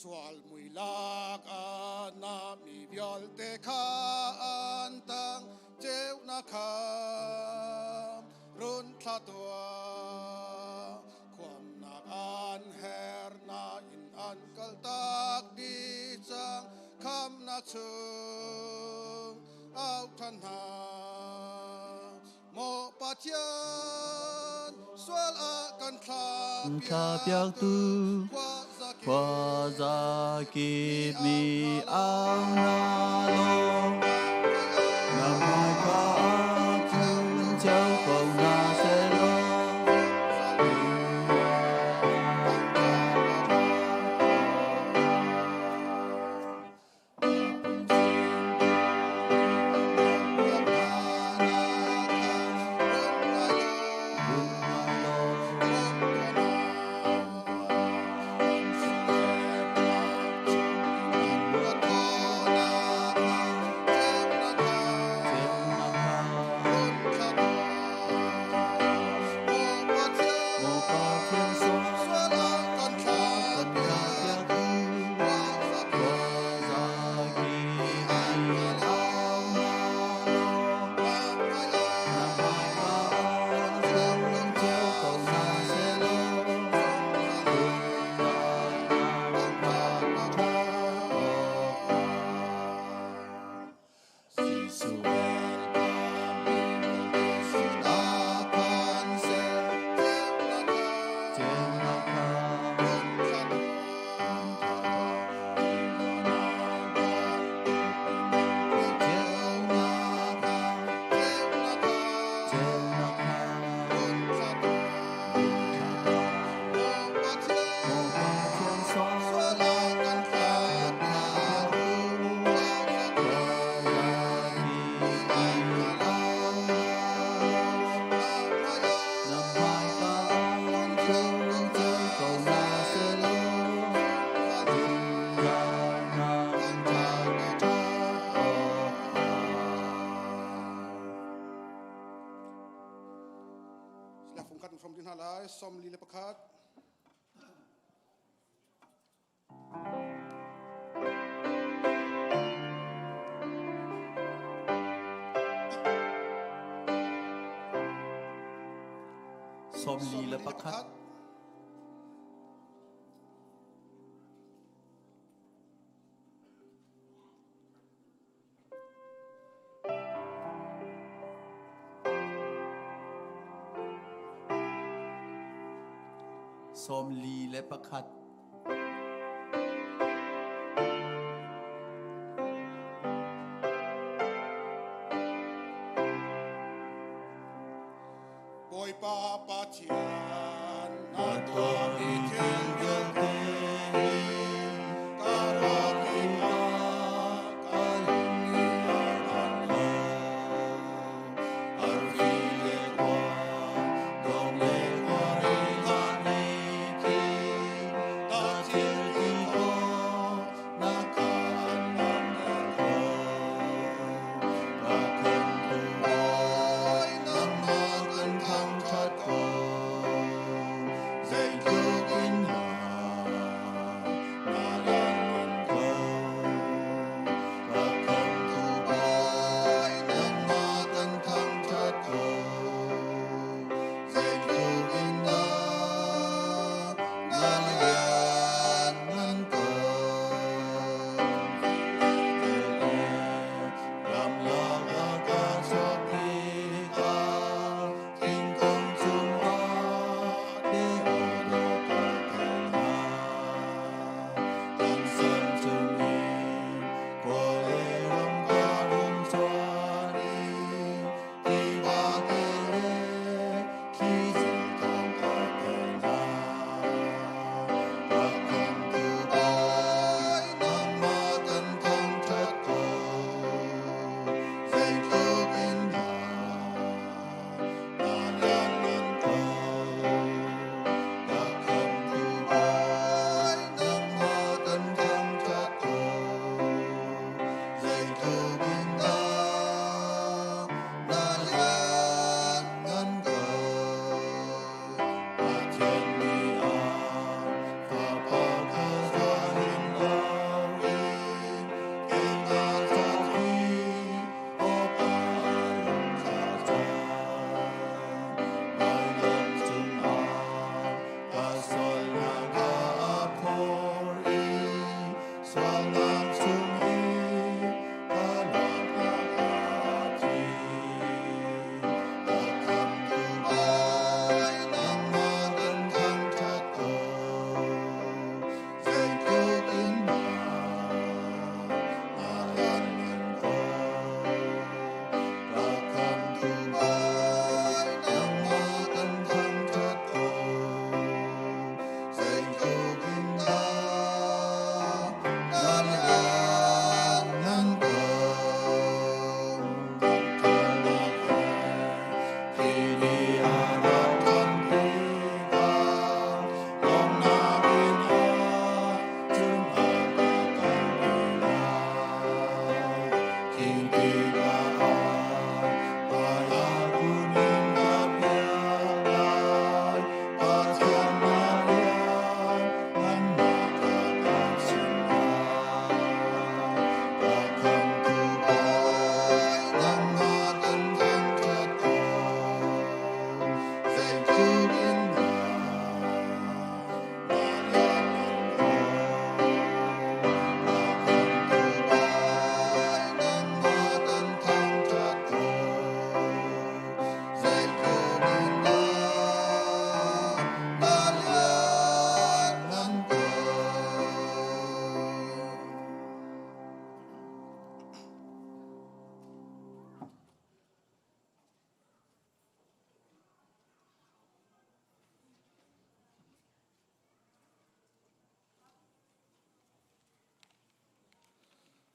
Sual mui lak ah na mi vialte kha an tang ceunak kha run thla tuah. Khuamnak an her nain an kaltak dih cang khamnak chung au ṭhan hna. Maw Pathian, sual ah kan thla Thlapiaktu khuaza kip mi au na law na hmaika ah cun ceu ko hna sehlaw. Sawmli le pakhat. 41. 41. Bawipa Pathian na tuahmi thil vialte hi ka ruah tikah ka lung i a ngan lo. Arfi le khua, dong le khuari hna khi Ta thil ti khawh na kha an langhter khawh. Ka khamtu Bawi nangmah kan thangṭhat ko. Zeitluk in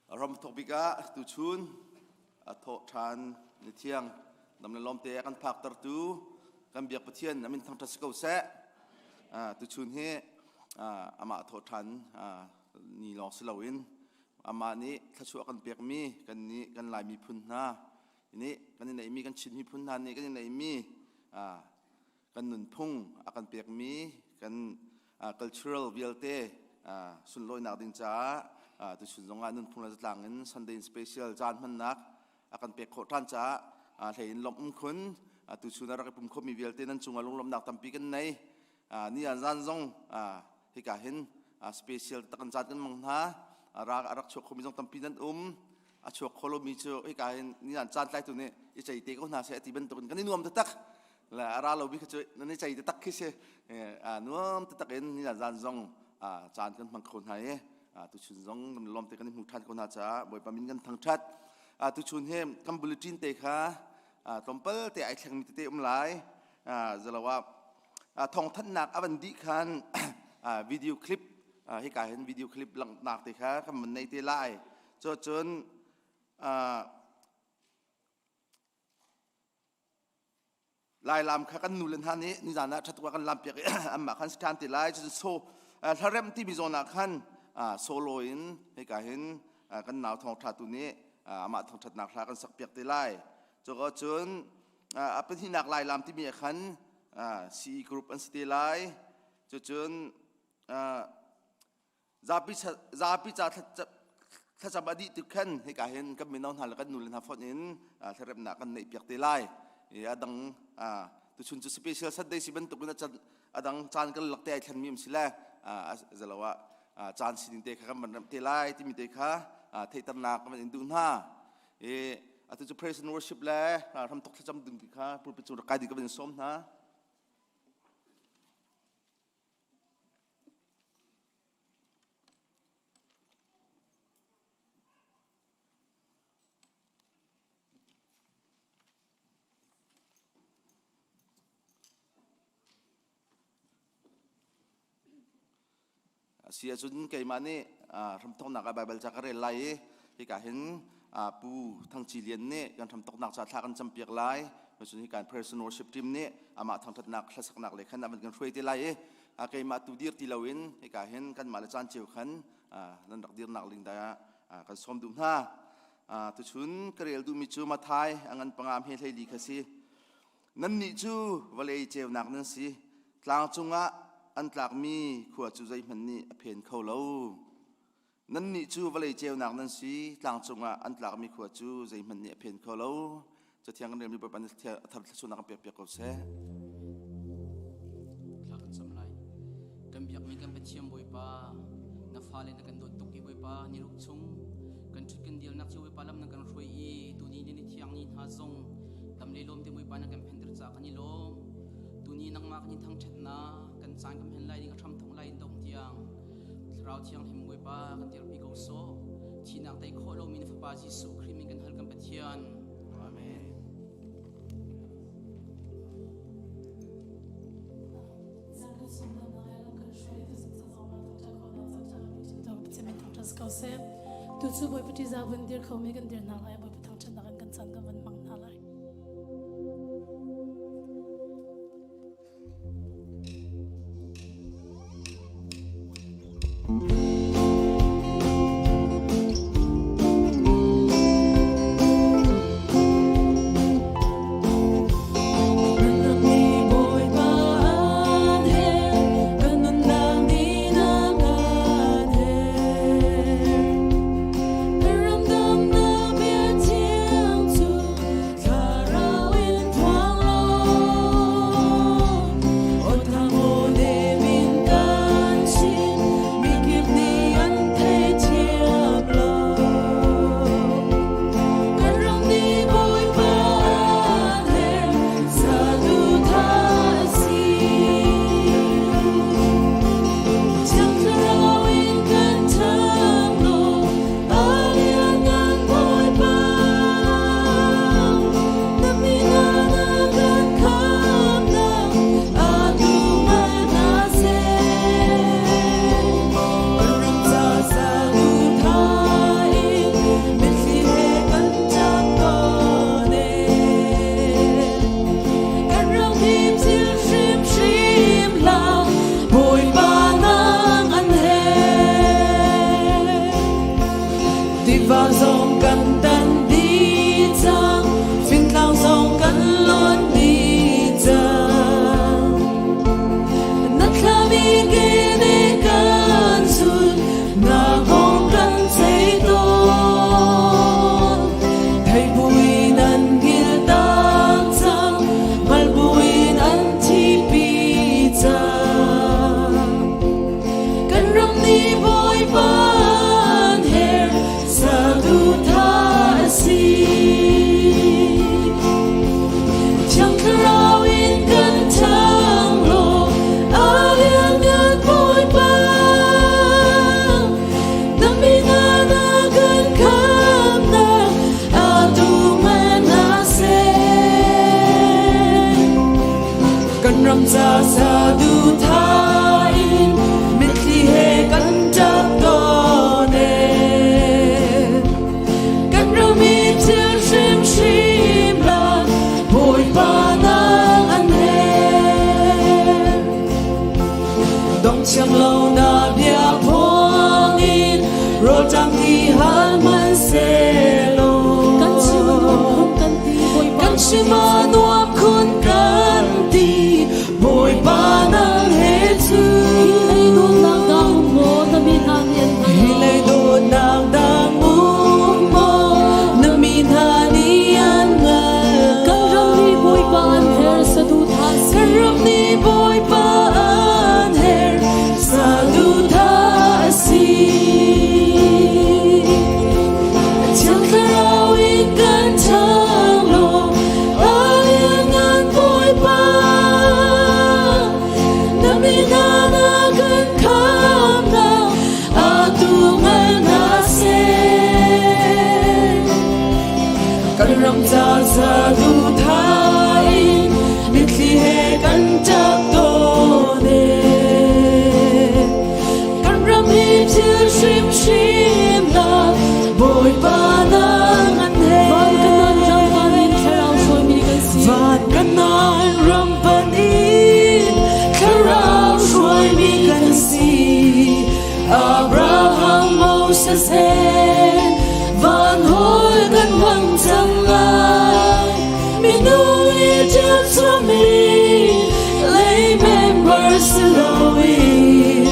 Ram thawk bik ah tuchun a thawh ṭhan ni thiang dam le lawmte a kan phaktertu kan biak Pathian a min thangṭhat si ko seh. Tuchun hi amah thawh ṭhan ni lawng si loin amah nih thluachuah kan pekmi kan nih kan Lai miphun hna nih kan i neihmi kan Chin miphun hna nih kan i neihmi kan nunphung a kan pekmi kan cultural vialte sunlawinak ding caah tuchun zongah nunphung le zatlang in Sunday in special caan hmannak a kan pek khawh ṭhan caah hlei in lawmh um khun. Tuchun a rak i pum khomi vialte nan cungah lunglawmhnak tampi kan nei. Ni an zan zong hika hin special tak an caan kan mang hna. Ra a rak chuak khomi zong tampi nan um. A chuak kho lomi cu hika hin ni an caan tlaitu nih i cei te ko hna seh ti bantukin kan i nuam taktak. Le a ra lo bi kha cu nan i cei taktak khi si. Nuam taktak in ni zan zong caan kan hmang kho hna i tuchun zong kan lawm te kan i hmu ṭhan ko hna caah Bawipa min kan thangṭhat. Tuchun hi kan bulletin te kha tlawmpal te ai thlengmi tete um lai. Zalo ah thawngthanhnak a van dih khan video clip, hika hin video clip langhnak te kha kan van nei te lai. Cun Lailam kha kan nu le hna nih nizan ah ṭhatuk ah kan lampiak i anmah khan si ṭhan te lai. Cun so hlaremh timi zawn ah khan solo in hika hin kan nau thawngṭha tu nih amah thangṭhatnak hla kan sakpiak te lai. Cuka cun a pahnihnak Lailam timi ah khan CE group an si te lai. Cucun Zapi zapi ca thlacam a dih tik khan hika hin kan mino hna le kan nule hna fonh in thlaremnak kan neih piak te lai. I a dang tuchun cu special Sunday si bantuk in a dang caan kan lak te ai thlenmi um si le zalo ah caan sining te kha kan van remh te lai timi te kha theihternak kan van in duh hna. I atu cu praise and worship le hramthok thlacam ding ti kha pulpit cung rak kai ding ka van in sawm hna. A si ahcun keimah nih hramthawknak ah Baibal ca ka rel lai i hika hin Pu Thang Ci Lian nih kan hramthawknak ca thla kan campiak lai. Cun hi kan Person Worship Team nih amah thangṭhatnak hlasaknak le khan a van kan hruai te lai i keimah tu dir ti loin hika hin kanmah le caan cio khan nan rak dirnak ling dah kan sawm duh hna. Tuchun ka rel duhmi cu Mathai a ngan panga hme hleili kha si. Nannih cu vawlei ceunak nan si. Tlang cungah an tlakmi khua cu zeihmanh nih a phen kho lo. Nannih cu vawlei ceunak nan si. Tlang cungah an tlakmi khua cu zeihmanh nih a phen kho lo. Cathiang kan relmi Bawipa nih a thar thluachuahnak kan pek piak ko seh. Thla kan cam lai. Kan biakmi kan Pathian Bawipa, na fale na kan dawt tuk i Bawipa, ni ruk chung kan ṭhut kan dialnak cio Bawipa lam na kan hruai i tuni ni ni thiang ni hna zong dam le lawm te Bawipa na kan phenter caah kan i lawm. Tuni nangmah kan i thangṭhatnak kan caan kan hman lai ding a hram thawk lai in dongh tiang Thlarau Thianghlim Bawipa kan dirpi ko sawh. Thihnak tei khawh lomi na Fapa Jesuh Khrih min kan hal kan Pathian. Amen. Tu cu Bawipa ṭihzah vun dir khomi kan dir hna lai. Bawipa thangṭhatnak in kan caan kan van hmang hna lai. Kan ram ca saduhthah in mitthli he kan ṭap tawn ee. Kan ram i thil hrimhrim la Bawipa nang an her. Dong thiam lo na bia phuang in rawlṭam ti hal hmanhsehlaw. Kan chim a nuam khun kan ti Bawipa. Kan chim a nuam khun kan ti Bawipa nang he cu. Hi lei dawtnak dah um maw na mi hna nih an hngal Hi lei dawtnak dang um maw na mi hna nih an hngal. Kan ram nih Bawipa an her saduhthah si. Kan ram nih Bawipa an her saduhthah a si. Thiang Thlarau in kan ṭhang law a lianngan Bawipa. Na mi hna na kan khamnak atu hngal hna seh. Kan ram ca saduhthah in mitthli he kan ṭap tawn ee. Kan ram hi thil hrimhrim la Bawipa nang an he. Van kanan ram pan in thlarau hruaimi kan si. Van kanan ram pan in thlarau hruaimi kan si. Abraham, Moses he van hawi kan hmang cang lai. Minung i ṭial chommi lei member si loin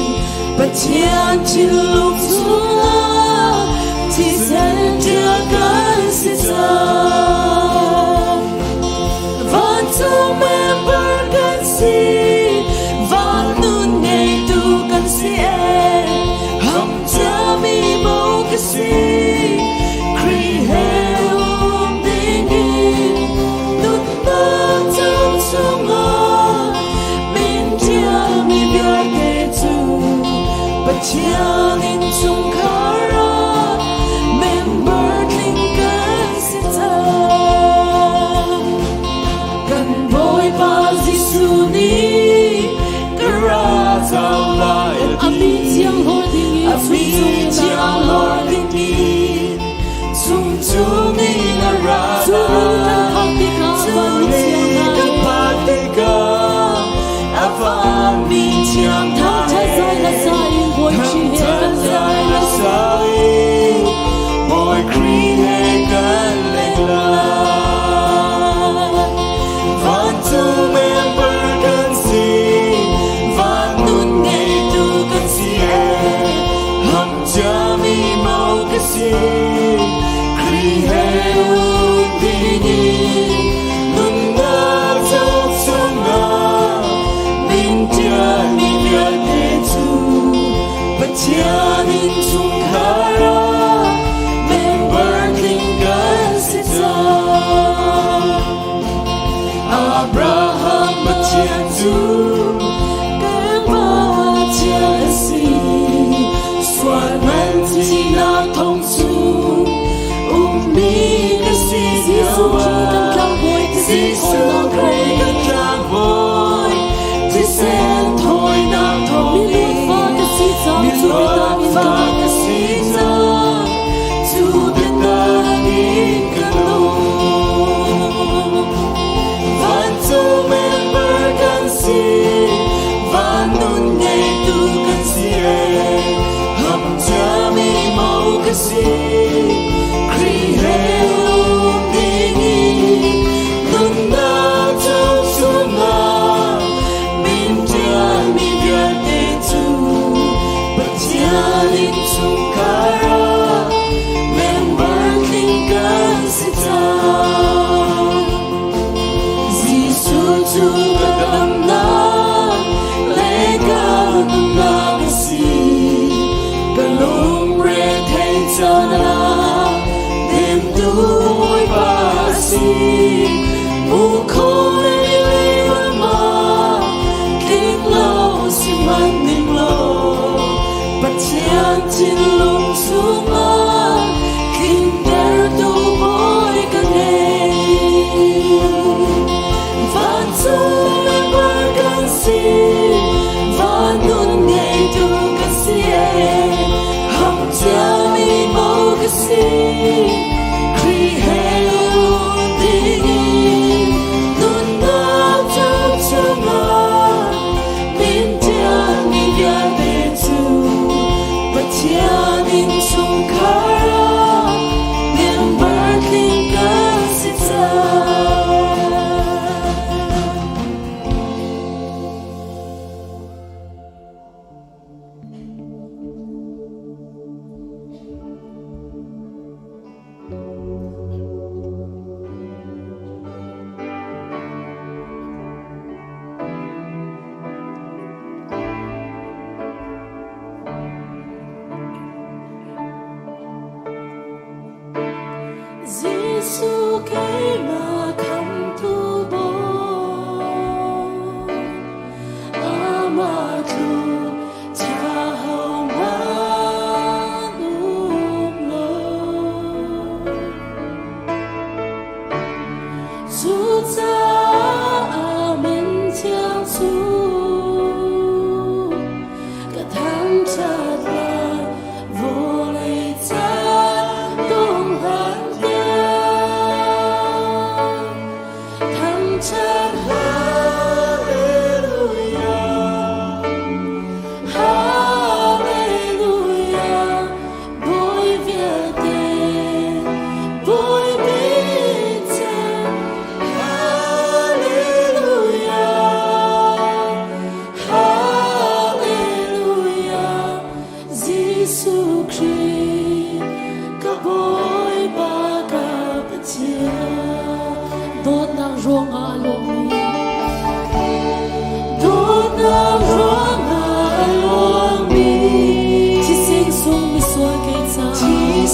Pathian thinlung chungah thisen ṭial kan si cang. Vancung member kan si, van nun ngeitu kan si ee. Ham ciami mo ka si, Khrih he um dingin nunnak cauk chungah min ṭialmi vialte cu Pathian innchungkhar ah member tling kan si cang. Kan Bawipa Jesuh nih ka ra cang lai a A ti. mi thiang hlawr ding i A mi thiang hlawr ding i chungchung in a ra Cu hmun kan phak tikah Cu van ni thiang hna kan he. phak tikah a vanmi thiang hna Thangṭhat zai hla sa in Bawi Khrih he kan Thangṭhat zai hla sa in Bawi Khrih he kan leng lai. Vancung member kan si, van nun ngeitu kan si ee. Ham ciami mo ka si, Khrih he um dingin nunnak cauk chungah min ṭialmi vialte.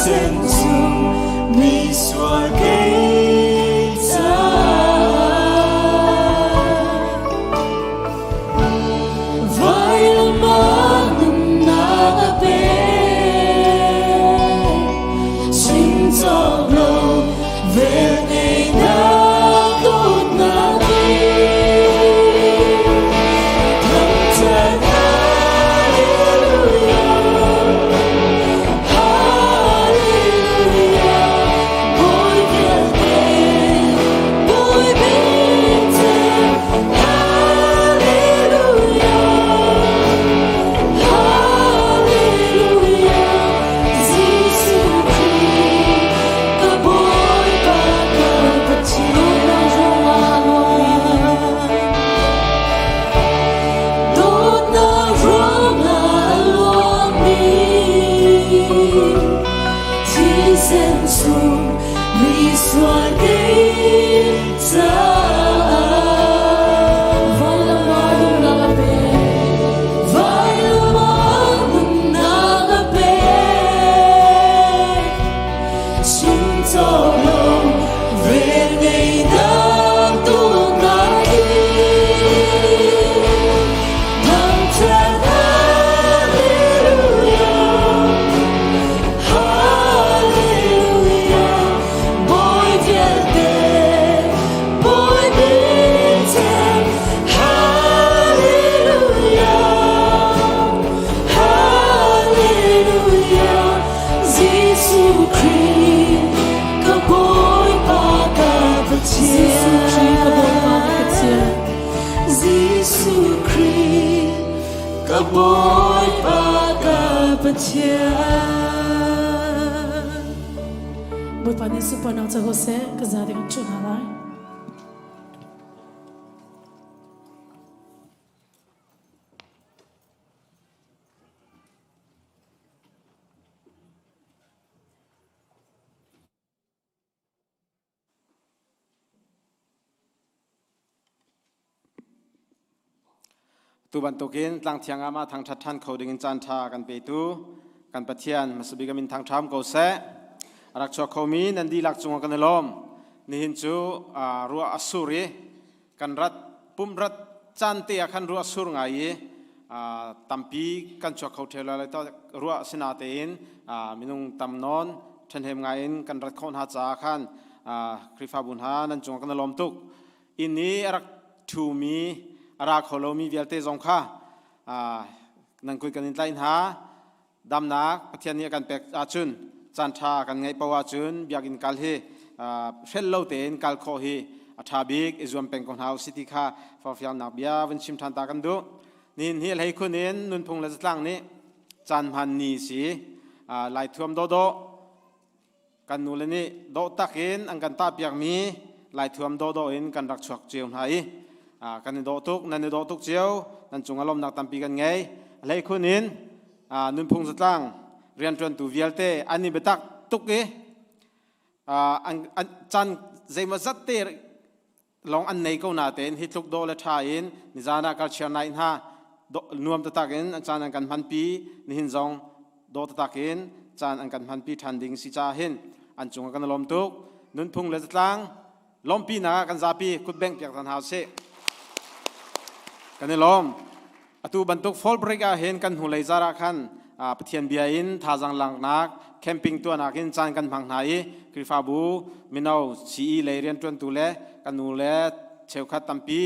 Thisen chung mi sual kei caah Vailam ah nunnak a pek Chim cawk lo velngeihnak dawtnak in Thangṭhat Hallelujah Hallelujah Bawi vialte Bawi bik Hallelujah Hallelujah Jesuh Khrih ka Bawipa ka Pathian. Dawtnak ruangah a luangmi thisen chung mi sual kei caah vailam ah nunnak a pek vailam ah nunnak a pek chim cawk lo velngeihnak dawtnak hi thangṭhat Hallelujah Hallelujah Bawi vialte Bawi bik Hallelujah Hallelujah Jesuh Khrih ka Bawipa ka Pathian Jesuh Khrih ka Bawipa ka Pathian Jesuh Khrih ka Bawipa ka Pathian Bawipa nih sunparnak co ko seh ka za ding an hna lai. Tu bantukin tlangthiang ah mah thangṭhat ṭhan kho dingin caan ṭha kan petu kan Pathian hmasabik a min thangṭham ko seh. A rak chuak khomi nan dihlak cungah kan i lawm. Nihin cu ruah a sur i kan rat pum rat caan te ah khan ruah sur ngai i tampi kan chuak kho ṭheo lai lo ruah sinatein minung tam nawn ṭhenhem ngai in kan rat khawh hna caah khan Khrihfabu hna nan cungah kan i lawm tuk. Inn i a rak ṭhumi a ra kho lomi vialte zong kha nan kut kan in tlaih hna. Damnak Pathian nih a kan pek ahcun caan ṭha kan ngeih paoh ahcun biakinn kal hi hrelh lo tein kal khawh hi a ṭha bik i zuam peng ko hna usih ti kha forhfialnak bia vun chim ṭhan ta kan duh. Nihin hi hleikhun in nunphung le zatlang nih caan hman ni si Lai thuam dawhdawh kan nule nih dawh tak in an kan tahpiakmi Lai thuam dawhdawh in kan rak chuak cio hna i kan i dawh tuk nan i dawh tuk cio nan cung ah lawmnak tampi kan ngei hleikhun in nunphung zatlang rianṭuantu vialte an i biatak tuk i an caan zeimaw zat te lawng an nei ko natein hi tluk dawh le ṭha in nizan ah culture night hna nuam taktak in caan an kan hmanpi nihin zong dawh taktak in caan an kan hmanpi ṭhan ding si caah hin an cungah kan i lawm tuk nunphung le zatlang lawmpinak ah kan zapi kutbengh piak hna usih kan i lawm Atu bantuk fall break ah hin kan hnulei zar ah khan Pathian bia in thazaang laknak camping tuahnak in caan kan hmang hna i Khrihfabu mino CE lei rianṭuantu le kan nu le cheukhat tampi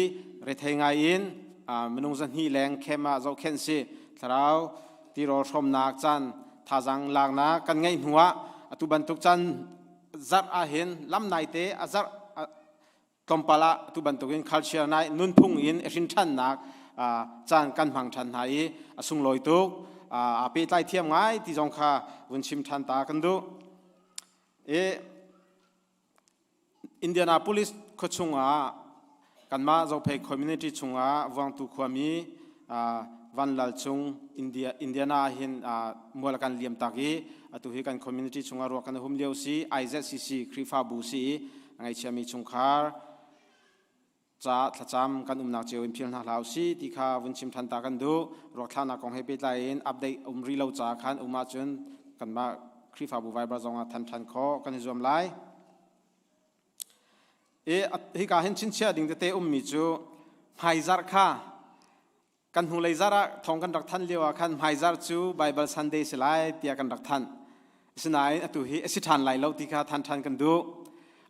rethei ngai in minung zahnih leng camp ah zohkhenh si thlarau tirawl hrawmnak caan thazaang laknak kan ngeih hnu ah atu bantuk caan zarh ah hin lam naite a zarh tlawmpal ah tu bantukin culture nai nunphung in hrin ṭhannak caan kan hmang ṭhan hna i a sunglawi tuk aa pehtlai thiam ngai ti zong kha vun chim ṭhan ta kan duh i Indianapolis khuachung ah kanmah Zophei community chungah Vuangtu khuami Van Lal Cung India Indiana ah hin mual kan liam tak i atu hi kan community chungah ruak kan hum lio si IZCC Khrihfabu si i a ngaihchiami chungkhar ca thlacam kan umnak cio in phil hna hlah usih ti kha vun chim than ta kan duh ruakthlahnak kong he pehtlai in update um rih lo ca khan um ahcun kanmah Khrihfabu Viber zong ah than than khawh kan i zuam lai. I hika hin chinchiah ding tete ummi cu hmaizarh kha kan hnulei zarh ah thong kan rak than lio ah khan hmaizarh cu Bible Sunday si lai tiah kan rak thanh. Asinain atu hi a si ṭhan lai lo ti kha than ṭhan kan duh.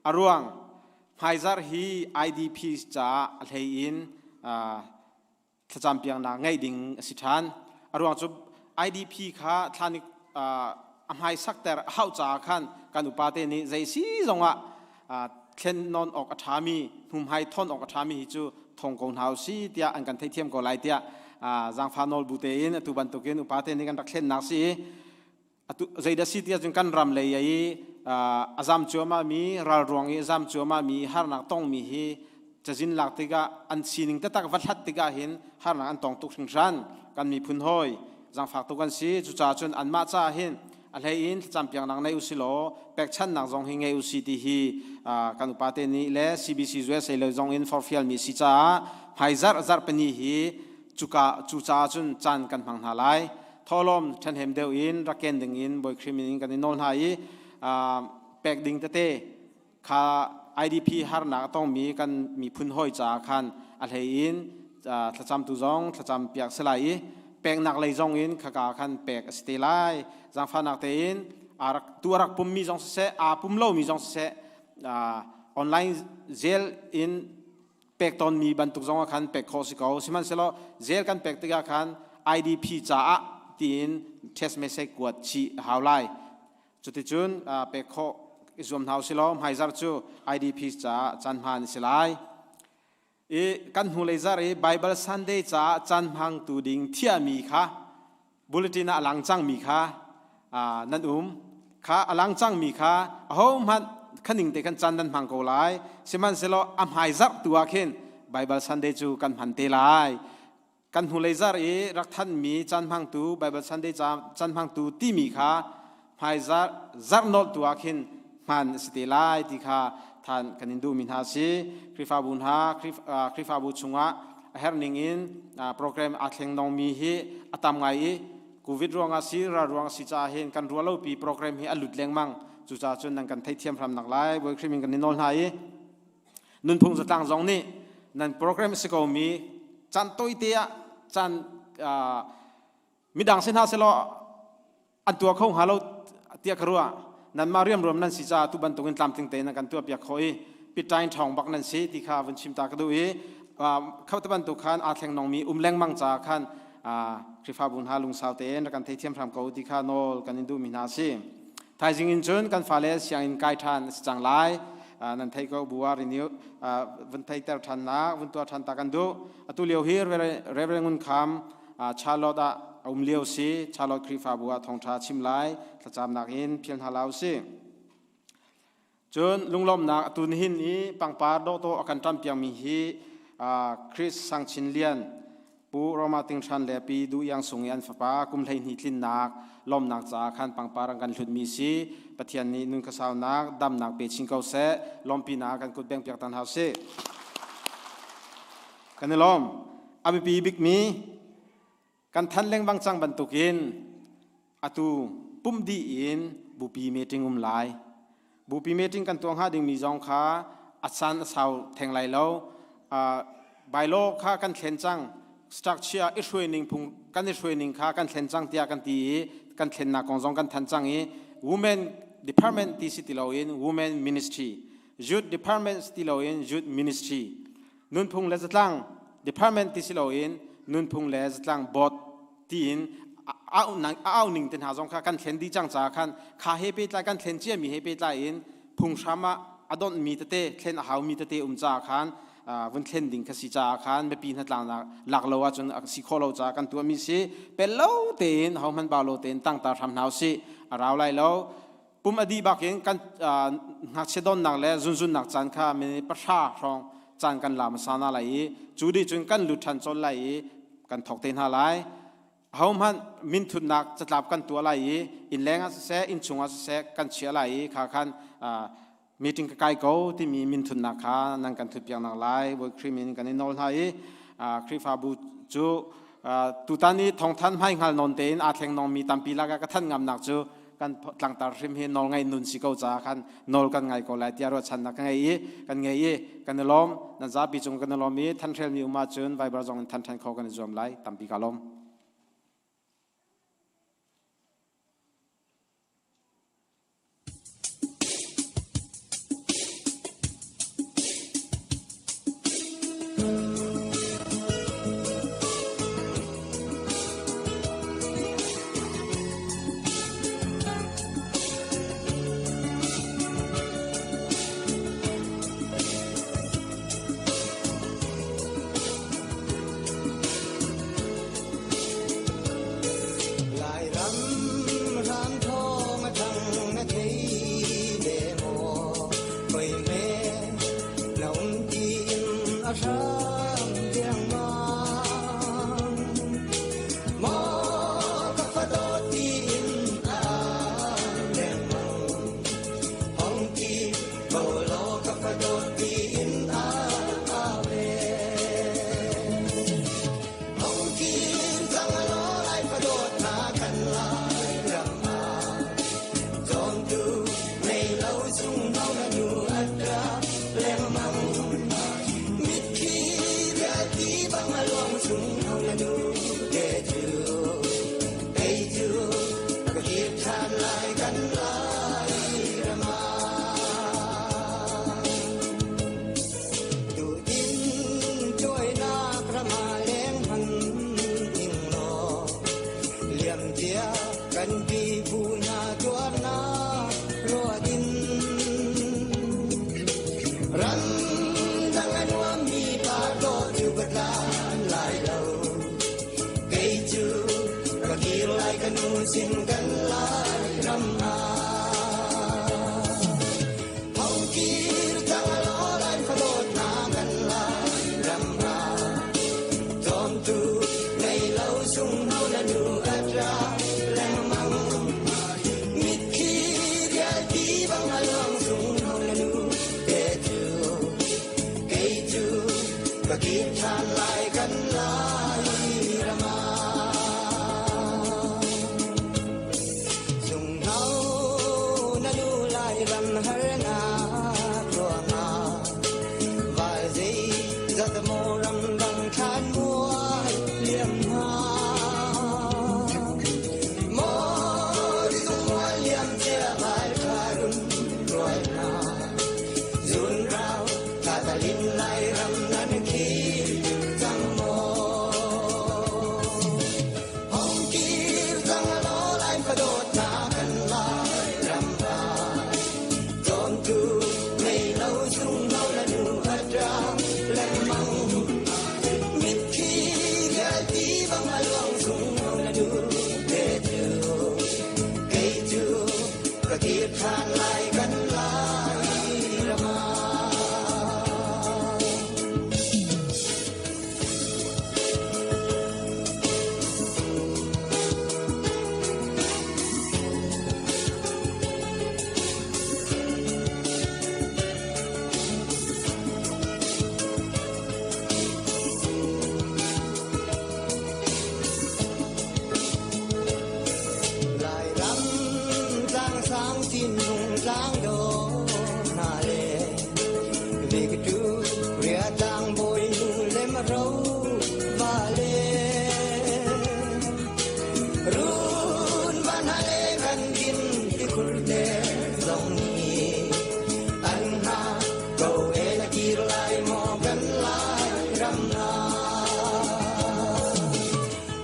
A ruang hmaizarh hi IDP caah a hlei in thlacam piaknak ngeih ding a si ṭhan. A ruang cu IDP kha thlan a hmai sakter a hauh caah khan kan upa te nih zei si zongah thlen nawn awk a ṭhami hnumhai thawn awk a ṭhami hi cu thong ko hna usih tiah an kan theihthiam ko lai tiah zaangfah nawl bu tein atu bantukin upa te nih kan rak thlennak si i atu zeidah si tiah cun kan ram lei i a zam cuahmah mi ral ruang i a zam cuahmah mi harnak tongmi hi cazin lak tikah an sining taktak va hlat tikah hin harnak an tong tuk hringhran. Kan miphun hawi zaangfak tuk an si. Cucaah cun anmah caah hin a hlei in thlacam piaknak nei usi law pekchannak zong hi ngei usi ti hi kan upa te nih le CBC USA lei zong in forfial mi si caah hmai zarh zarhpini hi cuka cu caah cun caan kan hmang hna lai. Thawhlawm ṭhenhem deuh in rak ken ding in Bawi Khrih min in kan i nawl hna i pek ding tete kha IDP harnak a tongmi kan miphun hawi caah khan a hlei in thlacamtu zong thlacam piak si lai i peknak lei zong in khaka khan pek a si te lai. Zaangfahnak tein tu a rak pummi zong siseh, aa pum lomi zong siseh, online zel in pek tawnmi bantuk zong ah khan pek khawh si ko. Sihmanhsehlaw zel kan pek tikah khan IDP caah tiin text message kuat chih a hau lai. Cuticun pek khawh i zuam hna usih law hmaizarh cu IDP caah caan hmaan a si lai. I kan hnulei zarh i Bible Sunday caah caan hmangtu ding thiahmi kha bulletin ah a lang cangmi kha nan um kha a lang cangmi kha ahohmanh khaning te khan caan nan hmang ko lai. Sihmanhsehlaw a hmaizarh tu ah khin Bible Sunday cu kan hman te lai. Kan hnulei zarh i rak thanmi caan hmangtu Bible Sunday caan hmangtu timi kha hmaizarh zarh nolh tu ah khin hman a si te lai ti kha than kan in duhmi hna si. Khrihfabu hna, Khrihfabu chungah a herh ning in program aa thleng nongmi hi a tam ngai i COVID ruangah si ral ruang si caah hin kan ruah lopi program hi a lut lengmang. Cucaah cun nan kan theihthiam hram nak lai Bawi Khrih min kan in nawl hna i nunphung zatlang zong nih nan program si ko mi caan tawite ah caan midang si hna selaw an tuah kho hnga lo tiah ka ruah. Nanmah riamruam nan si caah tu bantukin tlamtling tein nan kan tuah piak khawh i piṭain ṭhawng bak nan si ti kha vun chim ta ka duh i kho te bantuk khan aa thleng nongmi um lengmang caah khan Khrihfabu hna lungsau tein rak kan theithiam hram ko ti kha nawl kan in duhmi hna a si. Thaizing in cun kan fale sianginn kai ṭhan a si cang lai. Nan thei ko bu ah renew vun theiter ṭhannak vun tuah ṭhan ta kan duh. Atu lio hi Reverend Ngun Kham Charlotte ah a um lio si. Charlotte Khrihfabu ah thawngṭha chim lai thlacamnak in phial hna la usih. Cun lunglawmhnak atu nihin i pangpar dawhdawh a kan ṭampiakmi hi Chris Sang Chin Lian, Pu Roma Ting Hran le Pi Duh Iang Sung i an fapa kum 12 tlinnak lawmhnak caah khan pangpar an kan hlutmi si. Pathian nih nun khuasaunak, damnak pe chin ko seh. Lawmpinak kan kut bengpiak tan hau sih. Kan i lawm. A biapi bikmi kan than lengmang cang bantukin atu pumh dih in bupi meeting um lai. Bupi meeting kan tuah hnga dingmi zong kha a caan a sau theng lai lo. Bylaw kha kan thlen cang, structure i hruaining phung kan i hruaining kha kan thlen cang tiah kan ti i kan thlennak kong zong kan than cang i women department ti si ti loin women ministry, youth department ti loin youth ministry, nunphung le zatlang department ti si loin nunphung le zatlang board tiin a au ning te hna zong kha kan thlen dih cang caah khan kha he pehtlai kan thlen ciami he pehtlai in phunghram ah a donhmi tete thlen a haumi tete um caah khan vun thlen ding kha si caah khan mipi hnatlaknak lak lo ahcun a si khawh lo caah kan tuahmi si. Pel lo tein hohmanh bau lo tein tangtar hram hna usih, a rau lai lo. Pum a dih bak in kan ngakchia donnak le zunzunnak caan kha minute 10 hrawng caan kan la hmasa na lai i cu dih cun kan lut ṭhan colh lai i kan thawk te hna lai. Ahohmanh minthutnak catlap kan tuah lai i innleng ah siseh, innchung ah siseh kan chiah lai i kha khan meeting ka kai ko timi minthutnak kha nan kan thutpiak nak lai Bawi Khrih min kan i nawl hna i Khrihfabu cu tutan i thawngthan hmai hngal nawn tein aa thleng nongmi tampi lakah ka thanh ngamnak cu. kan tlangtar hrim hi nawl ngai nun si ko caah khan nawl kan ngai ko lai tiah ruahchannak ka ngei i kan ngei i kan i lawm. Nan zapi cung kan i lawm i thanhrelmi um ahcun Viber zong in than ṭhan kho kan i zuam lai. Tampi ka lawm. Lairam hram thawng a thang na thei ve maw? Koi hme na um tiin a hram dengmang. Maw ka fa dawt tiin a ang lengmang. Hong ti ko law ka fa dawt tiin a au ve. Hong kir cang law lai fa dawt na kan lai ram ah. Cawmtu ngei lo sung no na nu a ṭap lengmang. Mitthli vialte bang a luang sung no na nu te cu. Kei cu ka kir ṭhan lai kan lai ram ah. Tutin cawinak ram ah leng hman ning law liamcia kan pipu hna tuarnak ruat in ram dang a nuammi pa dawh cu ka tlan lai lo. Kei cu ka kir lai ka nu sin kan lai ram ah. Hong kir cang law lai fa dawt na kan lai ram ah. Cawmtu ngei lo sung no na nu a ṭap lengmang. Mitthli vialte bang a luang sung no na nu te cu. Kei cu ka kir ṭhan lai kan lai ram ah. Sunghno na nu lai ram harnak ruangah val zei zat maw ram dang thlan muai liam hna. Maw rizung mual liam cia vai tha run ruai hna. Zun rau tha talin lai ram nan khi cang maw. Hong kir cang law lai fa dawt na kan lai ram ah. Cawmtu ngei lo sung no na nu a ṭap lengmang. Mitthli vialte bang a luang sung no na nu te cu. Kei cu ka kir ṭhan lai kan lai ram ah. Lairam tlang sang thinlung tlang dawh hna le Victoria tlang bawi nu le maro va le Run van ha le kan din tikhur te zong nih an hna ko e na kir lai maw kan lai ram na.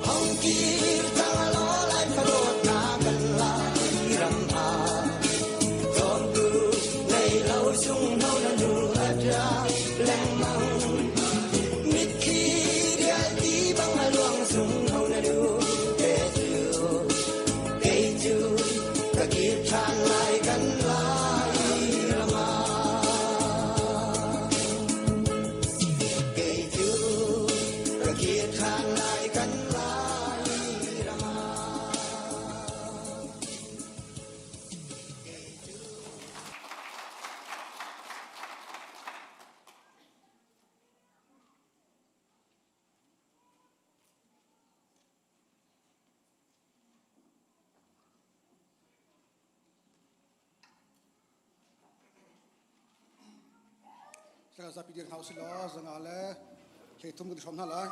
Hong kir cang law lai fa dawt na kan lai ram ah. Cawmtu ngei lo sung no na nu a ṭap lengmang. Mitthli vialte bang a luang sung no na nu te cu. Kei cu ka kir ṭhan lai kan lai ram ah. Kei cu ka kir ṭhan lai kan lai ram ah. Zapi dir hna usih law zanga le 30 kan i hrawm hna lai.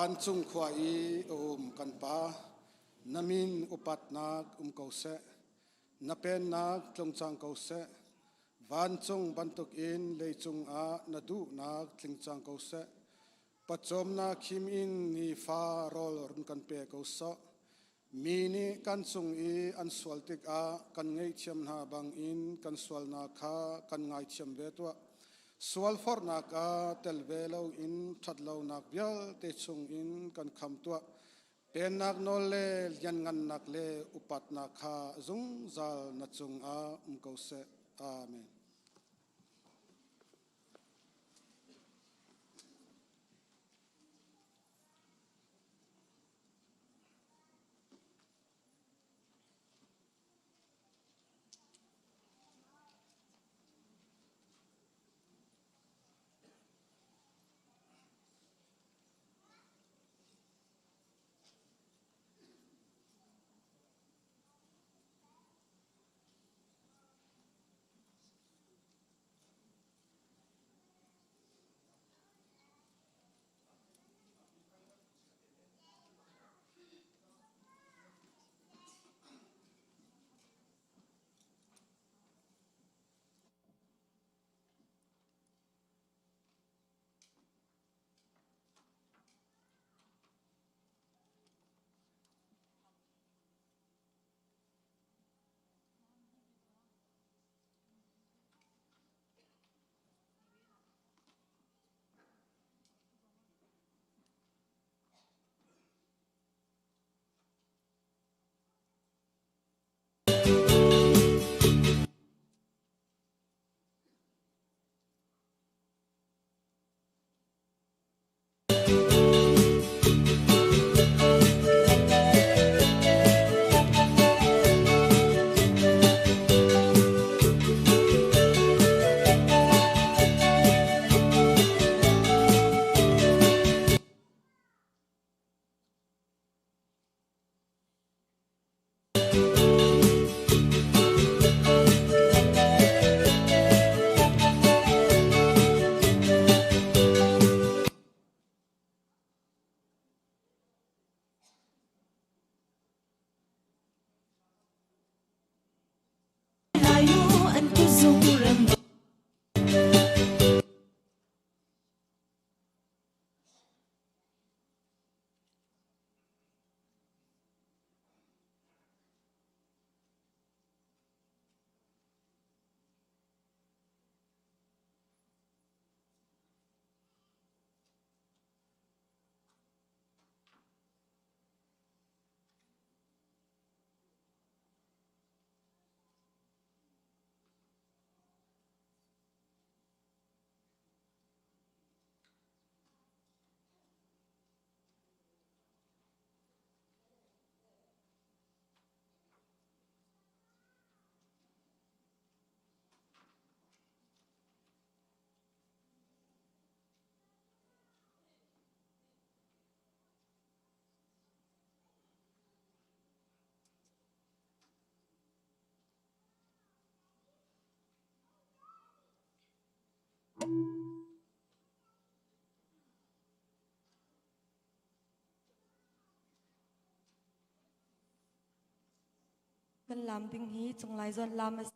Vancung khua i a um kan Pa, na min upatnak um ko seh. Na pennak tlung cang ko seh. Vancung bantukin leicung ah na duhnak tling cang ko seh. Pawcawmnak khim in nifa rawl run kan pe ko sawh. Mi nih kan cung i an sual tikah kan ngaihthiam hna bangin kan sualnak kha kan ngaithiam ve tuah. Sual forhnak ah tel ve loin ṭhatlonak vialte chungin kan kham tuah. Pennak nawl le lianngannak le upatnak kha zungzal na cungah um ko seh. Amen. Kan lam ding hi cunglai zawn lam a si.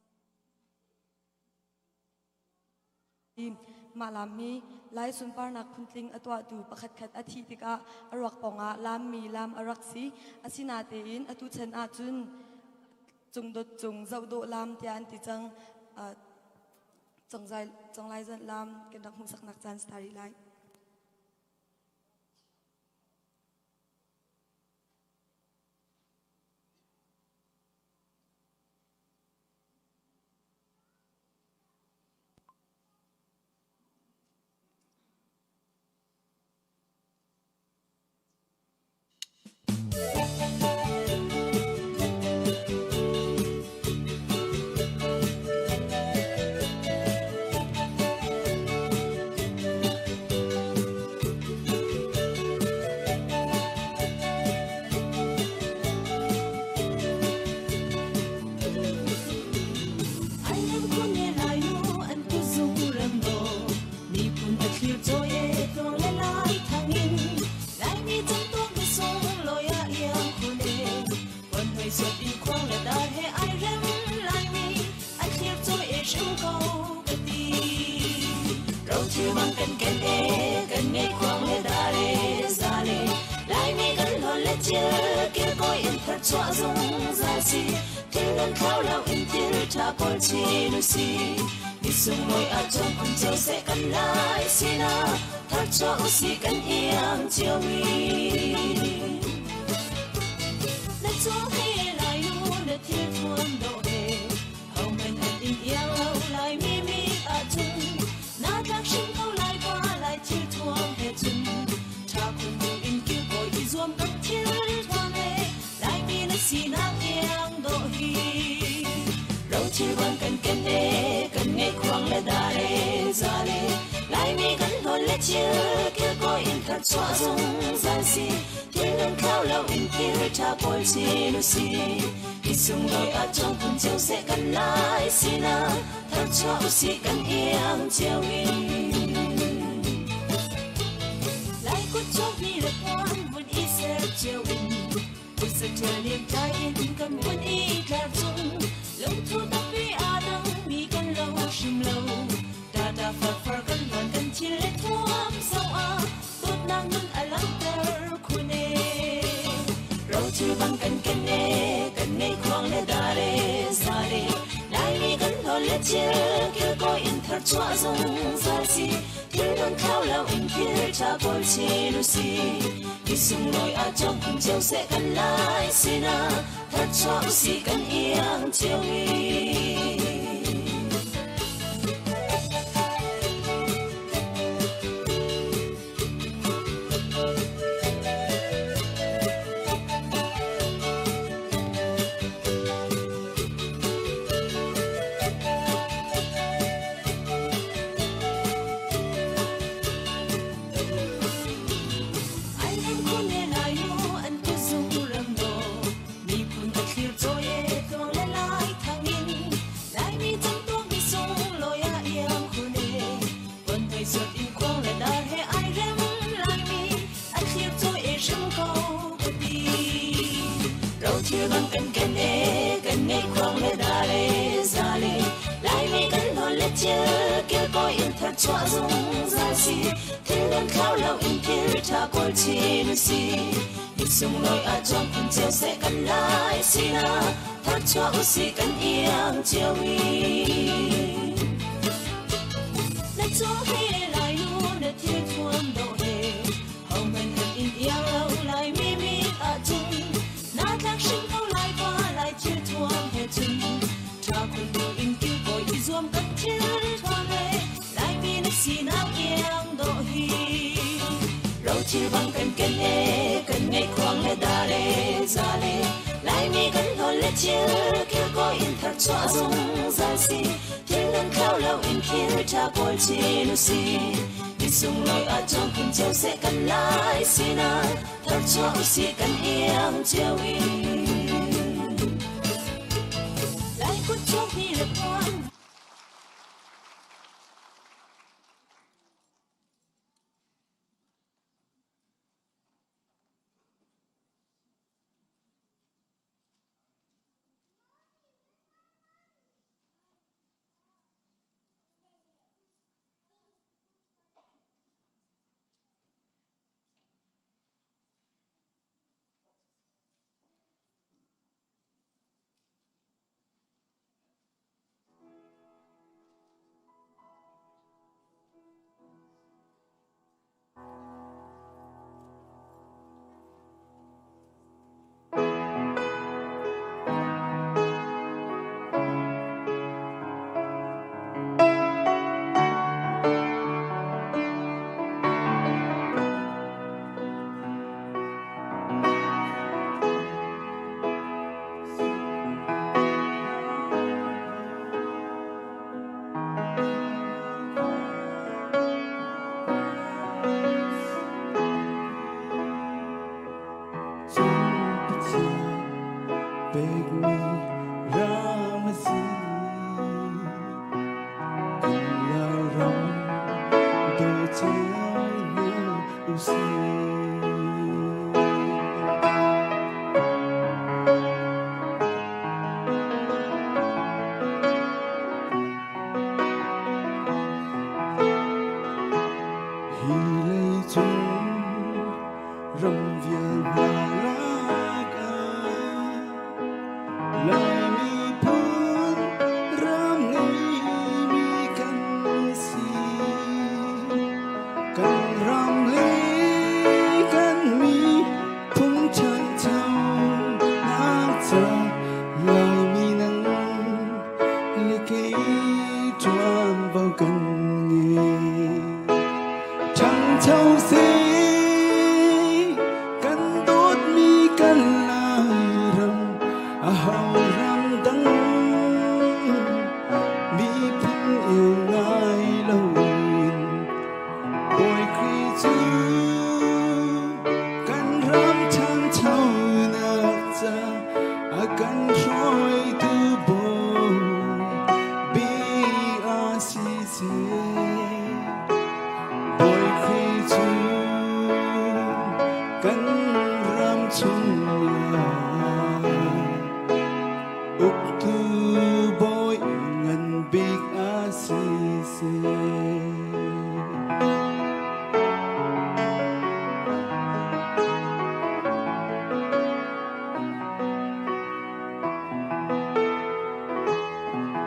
Mah lam hi Lai sunparnak phuntling a tuahtu pakhatkhat a thih tikah a ruak pawngah lammi lam a rak si. Asinatein atu chan ahcun cungdot cung zohdawh lam tiah an ti cang. Cunglai zawn lam kan rak hmuhsaknak caan si ta rih lai.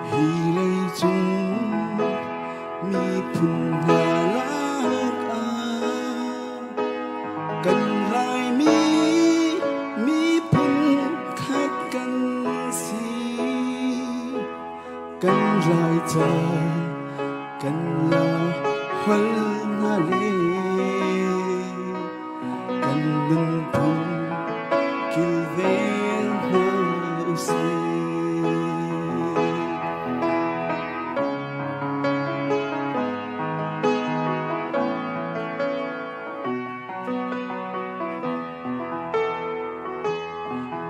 Hi leicung miphun hna lakah kan Laimi miphun khat kan si. Kan Laica kan la holh hna le kan nunphung kilven hna usih.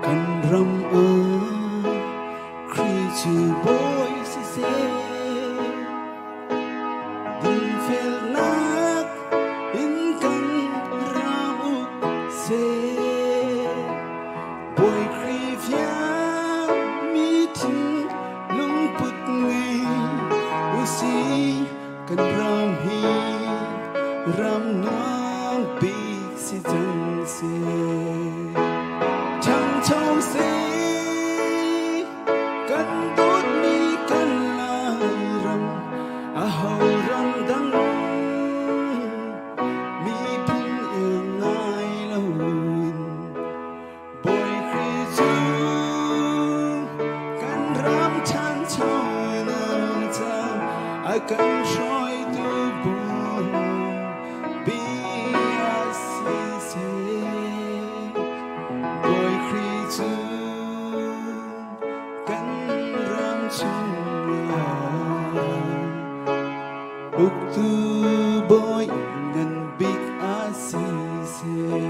Kan ram ah Khrih cu bawi siseh, dinfelnak in kan ram uk seh. Bawi Khrih fiangmi thinlungput ngei usih, kan ram hi ram nuam bik si cang seh. Ṭhangcho seh, kan dawtmi kan Lairam, aho ram dang miphun iang ngai loin Bawi Khrih cu kan ram ṭhanchonak ca a kan hruaitu bia siseh. Bawi Khrih cu kan ram chungah uktu bawi ngan bik a si seh.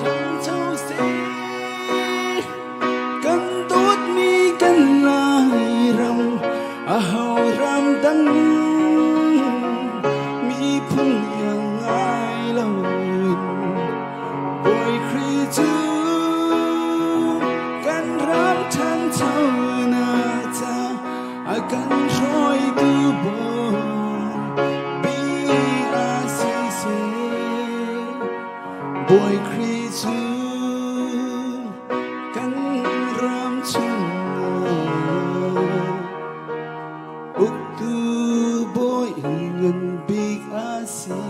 Ṭhangcho seh, kan dawtmi kan Lairam, aho ram dang miphun iang ngai loin Bawi Khrih cu kan ram ṭhanchonak ca a kan hruaitu Bawi a si seh. Bawi Khrih cu kan ram chungah uktu bawi ngan bik a si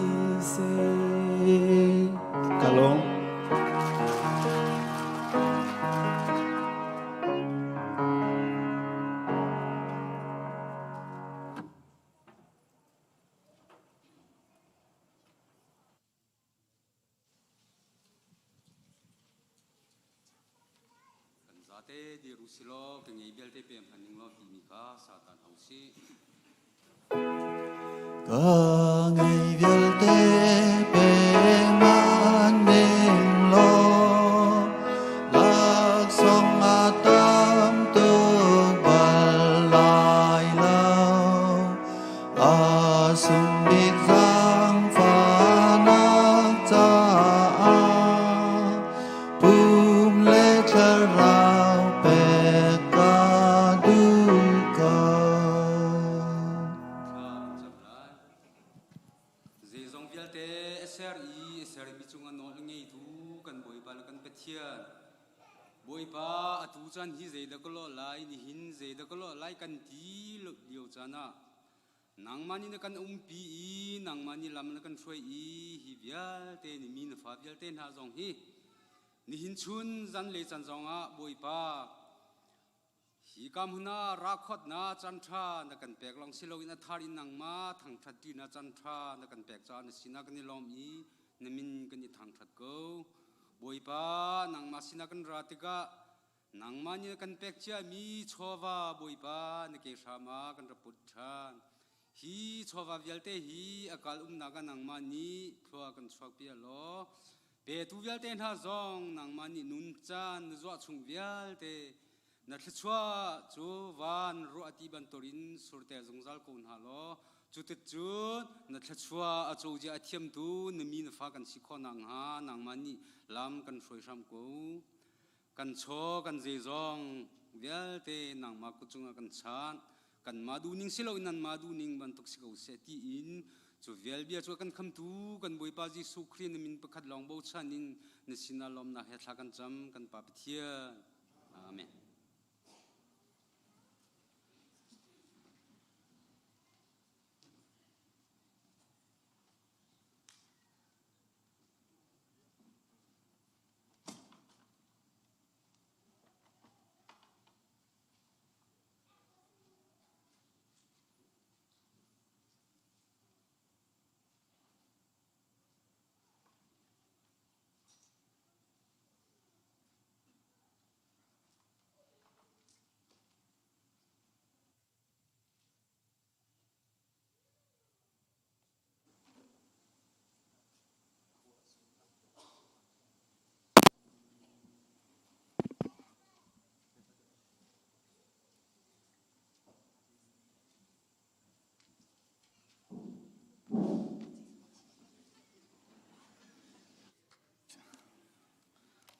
seh. Ka lawm. Kan zate dir usilaw ka ngei vialte pe hman ning law timi kha satan ho si. Ka ngei vialte pe man ning law laksawng a tam tuk bal lai lo a sung bik zaangfahnak caah pum le thlarau pek ka duh ko. Zeizong vialte a ser i a sermi cungah nawl a ngeitu kan Bawipa le kan Pathian. Bawipa, atu caan hi zeidah ka lawh lai, nihin zeidah ka lawh lai kan ti lio caan ah nangmah nih na kan umpi i nangmah nih lam na kan hruai i hi vialte ni mi na fa vialte hna zong hi nihin chun zanlei caan zongah Bawipa Hi ka hmun ah rakhawt na caan ṭha na kan pek lawng si loin a thar in nangmah thangṭhat ṭi na caan ṭha na kan pek caah na sinah kan i lawm i na min kan i thangṭhat ko. Bawipa, nangmah sinah kan ra tikah nangmah nih na kan pek ciami chawva Bawipa na ke hram ah kan ra put ṭhan. Hi chawva vialte hi a kal umnak ah nangmah nih thlua kan chuakpi law petu vialte hna zong nangmah nih nun caan na zuah chung vialte na thluachuah cu van ruah ti bantukin surter zungzal ko hna law. Cuticun na thluachuah a cozia a thiamtu na mi na fa kan si khawh nakhnga nangmah nih lam kan hruai hram ko. Kan chaw kan zeizong vialte nangmah kut cungah kan chan. Kanmah duhning si loin nanmah duhning bantuk si ko seh tiin cu vial bia cu a kan khamtu kan Bawipa Jesuh Khrih na min pakhat lawng bochan in na sinah lawmnak he thla kan cam kan Pa Pathian. Amen.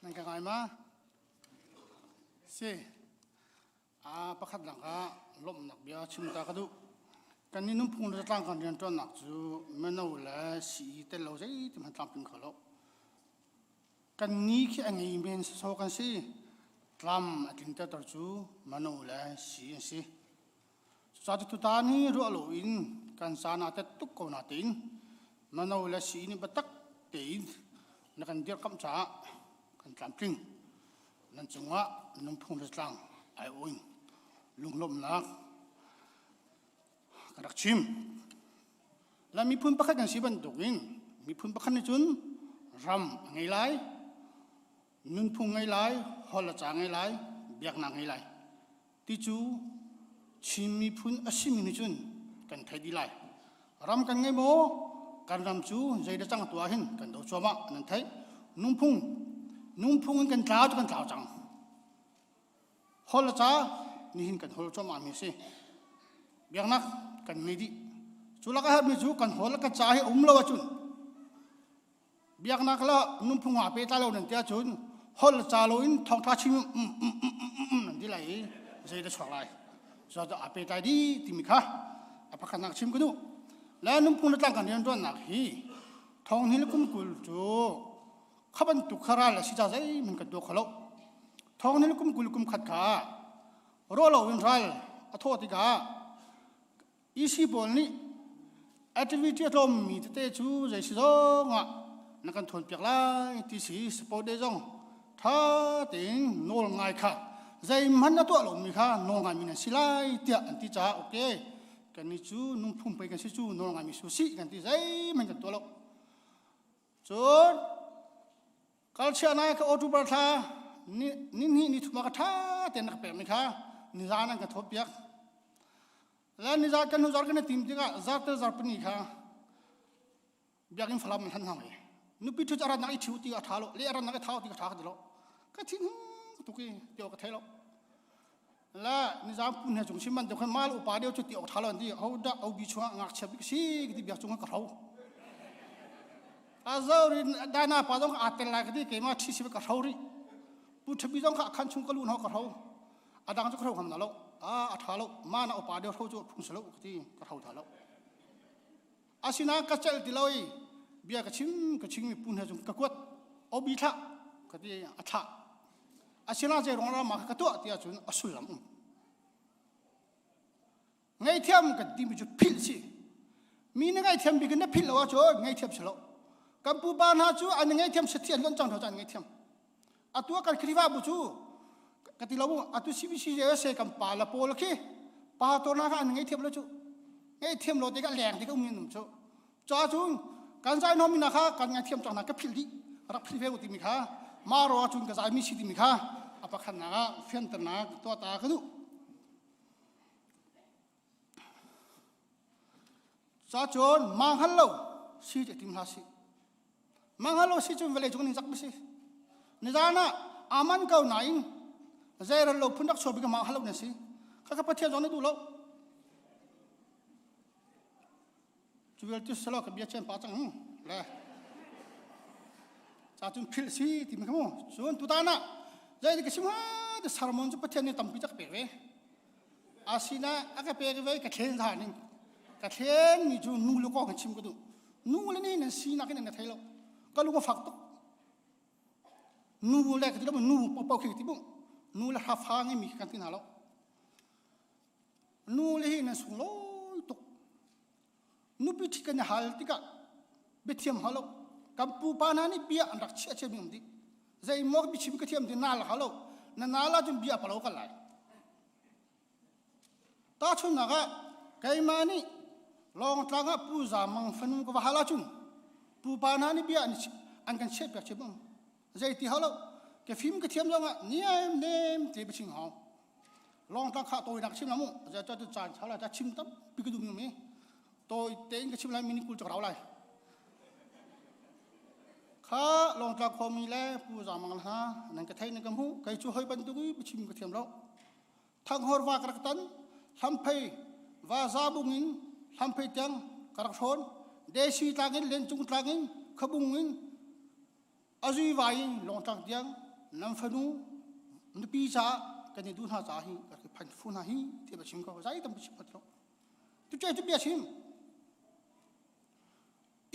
Nan ka ngai ma? Si. A pakhat lang ah lawmhnak bia chim ta ka duh. Kan ni nunphung le zatlang kan rianṭuannak cu mino le sii tel lo zeitin hmanh tlamtling kho lo. Kan ni khi a ngei men sawsawh kan si. Tlam a tlinter cu mino le sii an si. Cucaah tutan hi ruah loin kan caan aa tet tuk ko natein mano le sii nih biatak tein na kan dirkamh caah kan tlamtling. Nan cungah nunphung le tlang aiawh in lunglawmhnak ka rak chim. La miphun pakhat kan si bantukin miphun pakhat nih cun ram a ngei lai, nunphung ngei lai, holh le ca ngei lai, biaknak ngei lai. Ti cu Chin miphun a simi nih cun kan theih dih lai. Ram kan ngei maw? Kan ram cu zeidah cang tu ah hin kan do cuahmah nan theih. Nunphung nunphung in kan tlau cu kan tlau cang. Holh le ca nihin kan holh cuahmah mi a si. Biaknak kan ngei dih. Cu lak a herhmi cu kan holh le kan ca hi um lo ahcun biaknak le nunphung ah pehtlai lo nan ti ahcun holh ca lo in thawngṭha chim nan ti lai i zei dah chuak lai cucaah aa pehtlai dih timi kha a pakhatnak chim ka duh le nunphung le tlang kan rianṭuannak hi thong hnih le kum 20 cu kha bantuk kha ral a si ca zeihmanh kan tuah kho lo thong hnih le kum 20 kum khat kha ruah lo in ral a thawh tikah EC pawl nih activity a tlawmmi tete cu zei si zong ah na kan thawnpiak lai ti si support day zong tha tein nawl ngai kha zeihmanh a tuah lomi kha nawl ngaimi nan si lai tiah an ti caah okay kan ni cu nungphung pei kan si cu nawl ngaimi su si kan ti zeihmanh kan tuah lo cun kalchia nai ka October thla ni ni ni thum ka tha tein na ka pekmi kha nizan an ka thawtpiak Le nizar kan hnu zar kan i tim tikah zarte zarpini kha biakinn falam in hlan hna mai. Nupi ṭhut a ratnak i ṭhiu ti a ṭha lo, le a ratnak i thau ti ka ṭha ka ti lo. Ka thin tuk i ti awk ka thei lo. Le nizam pun he cung sim man khan mal upa deuh cu ti awk ṭha lo an ti. Ho dah obi chungah ngakchia bik si ka ti biak cungah ka hro. A zo rin dana pa zong aa tel lai ka ti keimah ṭhi si ka hro rih. Pu ṭhabi zong kha khan chung ka lu hna ka hro. A dang cu ka hro ngam na lo a a ṭha lo ma na upa deuh hro cu phung si lo ka ti ka hro tha lo asinain ka celh ti lo i bia ka chim ka chim mi pu hna cung ka kuat obi thlah ka ti a thlah asinain zei ruang ma ka tuah ti ahcun a sullam um Ngaihthiam kan timi cu philh si. Mi na ngaihthiam bik in na philh lo ahcun ngaihthiam si lo. Kan pupa hna cu an ngaihthiam sathi an lonh cang hna cu an ngaihthiam. Atu ah kan Khrihfabu cu ka ti lo mu atu CBC se kan pa la pawl khi pa to na kha an ngaihthiam lo cu. Ngaihthiam lo te ka leng te ka um in um cu. Ca cun kan zai nomi na kha kan ngaihthiam cang hna ka philh dih rak philh ve u timi kha ma ro ahcun ka zai mi si timi kha a pakhatnak ah fianternak tuah ta ka duh. Cacun ma hngal lo si ti tim hlah sih. Ma hngal lo si cun vawlei cung ning zak si. Nizan ah aman ko nain zeiral lo phun rak chuak bik ma hngal lo na si. Kha ka Pathian zong na duh lo. Cu vialte salo ka bia chen pa cang le ca cun philh si timi kha mu cun tutan ah zei ka chim ha ti sermon cu Pathian nih tampi cak pek ve asina a ka pek ve ka thlen than ning ka thlen mi cu nu le kong chim ka duh nu le nih nan sinak in na thei lo ka lung a fak tuk nu le ka ti lo nu pau khi ti bu nu le ha fa ngai mi kan ti hna lo nu le hi nan sung loi tuk nupi ṭhit kan i hal tikah biathiam halo kan pupa hna nih bia an rak chiah ciami um dih zeimaw biachim ka thiam ti naal halo na naal ahcun bia palo kan lai tahchunhnak ah keimah nih lawngtlang ah pu Za Mang fanu ka va hal ahcun pupa hna nih bia an an kan chiah piak chim um zei ti halo ke fim ka thiam zong ah niam nem te biachim hau lawngtlang kha tawinak chim la mu zai ta caan chala ta chim tam pi ka dum mi tawi tein ka chim lai mini kul chak rau lai kha lawngtlang khomi le pu zamang hna nan ka thei nan ka hmu kei cu hoi bantuk i chim ka thiam lo thanghor wa ka rak tan hlamphei wa za bung in hlamphei tiang ka rak hrawn desi tlang in lencung tlang in khabung in Azui vai in lawngtlang tiang nan fanu nupi caah kan i duh hna caah hi ka phan fu hna hi ti ba chim ko zai tam chim phat lo tu che tu bia chim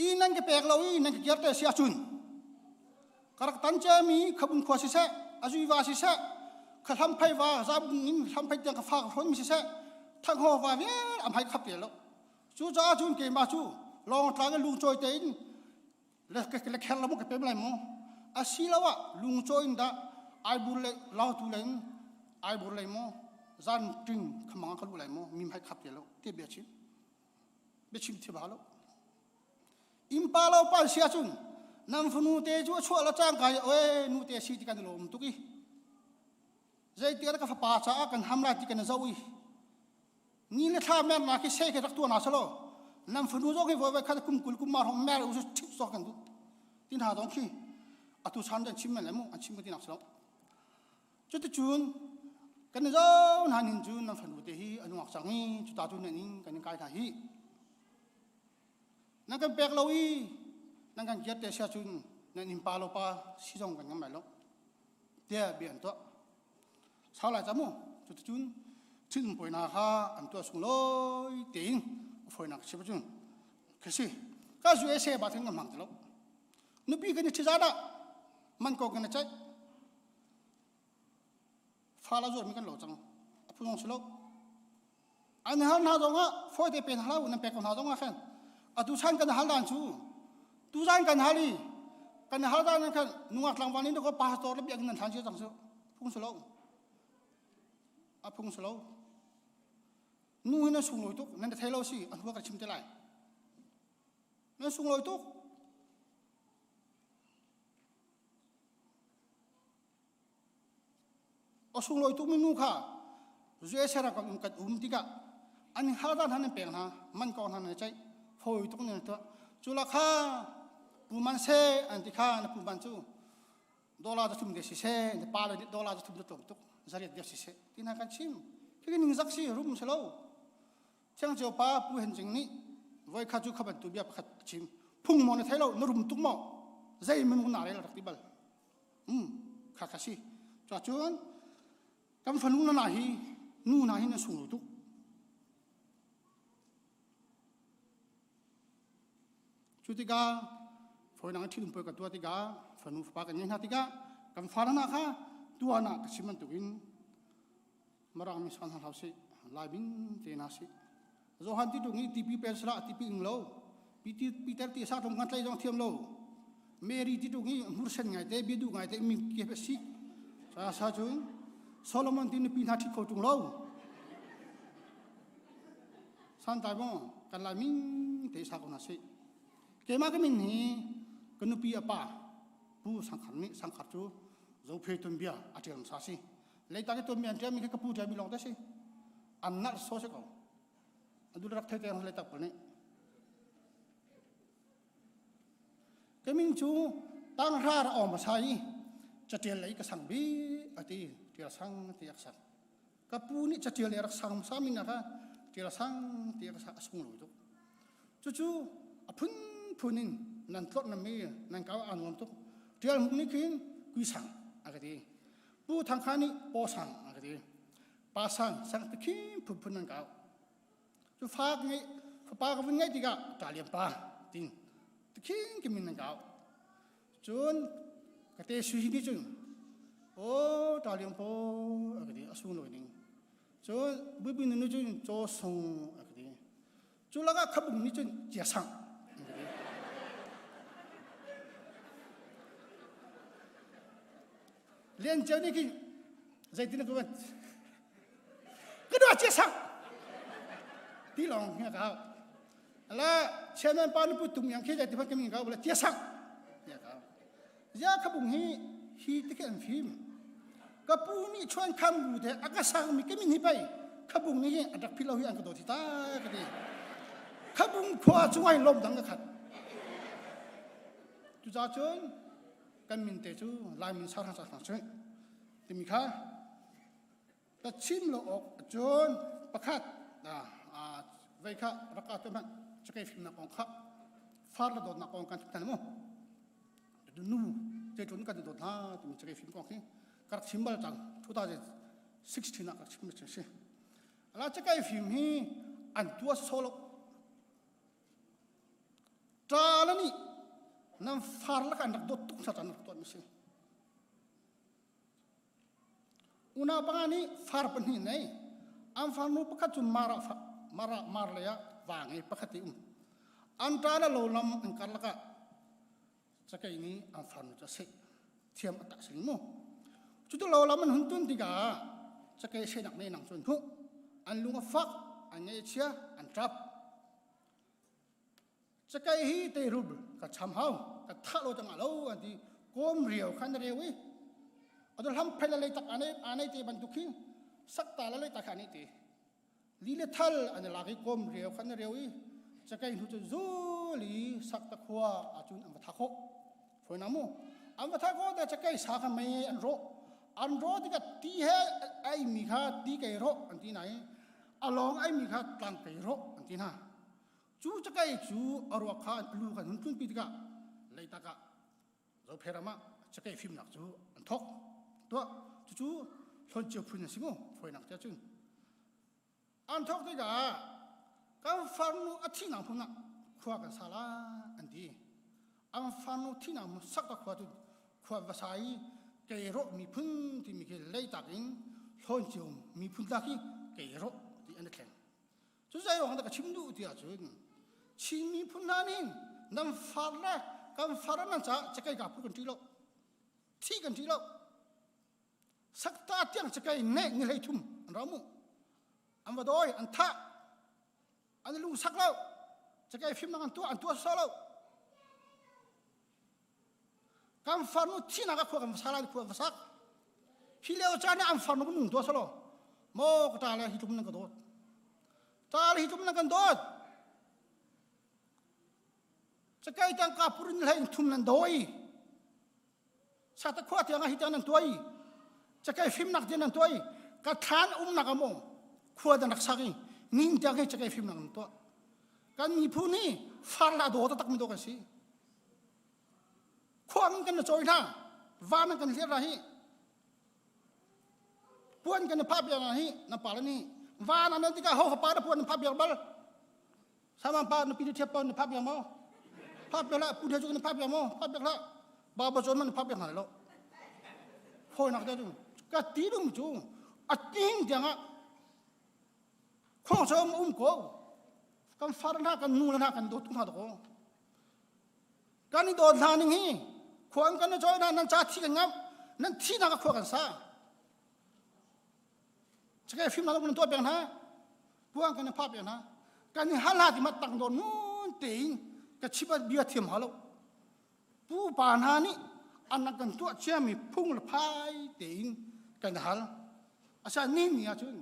i nan ka pek lo i nan ka kiar te sia chun karak tan che mi khabun khua si seh azui va si seh kha hlam phai va za bung in hlam phai tiang ka fa ka hron mi si seh thang ho va vial am hai khap te lo cu caah cun keimah cu lawngtlang in lungcawi tein le le kher la mu ka pem lai mu asiloah lungcaw in dah aibur le lautu le in aibur lai mu zan ting khamang ka lu lai mu mim hai khap te lo te bia chim bia chim thi ba lo impa lo pa sia chun nam funu te chu chua la chang kai oe nu te si ti kan lom tuk i zei ti ka fapa cha kan ham lai ti kan zo i Ni le thla mer na khi se khi rak tuah na salo nam fanu zong hi voi voi khat kum kul kum ma hong mer u thip sok kan du tin ha dong khi atu chan dan chim men le mu an chim ka ti nak salo cuti cun kan zo na nin cu nam fanu te hi anuak chang i cuta cu nan in kan in kai hna hi nan kan pek lo i nan kan kiat te sia cun nan in pa lo pa si zong kan ngam lai lo tiah bia an tuah Sau lai ca mu cuticun thin puaina kha an tuah sung loi tein fawinak chim cun ka si ka zu e se ba thing ngam hang ti lo nupi kan i ṭhi zat ah man ko kan i ceih fa la zuar mi kan lo cang a phu zong si lo An hal hna zongah fawite pe hna hlah u nan pek ko hna zongah khan atu chan kan hal dan cu tuzan kan hal i kan hal dan khan nungak tlangval in ko pastor le biakinn nan thlan cio cang su phung si lo a phung si lo nu hi nan sunglawi tuk nan thei lo si an hua ka chim te lai nan sunglawi tuk A sunglawi tukmi nu kha USA ram kan um kan um tikah an hal dan han an pek hna man ko hna nan ceih fawi tuk nan tuah cu la kha pu man se an ti kha na pu man cu dollar za thum de si se na pa le nih dollar za thum za tlawm tuk zariat de si se ti hna kan chim khi ning zak si rum si lo Thiang Cio pa Pu Hen Jing nih voi kha cu kha bantu bia pakhat chim phung maw na thei lo na rum tuk maw zei minung na rel rak ti bal Um, kha kha si. Cun kan fanu na hi nu hna hi na sunglawi tuk. Cu tikah fawinak in ṭhitum puai ka tuah tikah fanu fapa kan ngei hna tikah kan fa hna kha tuan ah ka chim bantukin Mirang mi san hna hlah sih, Lai min te hna sih. Johan ti tung i tipi pen sala tipi ing lo. Peter ti sa tung kan tlai zong thiam lo. Mary ti tung i hmursen ngai te biadu ngai te mi ke pe sik. Sa sa cun Solomon ti nupi hna ṭhit kho tung lo. San tai mo kan lai min te sa ko hna sih. Keimah ka min hi ka nupi a pa Pu Sangkhar nih Sangkhar cu Zophe tuanbia a ṭial hmasa si. Leitak i tuanmi an ṭialmi khi ka pu ṭialmi lawng te si. An nalh so si ko. Adu rak thei te leitak pawl nih. Ka min cu tanghra ra awm hmasa i catial lei ka sang bi ati tial sang ti ak sang. Ka pu nih catial lei rak sang hmasa min kha tial sang ti ak sang a sung lo tuk. Cucu a phunphun in nan tlorh na mi nan kau aa nuam tuk. Tial Hmung nih khin kui sang a ka ti. Pu Thang Kha nih paw sang a ka ti. Pa sang sang ti khin phunphun nan kau. Cu fa ka ngeih fapa ka vun ngeih tikah ṭa lian pa tin ti khin ki min nan kau. Cun ka te sui hi nih cun aw ṭa lian paw a ka ti a sunglawi ning. Cun buipi nu cun caw sung a ka ti. Cu lakah khabung nih cun cia sang. Lian Ceu nih khin zeitin ka van ka dua cia sang ti lawng hi ka hau. Ala chairman pa nu pu tum yang khi zei ti kami ka bula cia sang ya ka hau. Ya khabung hi hi ti khi an fim. Ka pu nih chuan kham bu te a ka sang mi ka min hi pei khabung nih hin a rak phil lo hi an ka dawt hi ta ka ti. Khabung khua chung ai lom dang ka khat. Cuca cun kan min te cu Lai min sa sa sa cu timi kha ka chim lo awk cun pakhat vei kha raka te hmanh cakei fimnak kong kha far le dawtnak kong kan chim mu nu te tlun kan dawt hna timi cakei fim kong hi ka rak chim bal cang 2016 ah ka rak chim mi si ala cakei fim hi an tua solo ṭa le nih nan far lak an rak dawt tuk hna an rak tuah mi si Unau panga nih far pahnih nei. An farnu pakhat cu Mara Mara Mar lei ah va ngei pakhat i um. An ṭa le lo lam an karlak ah cakei nih an farnu cu a seh. Thiam a tah sing mu. Cutu lo lam an hun tun tikah cakei sehnak nei nang cu an hmuh. An lung a fak, an ngaih a chia, an ṭap. Cakei hi teirul ka cham hau, ka thah lo tangah lo an ti. Kawm riau khan na reu i ado hlam phel le tak ane ane te bantuk khi sakta le le tak ane te li le thal an lak i kawm riau khan na reu i cakei hnu cu zuli sakta khua acun an va tha kho foi na mu an va tha kho da cakei sa kha mei an ro an ro tikah ti he ai mi kha ti kei ro an ti nai along ai mi kha tlang kei ro an ti na Cu cakei cu a ruak kha an lu kan hun tlunpi tikah leitak ah Zopheram ah cakei fimnak cu an thawk. Tuah cucu hlawncio phun an si mu fawinak tiah cun. An thawk tikah kan farnu a thihnak hmun ah khua kan sa la an ti. An farnu thihnak hmun sak ka khua cu khua va sa i keirawh miphun timi khi leitak in hlawncio miphun ta khi keirawh ti an i thleng. Cu zei ruang dah ka chim duh ti ahcun Chin miphun hna nih nan far le kan far nan caah cakei ka phu kan ṭih lo. Thi kan ṭih lo. Sakta tiang cakei neh ni hlei thum an ra mu. An va dawi, an thah. An i lungsak lo. Cakei fimnak an tuah, an tuah sawh lo. Kan farnu thinak a khua kan sa lai khua va sak. Hi lio caan ah an farnu kan nung tuah salo. Maw ka ta le hi tlum nan ka dawt. Ta le hi tlum nan kan dawt. Cakai tangka purin hlei in thum nan dawi. Sata khua tiang ah hi tiang nan tuai. Cakai fimnak tiang nan tuai. Ka thlan umnak amo khua dan rak sak i ning tiang hi cakai fimnak nan tuah. Kan miphun hi far la daw taktak mi daw kan si. Khuang kan na cawi hna van an kan hliar hna hi puan kan na phah piak hna hi na pa le nih van an tikah ho pa na puan na phah piak bal saman pa na pi thiap pa na phah piak maw phah piak lah pu thia cu na phah piak maw phah piak lah ba ba chon man na phah piak hna lo foi nak te cu ka ti dum cu a ting tiang ah khong som um ko kan far hna kan nu le hna kan dawt hna ko Kan i dawt hna ning hi khua an kan i cawi hna nan ca thi kan ngamh nan thihnak ah khua kan sa. Cakei fimnak nan tuah peng hna puang kan i phah peng hna kan i hal hna ti ma tang dawn nun tein ka chim bia thiam ha lo. Pupa hna nih an kan tuah ciami phung le phai tein kan hal. Asa ni ni ahcun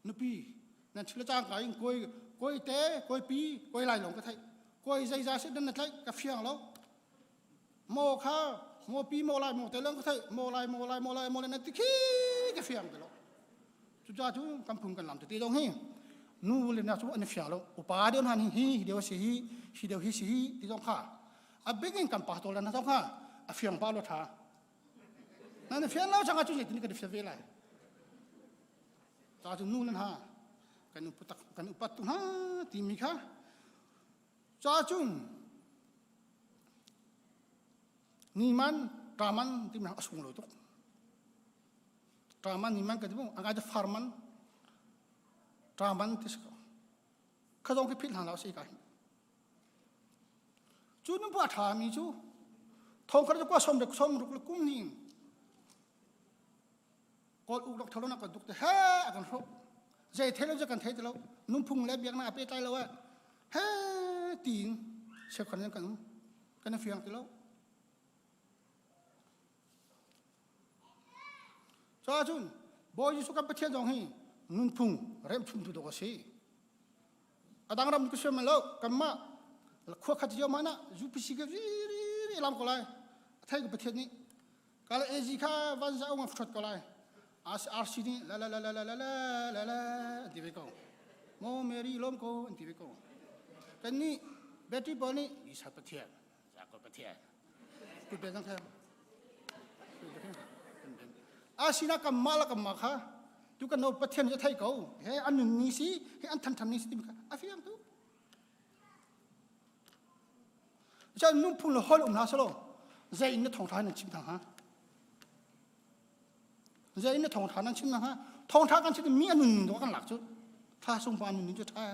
nupi nan thil cangka in koi koi te koi pi koi lai lawng ka theih koi zeiza sit nan na tlaih ka fiang lo mo kha mo pi mo lai mo te lawng ka theih mo lai mo lai mo lai mo lai nan ti khi ka fiang te lo cuca cu kan phung kan lam te ti dong hi. Nu le na cu an fia lo. Upa deuh hna hi hi deuh si hi, hi deuh hi si hi ti zong kha. A big in kan pa to la na zong kha a fiang pa lo tha. Na na fian lo changa cu zeitin kan fian ve lai. Ta cu nu nan ha kan upat kan upat tu hna timi kha ca cun ni man ta man timi a sung lo tuk. Ta man ni man ka ti mu angai te far man ta man ti si ko. Kha zong khi philh hna lo si ka hi. Cu nu pa ṭha mi cu thong khat cu som le som ruk le kum ni kawl uk dok thalo na kan duk te he a kan hro zei thelo je kan thei te lo nunphung le biaknak a pe tlai lo e he tiin cheukhat kan kan fiang ti lo Ca cun Bawi Jesuh kan Pathian zong hi nunphung remhchuntu dawh a si. A dang ram ka siam lo kanmah khua khat cio mana UPC ka ri ri ri lam ko lai. A thei ka Pathian nih kala AG kha van za ong thot ko lai. RC nih la la la la la la la la la an ti ve ko. Mo Mary lom ko an ti ve ko. Kan nih battery pawl nih Isa Pathian Jacob Pathian. Kut ben kha. Asina kan mah la kan mah kha tu kan no Pathian cu thei ko. He an nun ni si, he an than than ni si timi kha a fiang tu. Chan nungphung le hol um hna salo zei in na thawngtha nan chim thang ha. Zei in na thawngtha nan chim thang ha. Thawngtha kan chim mi an nun ning kan lak cu. Tha sung pa nun ning cu tha.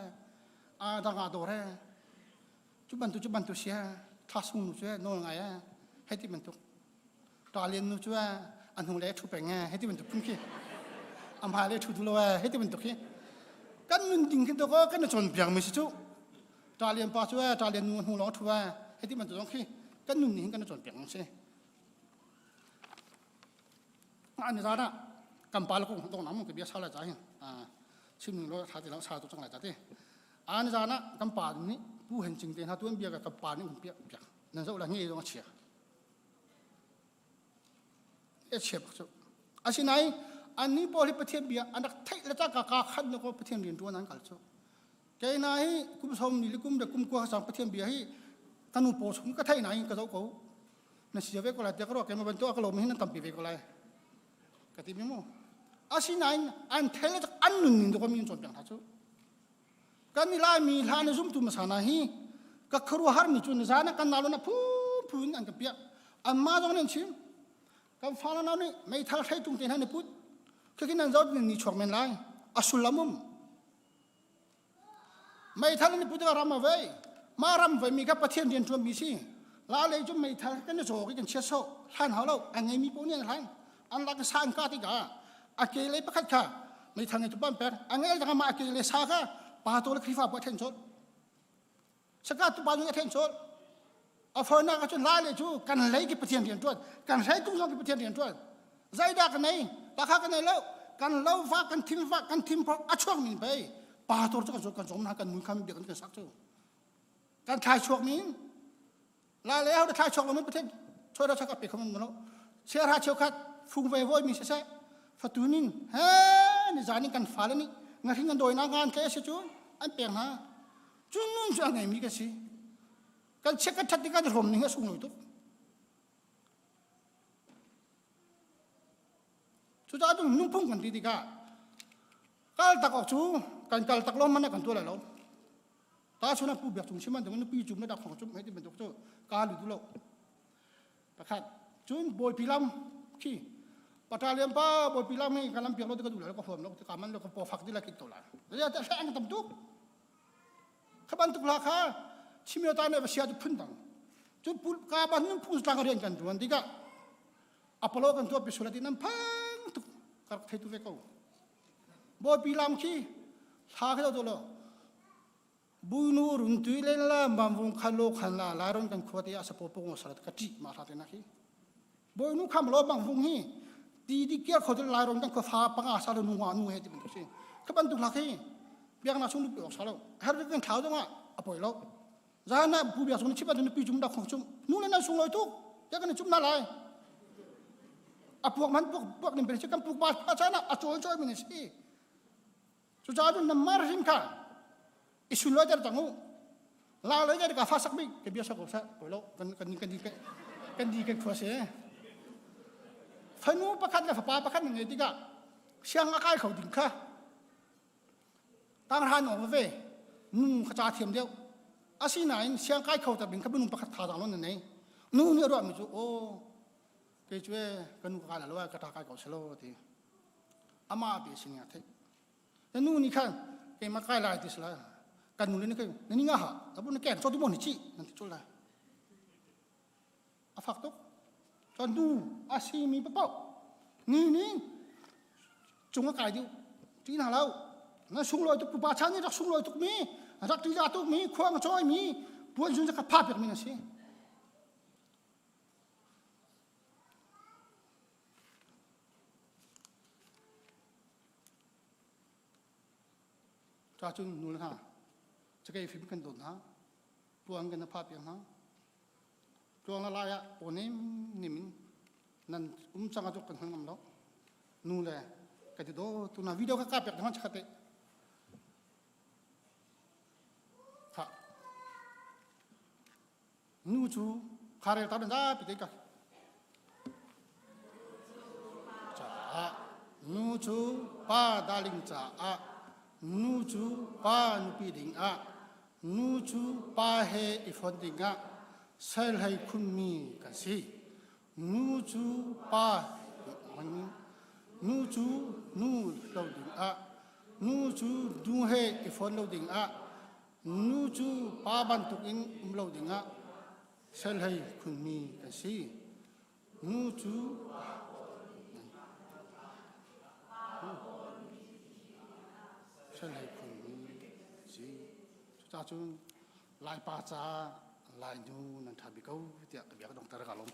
A dang a dore. Cu bantuk cu bantuk si thla sung nu cu nawl ngai eh hei ti bantuk ṭa lian nu cu a hnu le ṭhu peng eh hei ti bantuk phun khi a hmai le ṭhu duh lo eh hei ti bantuk khi kan nun ding khi to ko kan i cawnpiak mi si cu ṭa lian pa cu eh ṭa lian nu a hnu lawng ṭhu eh hei ti bantuk zong khi kan nun ning hin kan i cawnpiak mi si An zan ah kan pa le kong dong nam ka bia sa lai ca hin chim ning lo tha ti lo sa tu chang lai ta ti an zan ah kan pa nih pu hen ching te hna tuan bia ka kan pa nih piak piak nan zoh la nge zong a chia e chia bak cu asinain an ni pawl hi pathian bia an rak theih le cangka ka khat na ko pathian rian tuan an kal cu keina hi kum som ni le kum le kum kua sang pathian bia hi kanu paw chung ka theih nain ka zoh ko na sia ve ko lai tiah ka ruah keimah bantuk a ka lawm hin nan tampi ve ko lai ka ti mi mu asinain an thei le an nun ning dawk mi an cawnpiak hna cu kan i laimi hla na zumtu hmasa hna hi ka khuaruahhar mi cu na zan ah kan nalo na phu phu in an ka piah anmah zong nih an chim kan fale nau nih meithal hrei tung te hna ni put khikin nan zoh ni chuak men lai a sullam um Meithal in put ram a vei. Mah ram vei mi kha Pathian rian ṭuan mi si. La lei cu meithal kan i cawk i kan chiat sawh. Hlan hau lo. A ngei mi paoh nih an hlan. An lak i sa an kah tikah a ke lei pakhat kha meithal ngeitu pa an pek. A ngei dang mah a ke le sa kha pa to le Khrihfa pa a ṭhen colh. Saka tu pa nih a ṭhen colh. A fawinak ahcun lai le cu kan lei ki Pathian rian ṭuan, kan hrei tung zong ki Pathian rian ṭuan. Zeidah ka nei? Takha ka nei lo. Kan lo va, kan thim va, kan thim phok a chuak min pei. Pa tor cu kan kan zom na kan mun kham biak kan sak cu. Kan thlai chuak min. Lai le ho thlai chuak lo min Pathian choi ra chak a pe khom lo. Sia ra cheu khat fung ve voi mi se se. Fatunin he ni zan in kan fa le ni ngahring an doi na ngan tle se cu an pek hna. Cun nun cu a ngei mi ka si. Kan chiat kan ṭhat tikah kan i hrawm ning a sunglawi tuk. Cucaah cun nunphung kan ti tikah kal tak awk cu kan kal tak lo man kan tuah lai lo. Ta chun pu biak chung chim an nupi cum le dak khong cum hei ti bantuk cu ka lu du lo. Pakhat cun bawipi lam khi patalian pa bawipi lam hi kan lam piak lo ti ka duh lo ka huam lo ka man lo ka paw fak ti la kit to la. Ya ta hlang tam tuk. Kha bantuk hla kha chimio ta ne va sia cu phun dang. Cu ka ban nun phung tlang rian kan tuan tikah Apollo kan tuah pi sulati nan phang tuk ka rak thei tu ve ko. Bawipi lam khi hla khi lo lo buinu run tui len la mamvung khan lo khan la lai ron kan khua te a sapo pong salat ka ṭi ma hla te na khi Bawinu kham lo bang vung hi ti di kiar kho lai ron kan khua fa panga sa lo nu nga nu he ti bantuk si kha bantuk lak hi biaknak chung nupi awk sa lo har kan thlau zong ah a poi lo zan ah pu biak chung chip nu pi cum dak khong cum nu le nan sung loi tuk ya kan cum na lai a puak man puak puak nim pe kan puk ba pa chan a chawi chawi min si. Cucaah cun nan mar hrim kha i sunlawi ter cang u. La lei der ka fa sak bik ke bia sak ko sa poi lo kan kan kan di kan di kan khua se. Fanu pakhat le fapa pakhat na ngei tikah siang a kai kho ding kha tangran ong ve nu kha cha thiam deuh. Asinain siang kai kho ta ding kha minung pakhat thazaang lo na nei. Nu nih a ruahmi cu o kei cu e ka nu ka kai la lo ka ta kai ko selo ti. Amah te sin a theih. Na nu nih khan keimah kai lai ti sila kan nu le ni kai na ni nga ha abu na ken cho tu mo ni chi nan ti chul lai. A fak tuk. Cun nu a simi papoh ni ni cung a kai deuh ti hna lo. Na sunglawi tuk pupa chan nih rak sunglawi tuk mi rak ṭihzah tuk mi khuang a cawi mi puan zun kha pha pek mi na si. Ca cun nu le hna cakei fim kan dawt hna puan kan pha piak hna tluang la lai ah aw nem nim in nan um cang ah kan hal ngam lo nu le ka ti do tu na video ka ka pek hna chakate kha nu cu kharel ta zapi te ka caah nu cu pa darling caah nu cu pa nupi ding ah nu cu pa he i fon ding ah serhlei khunmi kan si. Nu cu pa nu cu nu lo ding ah nu cu nu he i fon lo ding ah nu cu pa bantuk in um lo ding ah serhlei khunmi kan si. Nu cu serhlei khunmi si. Cucaah cun Laipa ca Lainu nan ṭha bik ko tiah ka bia ka dongter ka lawm.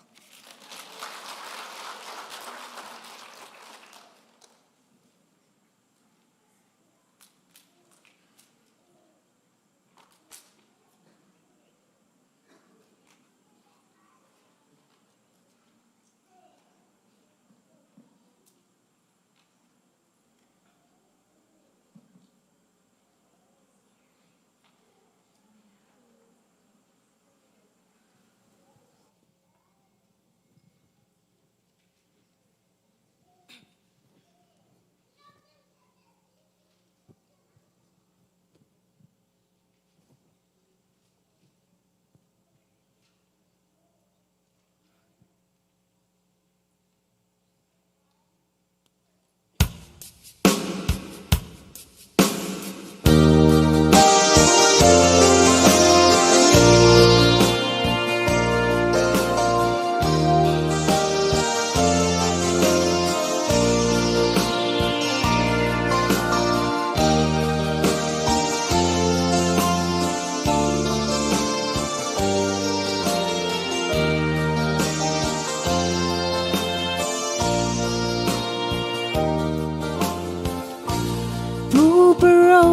Puparo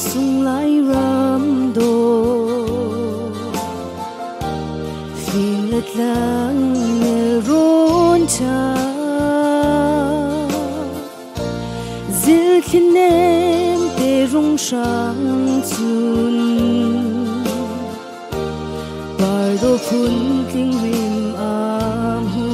sung lai ram do Fing le tlang nelrawn cha Zil thli nem te rung hrang chun Pardo phun tling rim am hu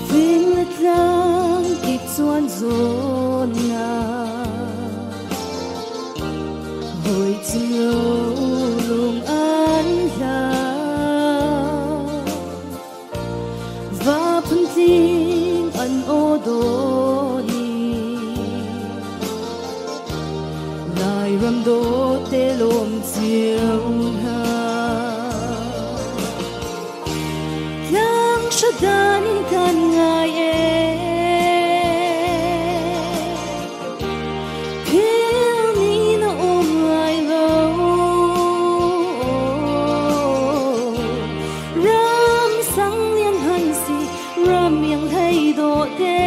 Fing le tlang kip chuan zawn na Hoi chim lo lung an hla Va phun tling an aw dawh ni Lairam dawt te lawm cio hna. Tlang hradan in kan ngai e. Phil ni na um lai lo. Ram sang lian han si, ram yang hlei dawh te.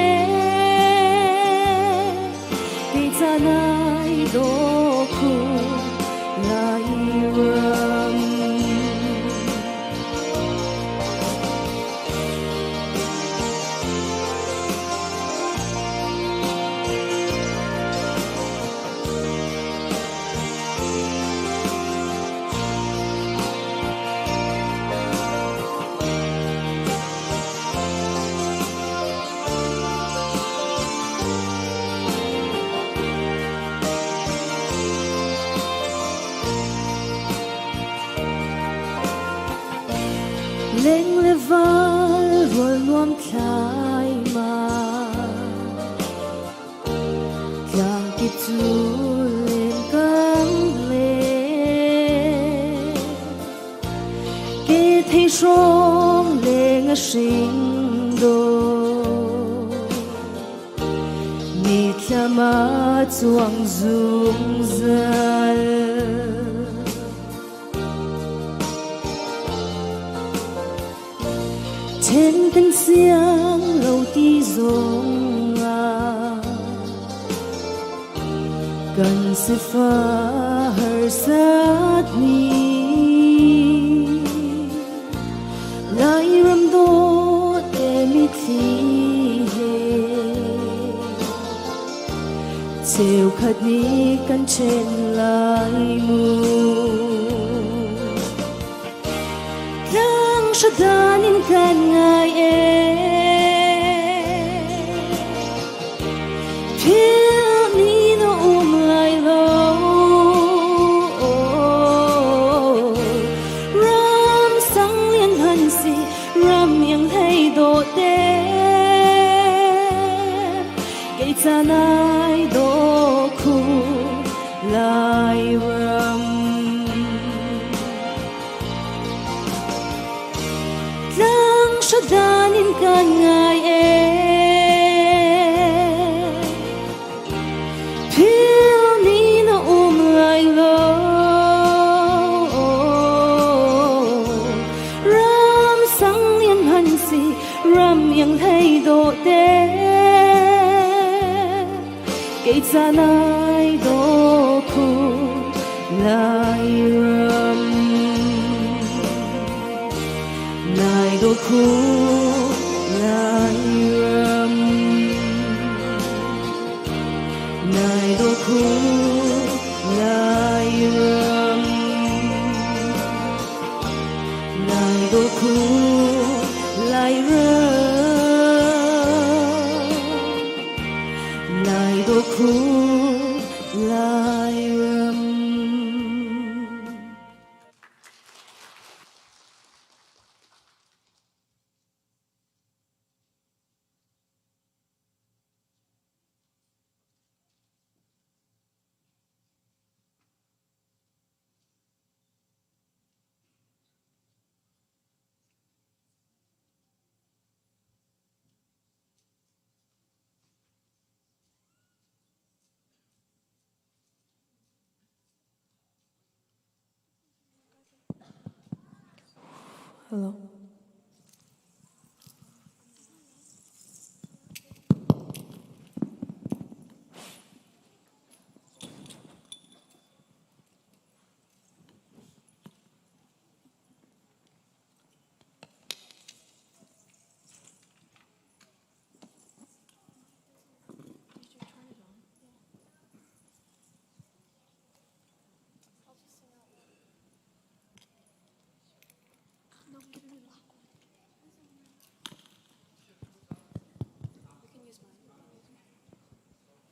Kei ca nai dawh khu lai ram. Leng le val rual nuam thlai ma Tlang kip cu len kan le Ke thei hrawng leng a hring do Mithlam a cuang zungzal. Then kan siang lo ti zong ah kan sifah harsat ni Lairam dawt e mitthli he cheukhat nih kan ṭhen lai mu. Tlang hradan in kan ngai e Philh ni na um lai lo Ram sang lian han si ram yang hlei dawh te Kei ca nai dawh khu lai ram Tlang hradan in kan ngai e Phil ni na um lai lo Ram sang lian han si ram yang hlei dawh te Kei ca nai dawh khu lai ram Nai dawh khu lai ram Nai dawh khu lai ram Nai dawh khu lai ram Nai dawh khu lai ram. Hello.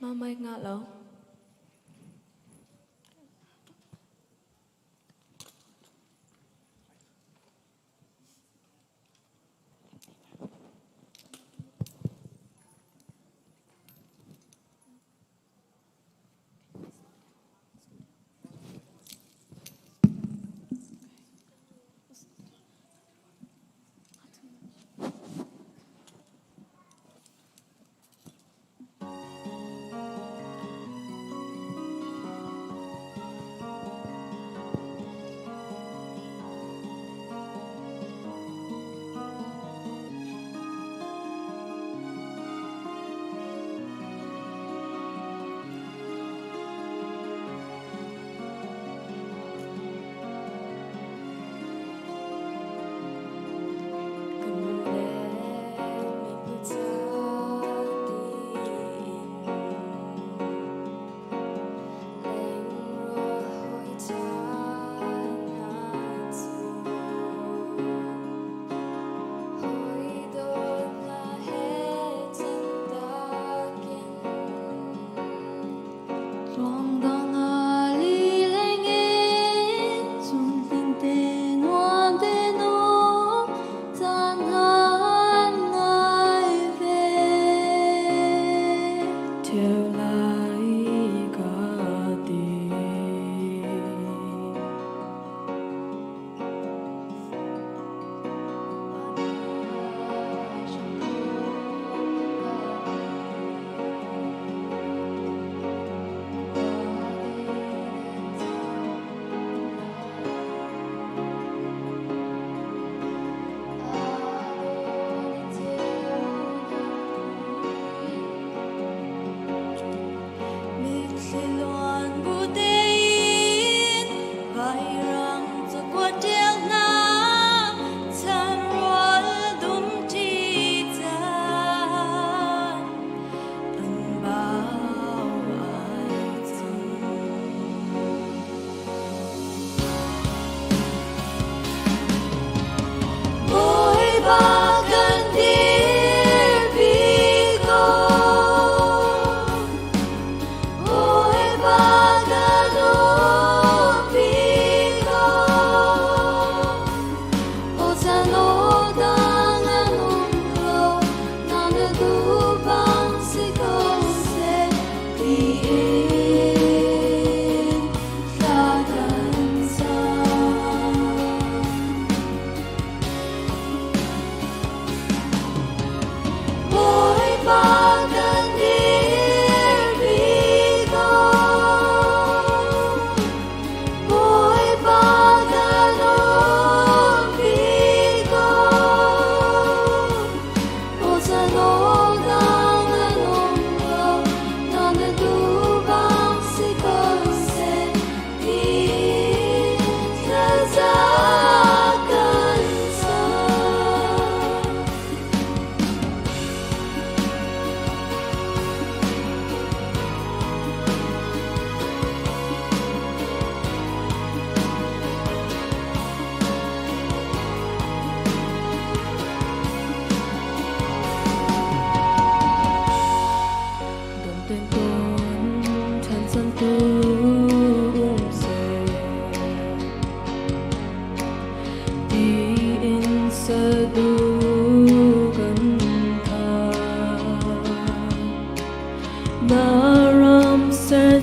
Ma mic nga lo.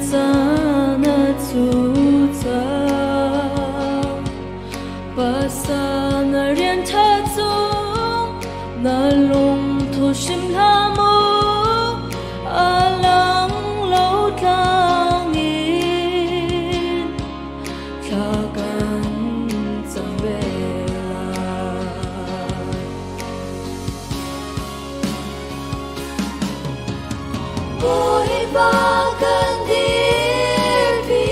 Caan a cu cang. Pasal na rian ṭha cung na lungtho hrim hlah mu, a lang lo tlang in thla kan cam ve lai. Bawipa kan dirpi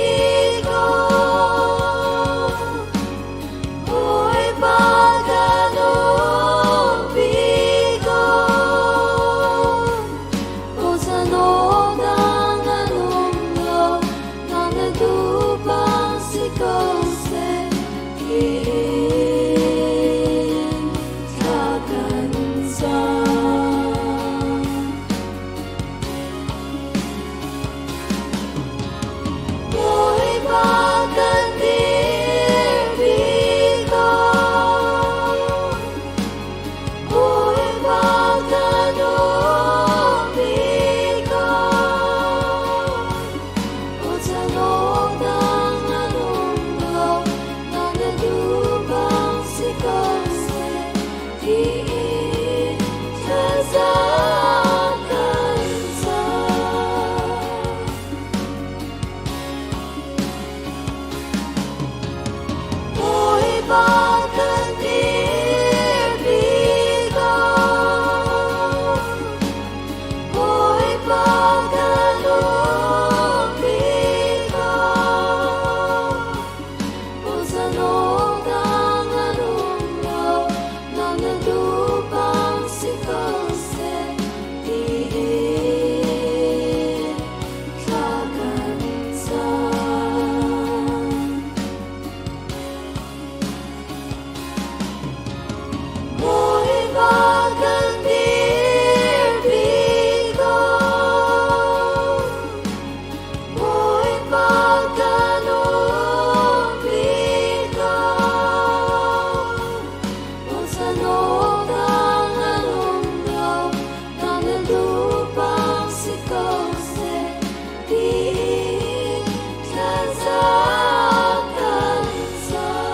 ko, Bawipa kan umpi ko. Bochan awk dang an um lo, nang na duh bang si ko seh, tiin thla kan cam. Bawipa kan dirpi ko, Bawipa kan umpi ko. Bochan awk dang an um lo, nang na duh bang si ko seh, tiin thlacam kan cam. Bawipa kan dirpi ko, Bawipa kan umpi ko. Bochan awk dang an um lo, nang na duh bang si ko seh, tiin thla kan cam. Bawipa kan dirpi ko, Bawipa kan umpi ko. Bochan awk dang an um lo, nang na duh bang si ko seh, tiin thlacam kan cam.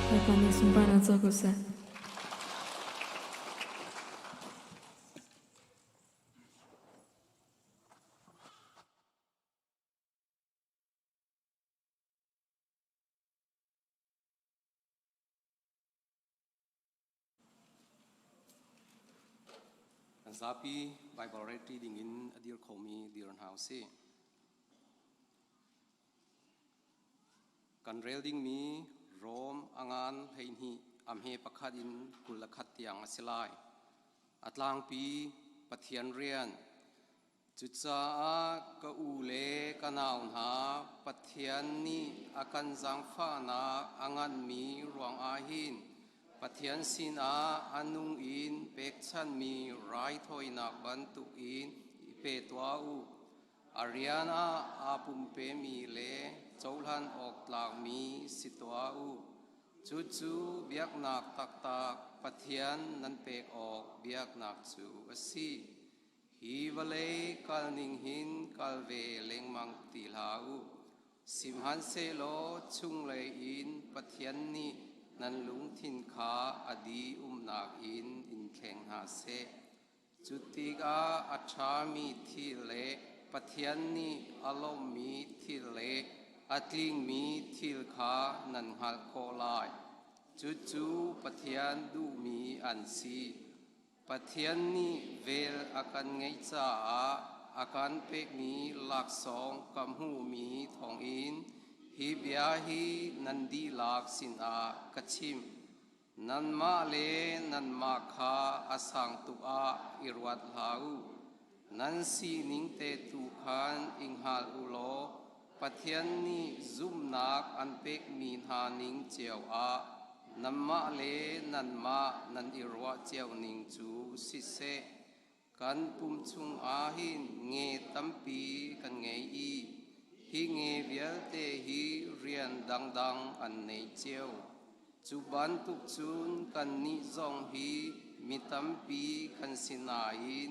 Bawipa nih sunparnak co ko seh. Kan zapi Bible rel ṭi dingin a dir khomi dir hna usih. Kan rel dingmi Rom a ngan 12 a hme pakhat in 21 tiang a si lai. A tlangpi Pathian rian. Cucaah ka u le ka nau hna, Pathian nih a kan zaangfahnak a nganmi ruangah hin Pathian sinah a nung in pekchanhmi raithawinak bantukin i pe tuah u. A rian ah aa pumpemi le cohlan awk tlakmi si tuah u. Cucu biaknak taktak Pathian nan pek awk biaknak cu a si. Hi vawlei kalning hin kal ve lengmang ti hlah u. Sihmanhsehlaw chunglei in Pathian nih nan lungthin kha a di umnak in in thleng hna seh. Cu tikah a ṭhami thil le Pathian nih a lawmhmi thil le a tlingmi thil kha nan hngalh khawh lai. Cucu Pathian duhmi an si. Pathian nih vel a kan ngeih caah a kan pekmi laksawng ka hmuhmi thawngin hi bia hi nan dihlak sinah ka chimh. Nanmah le nanmah kha a sang tuk ah i ruat hlah u. Nan sining te tu khan i hngal u law Pathian nih zumhnak an pekmi hna ning cio ah nanmah le nanmah nan i ruah cio ning cu siseh, kan pum chungah hin nge tampi kan ngei i hi nge vialte hi rian dangdang an nei cio. Cu bantuk cun kannih zong hi mi tampi kan si nain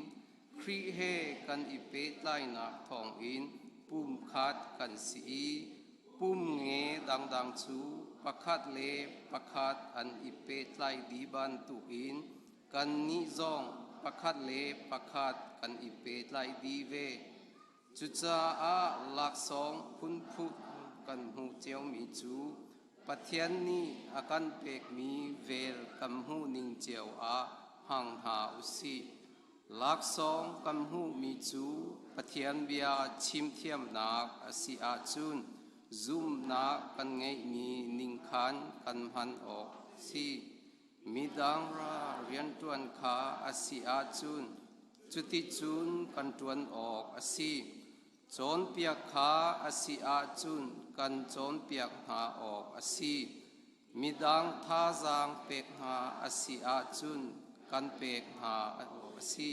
Khrih he kan i pehtlainak thawngin pumkhat kan si i pum nge dangdang cu pakhat le pakhat an i pehtlai dih bantukin kannih zong pakhat le pakhat kan i pehtlai dih ve. Cucaah laksawng phunphun kan hmuh ciomi cu Pathian nih a kan pekmi vel kan hmuhning cio ah hmang hna u sih. Laksawng kan hmuhmi cu Pathian bia chimthiamnak a si ahcun zumhnak kan ngeihmi ning khan kan hman awk a si. Midang ra rianṭuan kha a si ahcun cuticun kan ṭuan awk a si. Cawnpiak kha a si ahcun kan cawnpiak hna awk a si. Midang thazaang pek hna a si ahcun kan pek hna awk a si.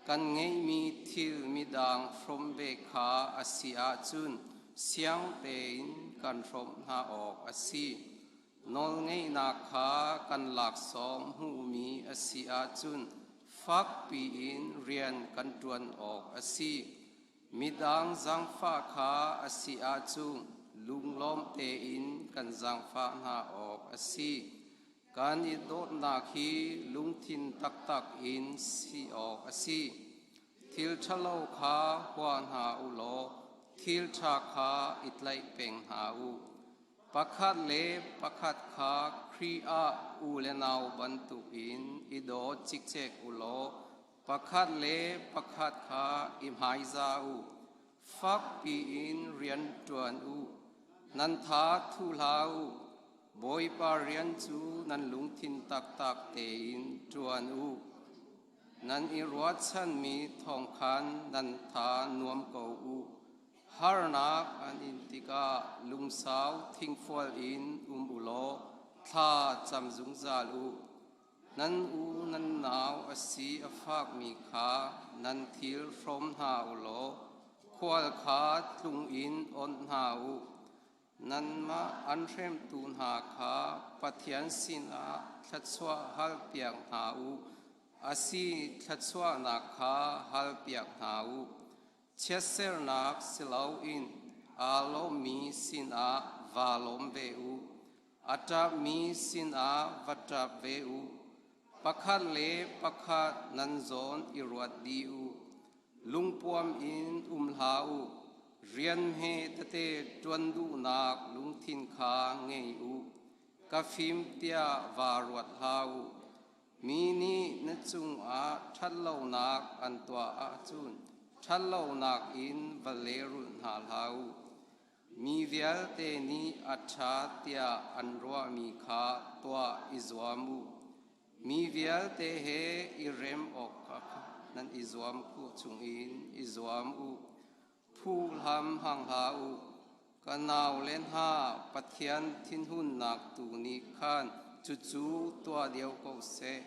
Kan ngeihmi thil midang hrawm ve kha a si ahcun siang tein kan hrawmh hna awk a si. Nawlngeihnak kha kan laksawng hmuhmi a si ahcun fakpi in rian kan ṭuan awk a si. Midang zaangfah kha a si ahcun lunglawm tein kan zaangfah hna awk a si. Kan i dawtnak hi lungthin taktak in si awk a si. Thil ṭhalo kha hua hna u law thil ṭha kha i tlaih peng hna u. Pakhat le pakhat kha Khrih ah u le nau bantukin i daw cikcek u law pakhat le pakhat kha i hmaizah u. Fakpi in rian ṭuan u. Nan tha thu hlah u. Bawipa rian cu nan lungthin taktak tein ṭuan u. Nan i ruahchanmi thawng khan nan tha nuam ko u. Harnak an in tikah lungsau thingfual in um u law thla cam zungzal u. Nan u nan nau a si a fakmi kha nan thil hrawm hna u law khual kha tlung in onh hna u. Nanmah an hremtu hna kha Pathian sinah thluachuah halpiak hna u. A si thluachuahnak kha halpiak hna u. Chiatsernak si loin aa lawmmi sinah vaa lawm ve u. A ṭapmi sinah va ṭap ve u. Pakhat le pakhat nan zawn i ruat dih u. Lungpuam in um hlah u. Rian hme tete ṭuan duhnak lungthin kha ngei u. Ka fim tiah vaa ruat hlah u. Mi nih na cungah ṭhatlonak an tuah ahcun ṭhatlonak in va lehrulh hna hlah u. Mi vialte nih a ṭha tiah an ruahmi kha tuah i zuam u. Mi vialte he i rem awk kha nan i zuam khawh chungin i zuam u. Phuhlam hmang hlah u. Ka naule hna, Pathian thinhunnak tu nih khan cucu tuah lio ko seh.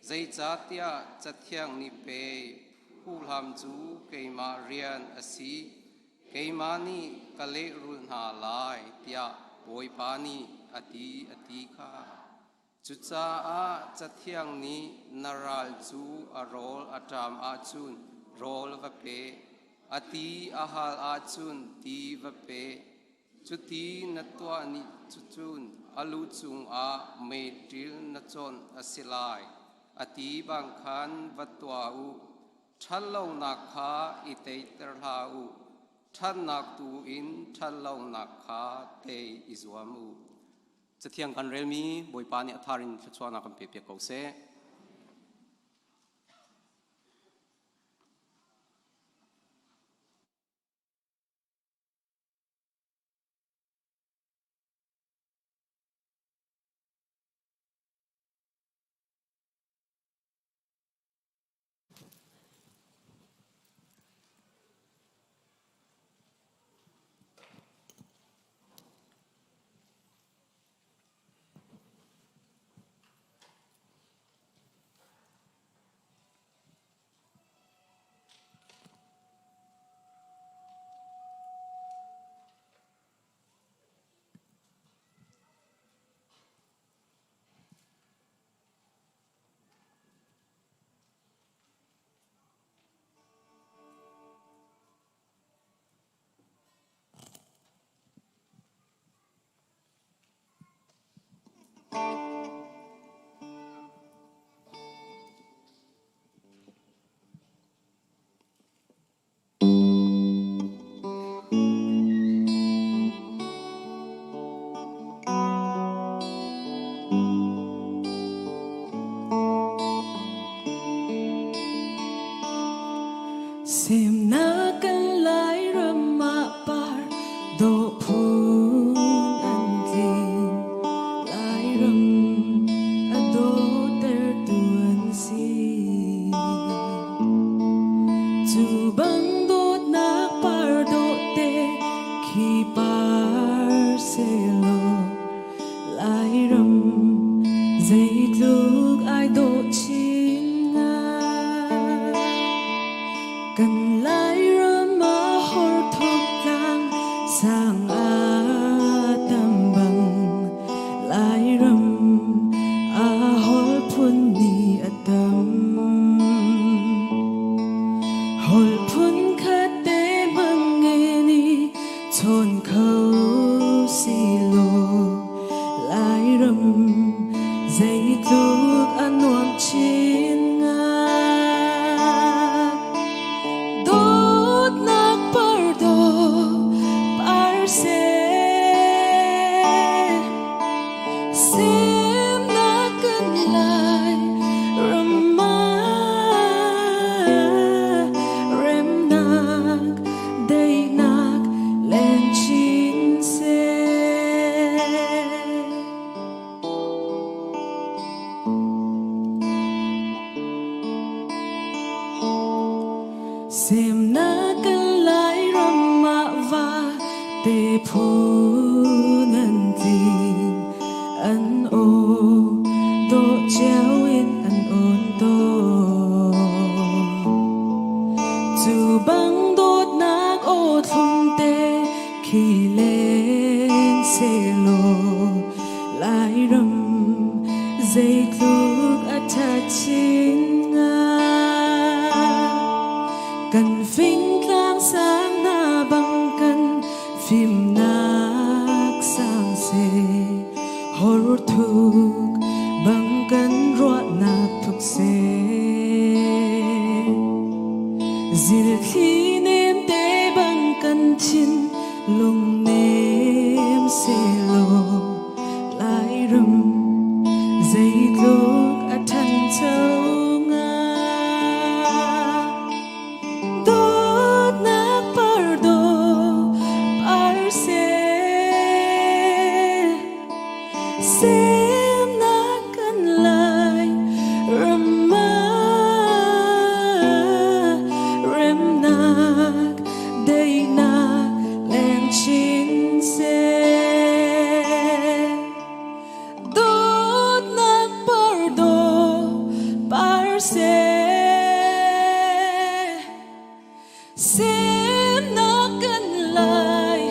Zeicahtiah Cathiang nih pei phuhlam cu keimah rian a si, keimah nih ka lehrulh hna lai, tiah Bawipa nih a ti, a ti kha. Cucaah Cathiang nih na ral cu a rawl a ṭam ahcun rawl va pe, a ti a hal ahcun ti va pe. Cuti na tuah ni cucun a lu cungah meiṭil na cawnh a si lai. A ti bang khan va tuah u. Ṭhatlonak kha i teiter hlah u. Ṭhatnak tu in ṭhatlonak kha tei i zuam u. Cathiang kan relmi Bawipa nih a thar in thluachuahnak kan pe piak ko seh. Semnak kan Lairam ah par dawh phun an tling. Lairam a dawhtertu an si. Cu bang dawtnak par dawh te khi par sehlaw Lairam zeitluk ai dawh chin hnga. Kan Lairam ah horthok tlang sang a tam bang Lairam a holh phun nih a tam. Holh phun khat te hmang in i chawn kho si law Lairam zeitluk a nuam chin hnga. Dawtnak pardo par seh, semnak kan lai ram ah remnak daihnak len chin seh. Semnak kan Lairam ah va te phun an tling, an aw dawh cio in an awn tawn. Cu bang dawtnak aw thlum te khi leng sehlaw Lairam zeitluk a ṭha chin hnga. Kan fingtlang sang hna bang kan fimnak sang seh, hor thuk bang kan ruahnak thuk seh. Zilthli nem te bang kan thin lung nem sehlaw Lairam zeitluk a ṭhancho hnga. Dawtnak pardo par seh, semnak kan lai ram ah remnak daihnak leng chin seh. Dawtnak pardo par seh, semnak kan lai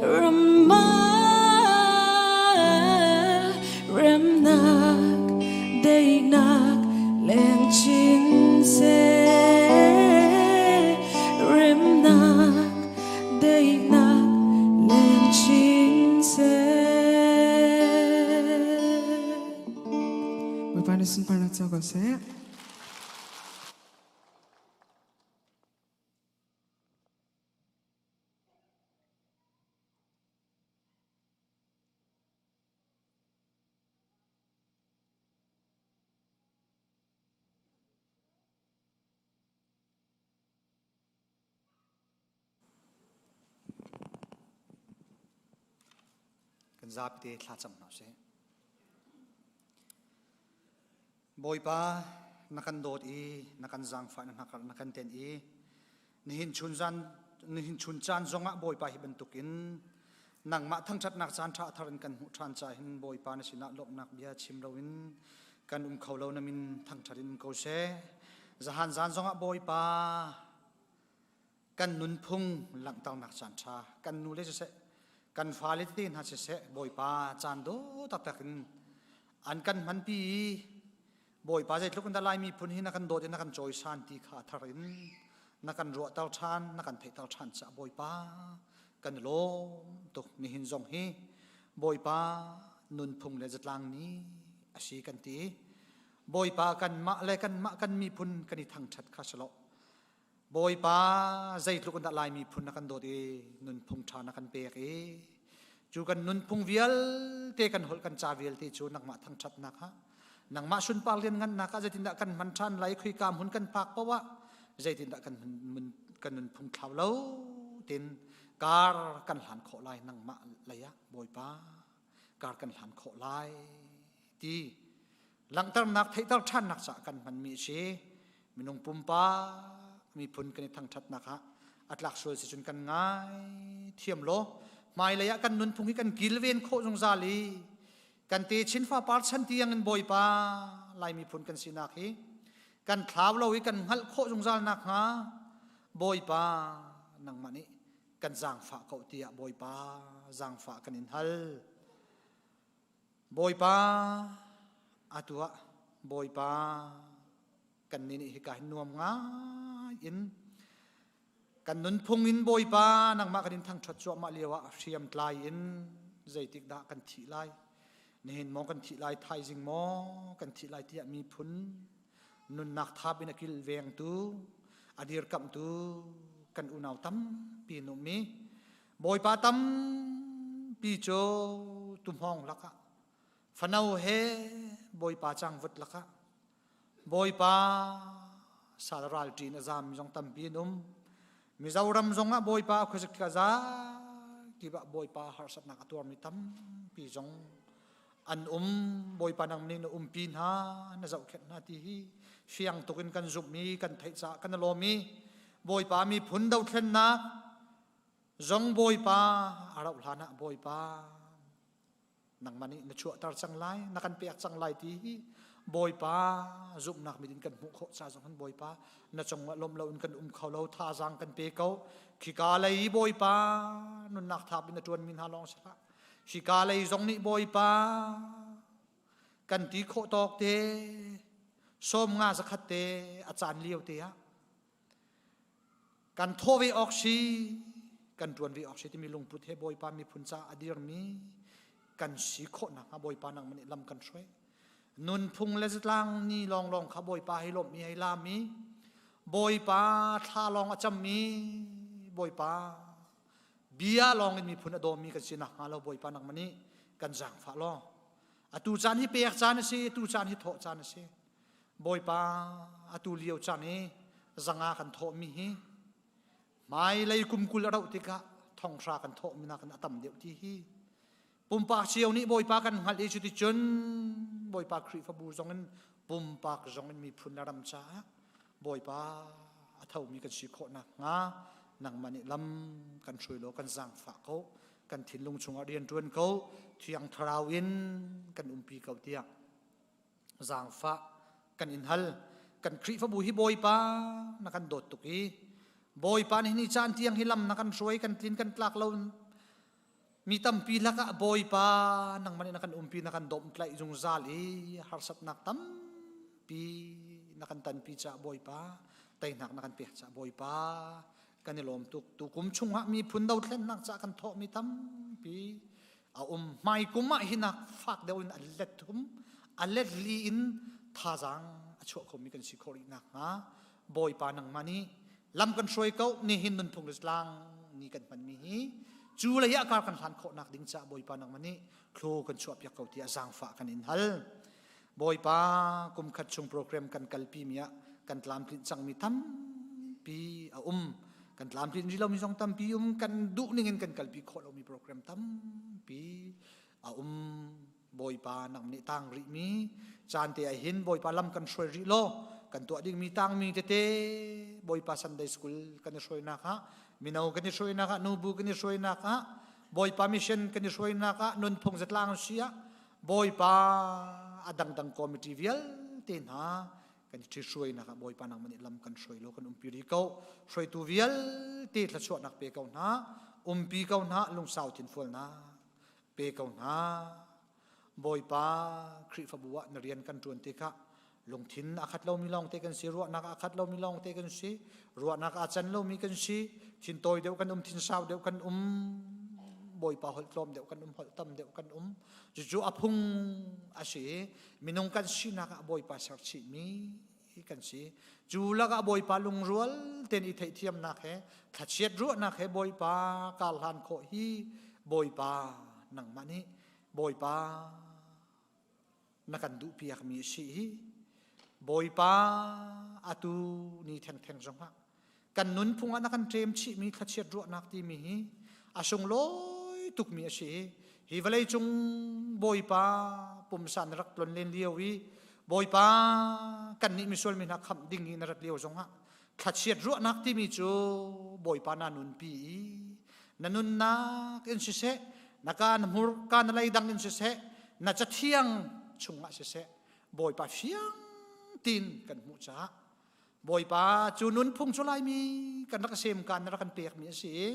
ram ah remnak daihnak leng chin seh, remnak daihnak leng chin seh. Bawipa na sunparnak co ko seh. Kan zapi te thlacam hna sih. Bawipa na kan dawt i na kan zaangfah na na kan ten i nihin chun zan nihin chun caan zongah Bawipa hi bantukin nangmah thangṭhatnak caan ṭha thar in kan hmuh ṭhan ca hin Bawipa na sinah lawmhnak bia chim loin kan um kho lo na min thangṭhat in ko seh. Zahan zan zongah Bawipa kan nunphung langhternak caan ṭha kan nu le siseh kan fale tete hna siseh Bawipa caan dawh taktak in an kan hmanpi i Bawipa zeitluk in dah Lai miphun hi na kan dawt i na kan cawisan ti kha a thar in na kan ruahter ṭhan na kan theihter ṭhan caah Bawipa kan i lawm tuk nihin zong hi Bawipa. nunphung le zatlang ni a si kan ti. Bawipa kanmah le kanmah kan miphun kan i thangṭhat kha si lo. Bawipa zeitluk in dah Lai miphun na kan dawt i nunphung ṭha na kan pek i cu kan nunphung vialte kan holh kan ca vialte cu nangmah thangṭhatnak ah nangmah sunpar lianngannak ah zeitindah kan hman ṭhan lai khuika hmun kan phak paoh ah zeitindah kan kan nunphung thlau lo tin kar kan hlan khawh lai nangmah lei ah Bawipa kar kan hlan khawh lai ti langhternak theihter ṭhannak caah kan hmanmi a si. Minung pumpak miphun kan i thangṭhatnak ah a tlak sual si cun kan ngai thiam law hmailei ah kan nunphung hi kan kilven khawh zungzal i kan te chin fapar chan tiang in Bawipa Lai miphun kan sinak hi kan thlau lo i kan hngalh khawh zungzal nakhnga Bawipa nangmah nih kan zaangfah ko tiah Bawipa zaangfah kan in hal. Bawipa atu ah Bawipa kannih nih hika hin nuam ngai in kan nunphung in Bawipa nangmah kan in thangṭhat cuahmah lio ah hriamtlai in zeitik dah kan thih lai nihin maw kan thih lai thaizing maw kan thih lai tiah miphun nunnak thap in a kilvengtu a dirkamhtu kan unau tampi an um i Bawipa tampi cu tuhmawng lakah fano he Bawipa cangvut lakah Bawipa sal ral ṭin a zaam zong tampi an um. Mizoram zong ah Bawipa khuazik ka za kip ah Bawipa harsatnak a tuarmi tampi zong an um. Bawipa nang nih na umpi hna na zohkhenh hna ti hi fiang tuk in kan zumh i kan theih caah kan i lawm i Bawipa miphun dothlennak Zong Bawipa a rauh hlan ah Bawipa nangmah nih na chuahter cang lai na kan pek cang lai ti hi Bawipa zumhnak mit in kan hmuh khawh ca zong hin Bawipa na cungah lawm lo in kan um kho lo thazaang kan pe ko khika lei Bawipa nunnak thap in na ṭuanmi hna lawng si hlah khika lei zong nih Bawipa kan ti khawh tawk te sawm nga zakhat te a caan lio te ah Kan thawh ve awk si, kan ṭuan ve awk si timi lungput he Bawipa miphun caah a dirmi kan si khawh nakhnga Bawipa nangmah nih lam kan hruai. Nunphung le zatlang ni lawnglawng kha Bawipa hei lawmhmi hei laami, Bawipa thla lawng a cammi, Bawipa bia lawng in miphun a dawmi kan si nakhnga lo Bawipa nangmah nih kan zaangfah law. Atu caan hi pek caan a si, atu caan hi thawh caan a si. Bawipa atu lio caan i zanga kan thawhmi hi hmailei kum 20 a rauh tikah thonghra kan thawhmi nakin a tam deuh ti hi pumpak cio nih Bawipa kan hngalh i cuticun Bawipa Khrihfabu zong in pumpak zong in miphun le ram caah Bawipa a thomi kan si khawh nakhnga nangmah nih lam kan hruai law kan zaangfah ko kan thinlung chungah rian ṭuan ko thiang thlarau in kan umpi ko tiah zaangfah kan in hal kan Khrihfabu hi Bawipa na kan dawt tuk i Bawipa nih ni caan tiang hi lam na kan hruai kan tlin kan tlak lo mi tampi lakah Bawipa nangmah nih na kan umpi na kan domhtlaih zungzal i harsatnak tampi na kan tanpi caah Bawipa teinak na kan pek caah Bawipa kan i lawm tuk tukum chungah miphun dothlennak caah kan thawhmi tampi a um hmai kum ah hinak fak deuh in a let thum a let li in thazaang a chuah khomi kan si khawh rih nakhnga Bawipa nangmah nih lam kan hruai ko nihin nunphung le tlang ni kan hmanmi hi cu lei ah kar kan hlan khawh nak ding caah Bawipa nangmah nih thlu kan chuah piak ko tiah zaangfah kan in hal Bawipa kum khat chung program kan kalpi mi ah kan tlamtlinh cangmi tampi a um. Kan tlamtlinh rih lomi zong tampi um. Kan duh ning in kan kalpi khawh lomi program tampi a um. Bawipa nang nih tang rih mi caan te ah hin Bawipa lam kan hruai rih law kan tuah dingmi tangmi tete Bawipa Sunday School kan i hruainak ah mino kan i hruainak ah nubu kan i hruainak ah Bawipa mission kan i hruainak ah nunphung zatlang si ah Bawipa a dangdang committee vialte hna kan i ṭhihruainak ah Bawipa nangmah nih lam kan hruai law kan umpi rih ko. Hruaitu vialte thluachuahnak pe ko hna, umpi ko hna, lungsau thinfualnak pe ko hna. Bawipa Khrihfabu ah na rian kan ṭuan tikah lungthin a khat lomi lawngte kan si, ruahnak a khat lomi lawngte kan si, ruahnak aa can lomi kan si, thintawi deuh kan um, thinsau deuh kan um. Bawipa holh tlawm deuh kan um, holh tam deuh kan um. Cucu a phung a si i minung kan sinak ah Bawipa serchihmi kan si. Cu lakah Bawipa lungrual tein i theihthiamnak he thlachiat ruahnak he Bawipa kar hlan khawh hi Bawipa nangmah nih Bawipa na kan duhpiakmi a si hi Bawipa atu ni thengtheng zongah kan nunphung ah na kan ṭem chihmi thlachiat ruahnak timi hi a sunglawi tukmi a si hi vawlei cung Bawipa pumsa na rak tlon len lio i Bawipa kannih misual mi hna khamh ding i na rat lio zongah thlachiat ruahnak timi cu Bawipa na nunpi i na nunnak in siseh na ka na hmur ka na lei dang in siseh na cathiang chungah siseh Bawipa fiang tin kan hmuh caah Bawipa cu nunphung cu Laimi kan rak sem kan na rak kan pekmi a si i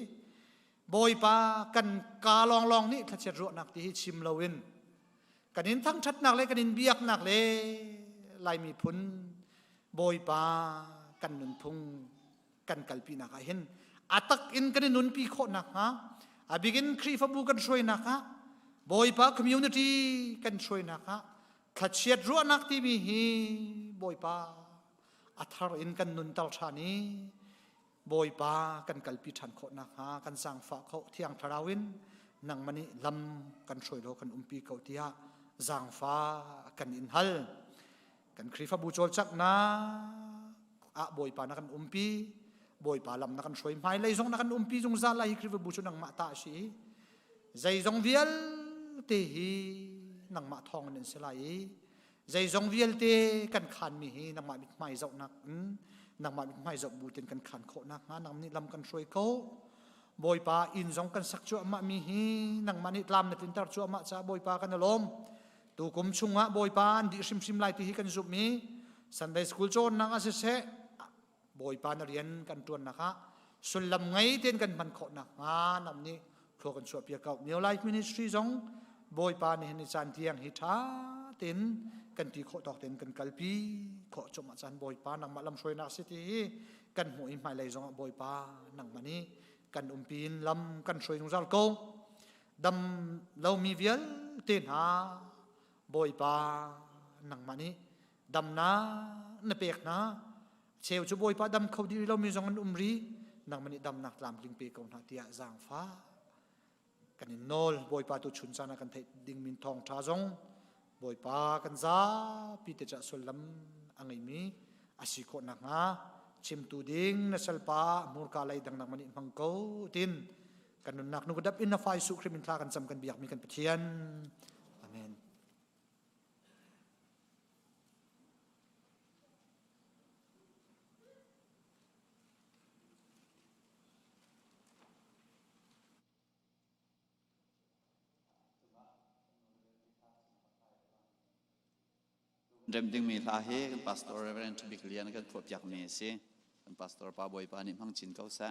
Bawipa kan ka lawnglawng nih thlachiat ruahnak ti hi chim loin kan in thangṭhatnak le kan in biaknak le Laimi phun Bawipa kan nunphung kan kalpinak ah hin a tak in kan i nunpi khawh nakhnga a bikin Khrihfabu kan hruainak ah Bawipa community kan hruainak ah Thlachiat ruahnak timi hi Bawipa a thar in kan nunter ṭhan i Bawipa kan kalpi ṭhan khawh nakhnga kan zaangfah kho Thiang Thlarau in nangmah nih lam kan hruai law kan umpi ko tiah zaangfah kan in hal. Kan Khrihfabu cawlcanghnak ah Bawipa na kan umpi, Bawipa lam na kan hruai hmailei zong na kan umpi zungzal lai hi Khrihfabu cu nangmah ta a si i zeizong vialte hi nangmah thawng in an si lai i zeizong vialte kan khanmi hi nangmah mithmai zohnak in nangmah mithmai zoh bu tin kan khan khawh nakhnga nang nih lam kan hruai ko Bawipa inn zong kan sak cuahmah mi hi nangmah nih tlam na tlinter cuahmah caah Bawipa kan i lawm tukum chungah Bawipa an dih hrimhrim lai ti hi kan zumh i Sunday school cawnnak ah siseh Bawipa na rian kan ṭuannak ah sullam ngei tein kan hman khawh nakhnga nam nih thlua kan chuahpiak ko. New Life Ministry zong Bawipa nih hin caan tiang hi ṭha tein kan ti khawh tawk tein kan kalpi khawh cumah caan Bawipa nangmah lamhruainak si ti hi kan hmuh i hmailei zongah Bawipa nangmah nih kan umpi in lam kan hruai zungzal ko. Dam lomi vialte hna Bawipa nangmah nih damnak na pek hna cheu cu bawipa dam kho dih lomi zong an um ri nangmah nih damnak tlamtling pe ko hna tiah zaangfah kan in nawl bawipa tu chun caan ah kan theih ding min thawng tha zong bawipa kan zapi te cah sullam a ngeimi a si khawh nakhnga chimtu ding na salpa hmurka lei dang nangmah nih hmang ko tin kan nunnak nu dap in na fai su khrim in thla kan cam kan biak mi kan Pathian amen Rem dingmi hla hi kan pastor Reverend Bik Lian kan phuahpiakmi a si. Kan pastor pa Bawipa nih hmang chin ko seh.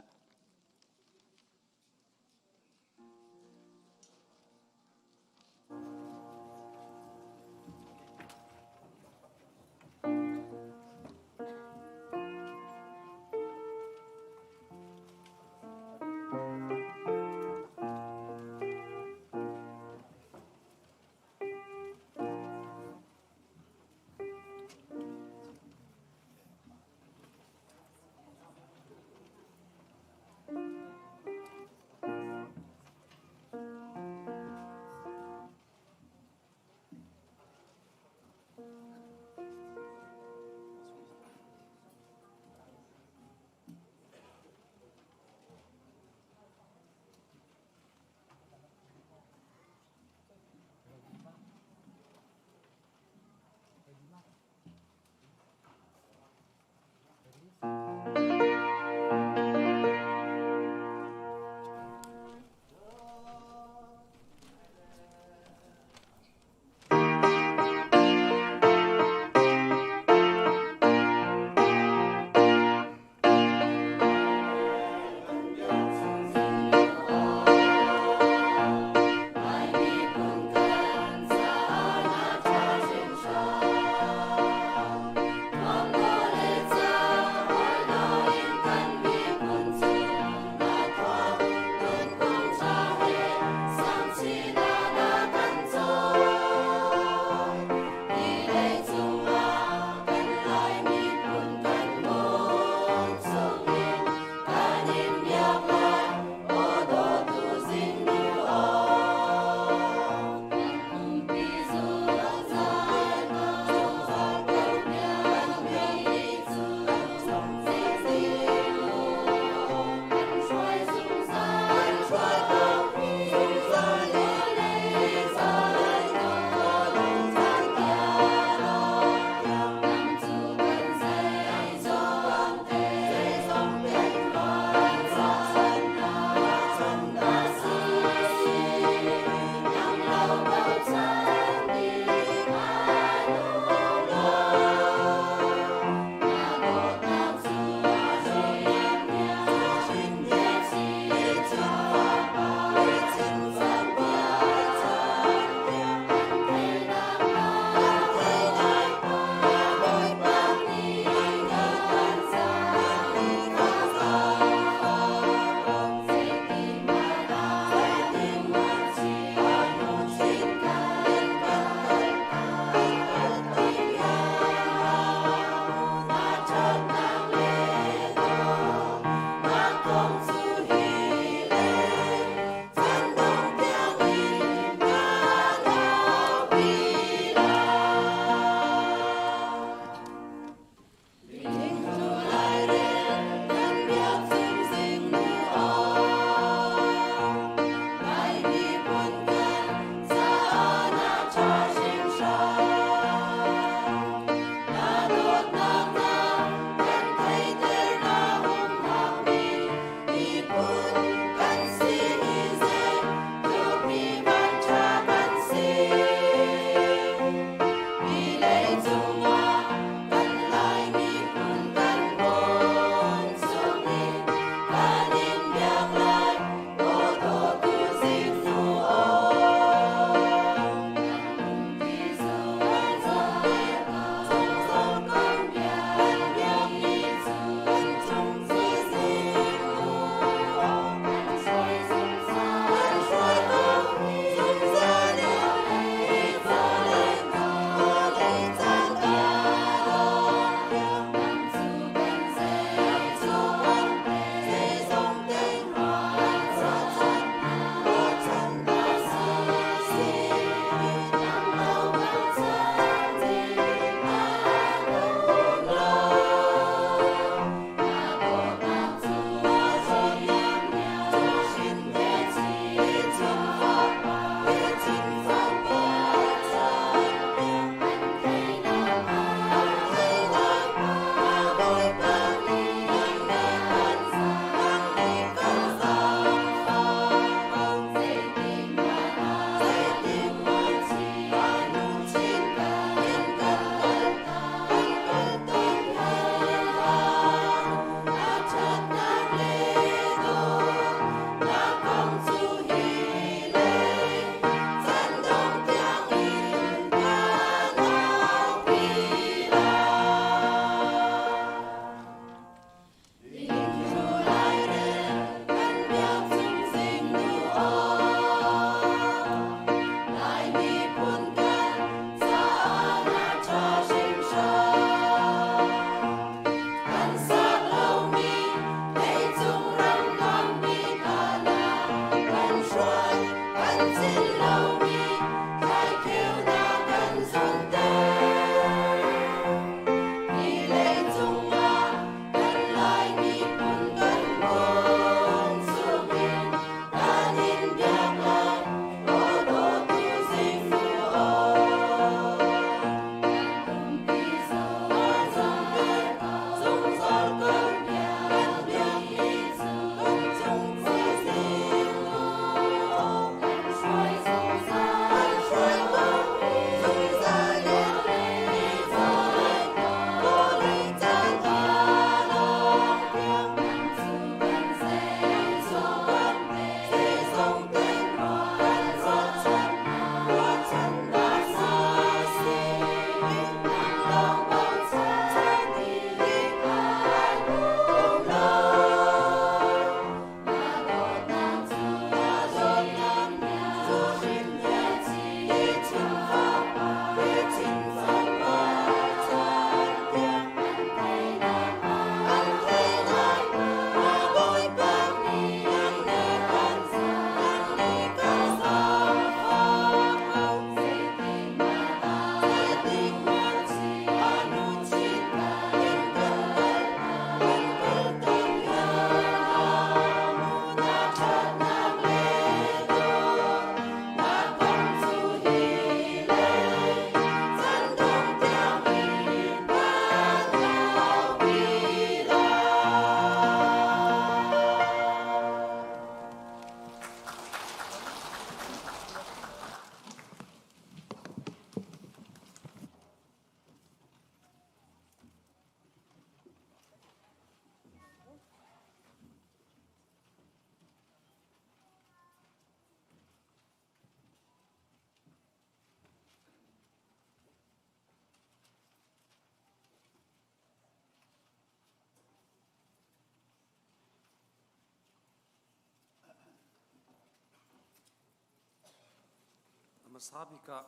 Hmasa bik ah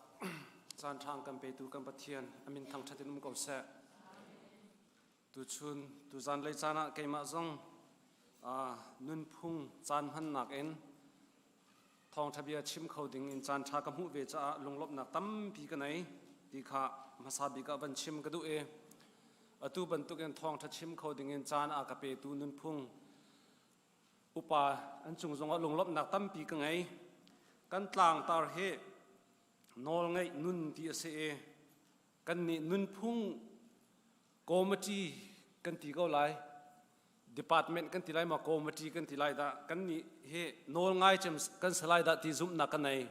caan ṭha kan petu kan Pathian a min thangṭhat in um ko seh. Tuchun tuzan lei caan ah keimah zong nunphung caan hmannak in thawngṭha bia chim kho ding in caan ṭha ka hmuh ve caah lunglawmhnak tampi ka nei ti kha hmasa bik ah van chim ka duh i atu bantukin thawngṭha chim kho ding in caan a ka petu nunphung upa an cung zongah lunglawmhnak tampi ka ngei. Kan tlangtar hi nawlngeih nun ti a si i kannih nunphung committee kan ti ko lai department kan ti lai ma committee kan ti lai dah kannih hi nawl ngai cem kan si lai dah ti zumhnak ka nei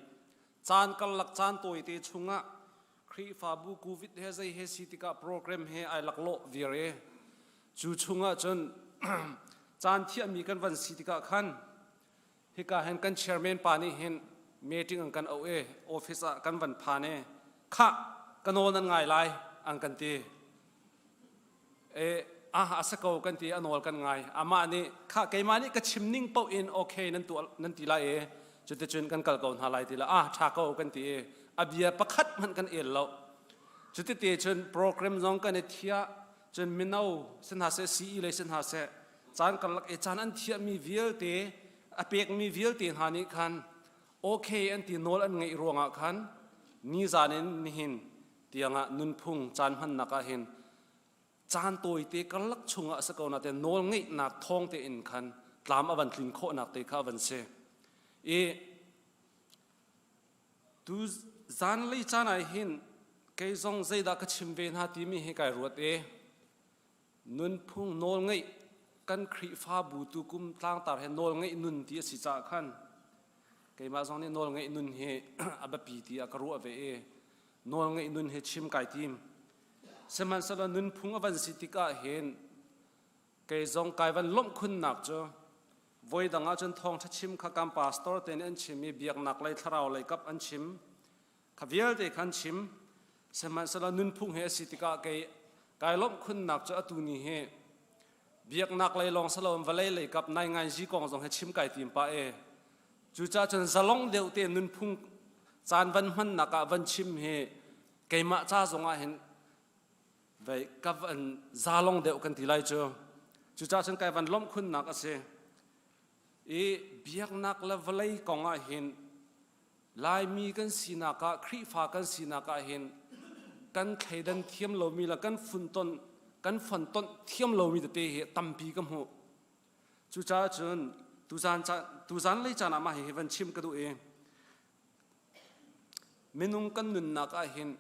caan karlak caan tawi te chungah Khrihfabu COVID he zei he si tikah program he ai laklawh viar i cu chungah cun caan thiahmi kan van si tikah khan hika hin kan chairman pa nih hin meeting an kan auh i office ah kan van phan i khah ka nawl nan ngai lai an kan ti e ah a si ko kan ti a nawl kan ngai amah nih khah keimah nih ka chim ning paoh in okay nan tuah nan ti lai i cuticun kan kal ko hna lai ti la ah tha ko kan ti i a bia pakhat hmanh kan el lo cuti cun program zong kan i thiah cun mino si hna seh CE lei si hna seh caan karlak i caan an thiahmi vialte a pekmi vialte hna nih khan okay an ti nawl an ngeih ruangah khan nizan in nihin tiangah nunphung caan hmannak ah hin caan tawite karlak chungah a si ko nain nawl ngeihnak thawng tein khan tlam a van tlin khawhnak te kha a van si i tu zanlei caan ah hin kei zong zeidah ka chim ve hna timi hi kai ruat i Nunphung nawlngeih kan Khrihfabu tukum tlangtar he nawlngeih nun ti a si caah khan keimah zong nih nawlngeih nun hi a biapi ti ah ka ruah ve i nawlngeih nun hi chim kai tim. Sihmanhsehlaw nunphung a van si tikah hin kei zong kai van lawmh khunnak cu voidang ahcun thawngṭha chim kha kan pastor te nih an chim i biaknak lei thlarau lei kap an chim Kha vialte khan chim. Sihmanhsehlaw nunphung he a si tikah kei kai lawmh khunnak cu atu ni hi biaknak lei lawng si loin vawlei lei kap naingainzi kong zong hi chim kai tim pah e. Cucaah cun zalong deuh te nunphung caan van hmannak ah van chim hi keimah ca zong ah hin vei ka van zalong deuh kan ti lai cu. Cucaah cun kai van lawmh khunnak a si. I biaknak le vawlei kong ah hin Laimi kan sinak ah, Khrihfa kan sinak ah hin kan thleidan thiam lomi le kan funtonh kan fontonh thiam lomi tete hi tampi ka hmuh. Cucaah cun tuzan tuzan lei caan ah mah hihi van chim ka duh i minung kan nunnak ah hin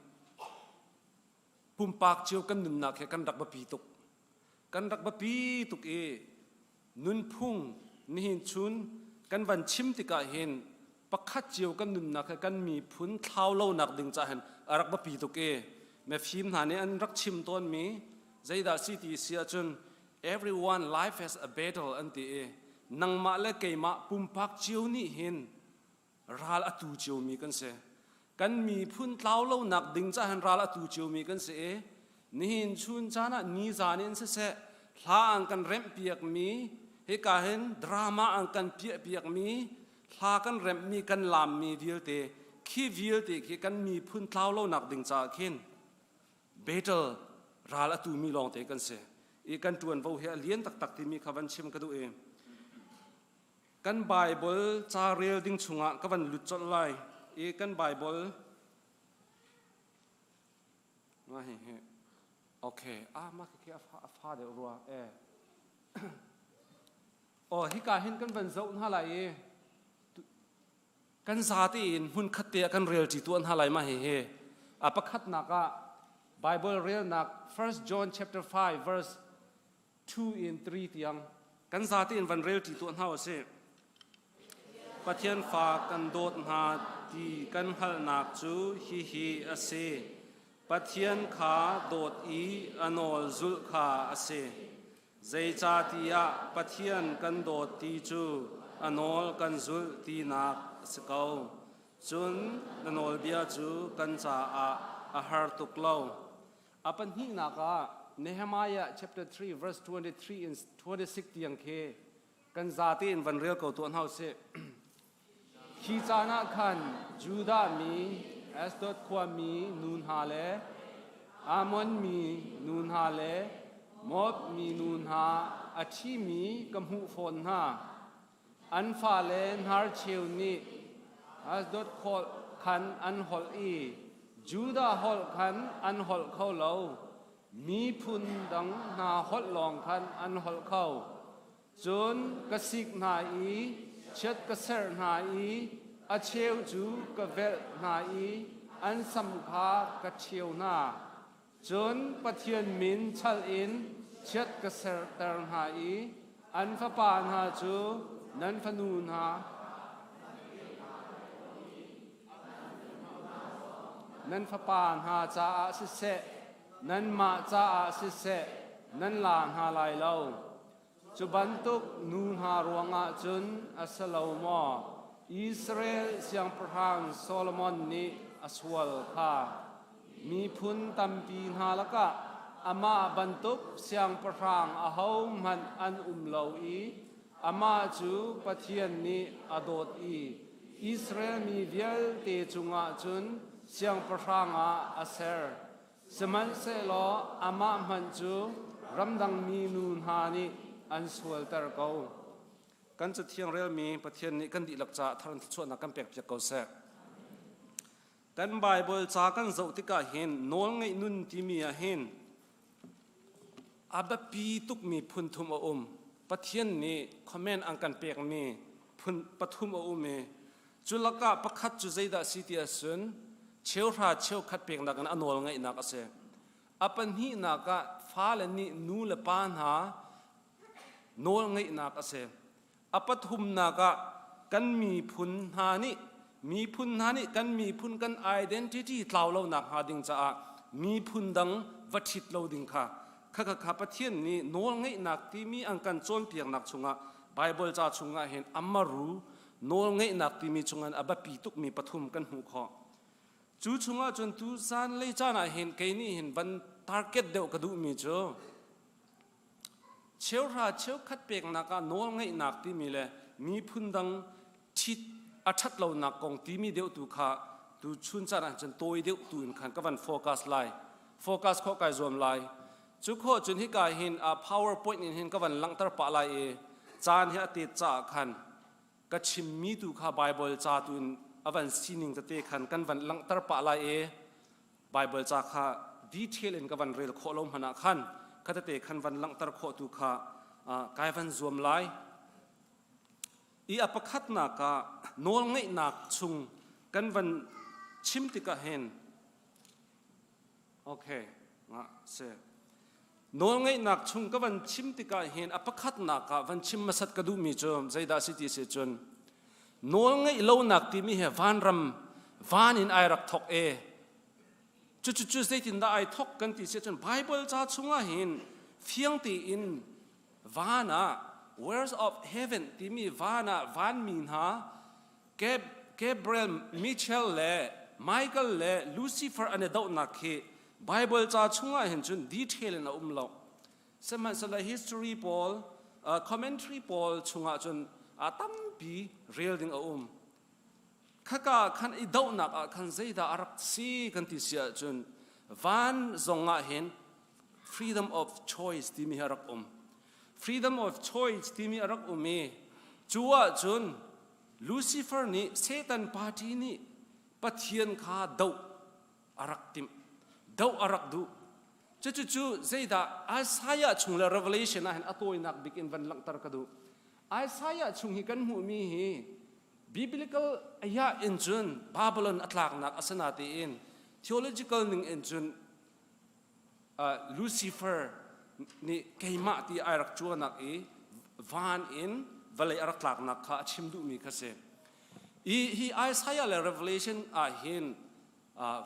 pumpak cio kan nunnak hi kan rak biapi tuk. Kan rak biapi tuk i nunphung nihin chun kan van chim tikah hin pakhat cio kan nunnak he kan miphun thlau lonak ding ca hin a rak biapi tuk i mifim hna nih an rak chim tawnmi zeidah si ti si ahcun everyone life has a battle an ti i nangmah le keimah pumpak cio nih hin ral a tu ciomi kan si. Kan miphun tlau lonak ding ca hin ral a tu ciomi kan si i nihin chun caan ah nizan in siseh hla an kan remh piakmi hika hin drama an kan piah piakmi hla kan remhmi kan laammi vialte khi vialte khi kan miphun tlau lonak ding caah khin battle ral a tumi lawngte kan si i kan ṭuanvo hi a lian taktak timi kha van chim ka duh i Kan Bible ca rel ding chungah ka van lut colh lai i kan Bible ma hi hi okay ah ma khi a fa a fa deuh rua eh oh hika hin kan van zoh hna lai i kan zate in hmun khat te ah kan rel ṭi tuah hna lai ma hi hi a pakhatnak ah Bible relnak 1 John chapter 5 verse 2 in 3 tiang kan zate in van rel ṭi tuah hna usih. Pathian fa kan dawt hna ti kan hngalhnak cu hihi a si. Pathian kha dawt i a nawl zulh kha a si. Zeicahtiah Pathian kan dawt ti cu a nawl kan zulh tinak a si ko. Cun na nawlbia cu kan caah a har tuk lo. A pahnihnak ah Nehemiah chapter 3 verse 23 in 26 tiang khi kan zate in van rel ko tuah hna usih. Khi caan ah khan Judah mi, Ashdod khuami nu hna le Ammon mi nu hna le Moab mi nu hna a ṭhimi ka hmuh fawn hna. An fale hnarcheu nih Ashdod holh khan an holh i Judah holh khan an holh kho lo. Miphun dang hna holh lawng khan an holh kho. Cun ka sik hna i chiat ka serh hna i a cheu cu ka velh hna i an sam kha ka ṭhio hna. Cun Pathian min chalh in chiat ka serter hna i an fapa hna cu nan fanu hna nan fapa hna caah siseh, nanmah caah siseh, nan la hna lai lo. Cu bantuk nu hna ruangah cun a si lo maw Israel siangpahrang Solomon nih a sual kha? Miphun tampi hna lakah amah bantuk siangpahrang ahohmanh an um lo i amah cu Pathian nih a dawt i Israel mi vialte cungah cun siangpahrang ah a ser. Sihmanhsehlaw amah hmanh cu ramdangmi nu hna nih an sualter ko. Kan cathiang relmi Pathian nih kan dihlak caah thar in thluachuahnak kan pekpiak ko seh. Kan Baibal ca kan zoh tikah hin nawlngeih nun timi ah hin a biapi tukmi phun thum a um. Pathian nih comment an kan pekmi phun pathum a um i Cu lakah pakhat cu zeidah a si ti ahcun cheuhra cheukhat peknak in a nawl ngeihnak a si. A pahnihnak ah fale nih nu le pa hna nawl ngeihnak a si. A pathumnak ah kan miphun hna nih miphun hna nih kan miphun kan identity tlau lonak hnga ding caah miphun dang va ṭhit lo ding kha kha kha Pathian nih nawl ngeihnak timi an kan cawnpiaknak chungah Bible ca chungah hin amaru nawlngeihnak timi chungin a biapi tukmi pathum kan hmuh khawh. Cu chungah cun tu zanlei caan ah hin kei nih hin van target deuh ka duhmi cu cheuhra cheukhat peknak ah nawlngeihnak timi le miphun dang ṭhit a ṭhat lonak kong timi deuh tu kha tu chun caan ah cun tawi deuh tu in khan ka van focus lai focus khawh kai zuam lai cu khawh cun hika hin a powerpoint in hin ka van langhter pah lai i caan hi a tet caah khan ka chimmi tu kha Bible ca tu in a van sining tete khan kan van langhter pah lai i Bible ca kha detail in ka van rel khawh lo hmanh ah khan kha tete khan van langhter khawh tu kha kai van zuam lai. I a pakhatnak ah nawlngeihnak chung kan van chim tikah hin Okay, nga se. Nawlngeihnak chung ka van chim tikah hin a pakhatnak ah van chim hmasat ka duhmi cu zeidah si ti si cun nawlngeih lonak timi he vanram van in ai rak thok e. Cucu cu zeitindah ai thok kan ti si cun Bible ca chungah hin fiang tein van ah words of heaven timi van ah vanmi hna Gabriel, Michael le Michael le Lucifer an i dohnak hi Bible ca chungah hin cun detail in a um lo. Sihmanhsehlaw history pawl, uh, commentary pawl chungah cun a tampi rel ding a um. Khaka khan i dohnak ah khan zeidah a rak si kan ti si ahcun van zong ah hin freedom of choice timi hi a rak um. Freedom of choice timi a rak um i cu ahcun Lucifer nih Satan party nih Pathian kha doh a rak timh. Doh a rak duh. Cucucu zeidah Isaiah chung le Revelation ah hin a tawinak bik in van langhter ka duh. Isaiah chung hi kan hmuhmi hi biblical ayah in cun Babylon a tlaknak a si natein theological ning in cun Lucifer nih keimah ti ai rak cuanak i van in vawlei a rak tlaknak kha a chim duhmi kha si. I hi Isaiah le Revelation ah hin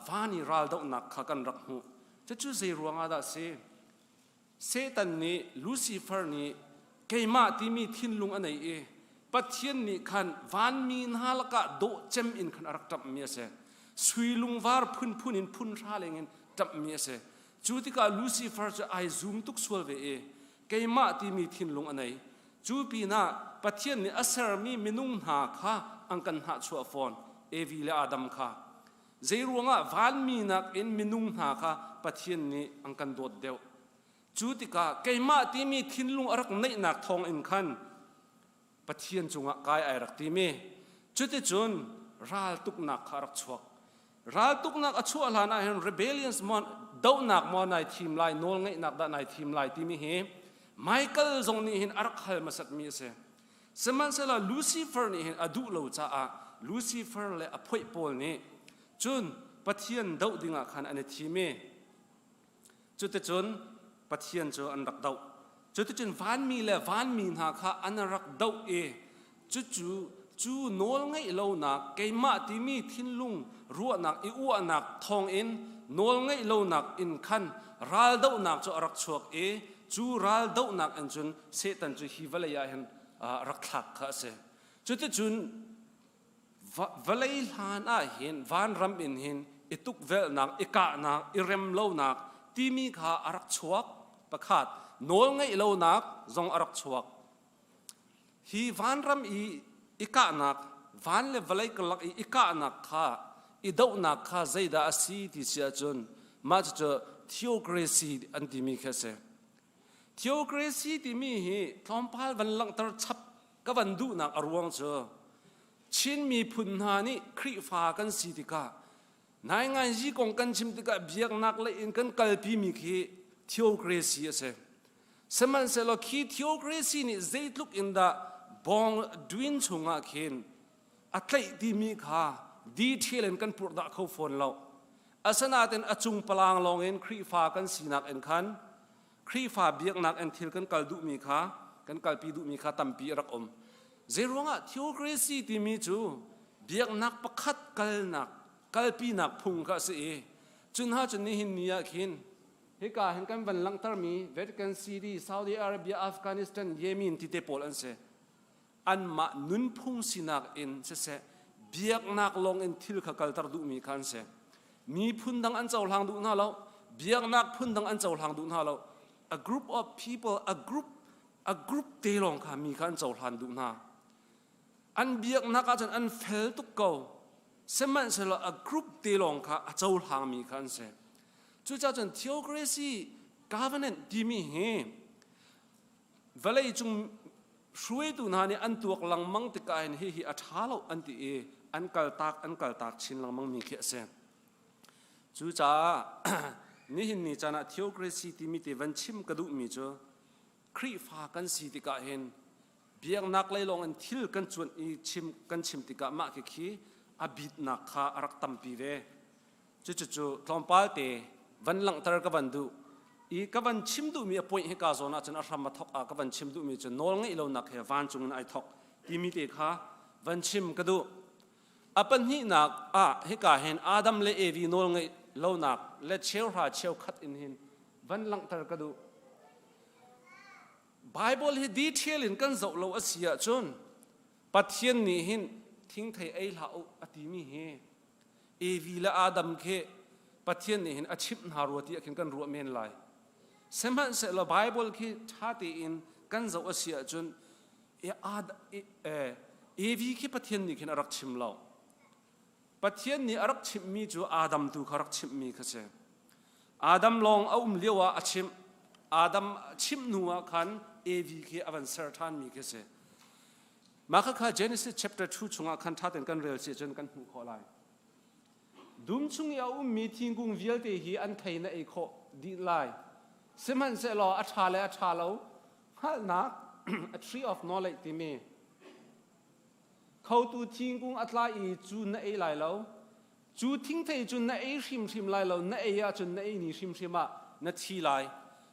van i raldohnak kha kan rak hmuh. Cucu zei ruangah dah si? Satan nih Lucifer nih keimah timi thinlung a nei i Pathian nih khan vanmi hna lakah dawh cem in khan a rak ṭamhmi a si. Sui lungvar phunphun in phun hra lengin ṭamhmi a si. Cu tikah Lucifer cu ai zum tuk sual ve i keimah timi thinlung a nei. Cu pinah Pathian nih a sermi minung hna kha an kan hnahchuah fawn Evi le Adam kha. Zei ruangah vanmi nakin minung hna kha Pathian nih an kan dawt deuh. Cu tikah keimah timi thinlung a rak neihnak thawng in khan Pathian cungah kai ai rak timi. Cuticun raltuknak kha a rak chuak. Raltuknak a chuah hlan ah hin rebellions maw dohnak maw nai thim lai nawlngeihnak dah nai thim lai timi hi Michael zong nih hin a rak hal hmasatmi a si. Sihmanhsehlaw Lucifer nih hin a duh lo caah Lucifer le a phoih pawl nih cun Pathian doh dingah khan an i thim i Cuticun Pathian cu an rak doh. Cuticun vanmi le vanmi hna kha an rak doh i cucu cu nawl ngeih lonak keimah timi thinlung ruahnak i uahnak thawngin nawl ngeih lonak in khan raldohnak cu a rak chuak i cu raldohnak in cun Satan cu hi vawlei ah hin rak thlak kha a si. Cuticun Vawlei hlan ah hin vanram in hin i tukvelhnak, i kahnak, i remlonak timi kha a rak chuak. Pakhat, nawl ngeih lonak zong a rak chuak. Hi vanram i i kahnak, van le vawlei karlak i i kahnak kha, i dohnak kha zeidah a si ti si ahcun mah cucu theocracy an timi khi a si. Theocracy timi hi tlawmpal van langhter chap ka van duhnak a ruang cu Chin miphun hna nih Khrihfa kan si tikah nainganzi kong kan chim tikah biaknak lei in kan kalpimi khi theocracy a si. Sihmanhsehlaw khi theocracy nih zeitluk in dah bawng dwin chungah khin a tlaih timi kha detail in kan purhdah kho fawn lo. Asinain a cung palang lawngin Khrihfa kan sinak in khan Khrihfa biaknak in thil kan kal duhmi kha kan kalpi duhmi kha tampi a rak um. Zeiruangah theocracy timi cu biaknak pakhat kalnak kalpinak phung kha a si i cun ha cun nihin ni ah khin hika hin kan van langhtermi Vatican City, Saudi Arabia, Afghanistan, Yemen ti te pawl an si. Anmah nunphung sinak in siseh biaknak lawng in thil kha kalter duhmi kha an si. Miphun dang an cohlang duh hna lo, biaknak phun dang an cohlang duh hna lo. A group of people, a group, a group te lawng kha mi kha an cohlan duh hna. An biaknak ahcun an fel tuk ko. Sihmanhsehlaw a group te lawng kha a cohlangmi kha an si. Cucaah cun theocracy covenant timi hi vawlei cung hruaitu hna nih an tuak lengmang tikah hin hihi a ṭha lo an ti i an kaltak an kaltak chin lengmang mi khi a si. Cucaah nihin ni caan ah theocracy timi te van chim ka duhmi cu Khrihfa kan si tikah hin biaknak lei lawng in thil kan cuanh i chim kan chim tikah mah khi khi a bitnak kha a rak tampi ve. Cucucu tlawmpal te van langhter ka van duh i ka van chim duhmi a point hika zawn ahcun a hram a thok ah ka van chim duhmi cu nawl ngeih lonak he vancung in ai thok timi te kha van chim ka duh. A pahnihnak ah hika hin Adam le Evi nawl ngeih lonak le cheuhra cheukhat in hin van langhter ka duh. Bible hi detail in kan zoh lo a si ahcun Pathian nih hin thingthei ei hlah u a timi hi Evi le Adam khi Pathian nih hin a chimh hna rua ti ah khin kan ruah men lai. Sihmanhsehlaw Bible khi ṭha tein kan zoh a si ahcun Evi khi Pathian nih khin a rak chim lo. Pathian nih a rak chimhmi cu Adam tu kha rak chimhmi kha si. Adam lawng a um lio ah a chimh. Adam chimh hnu ah khan Evi khi a van ser ṭhanmi khi si. Mah khakha Genesis chapter 2 chungah khan ṭha tein kan rel si ahcun kan hmuh khawh lai. Dum chung i a ummi thingkung vialte hi an thei na ei khawh dih lai. Sihmanhsehlaw a ṭha le a ṭha lo hngalhnak a tree of knowledge timi khotu thingkung a tlai i cu na ei lai lo. Cu thingthei cu na ei hrimhrim lai lo, na ei ahcun na ei ni hrimhrim ah na thi lai.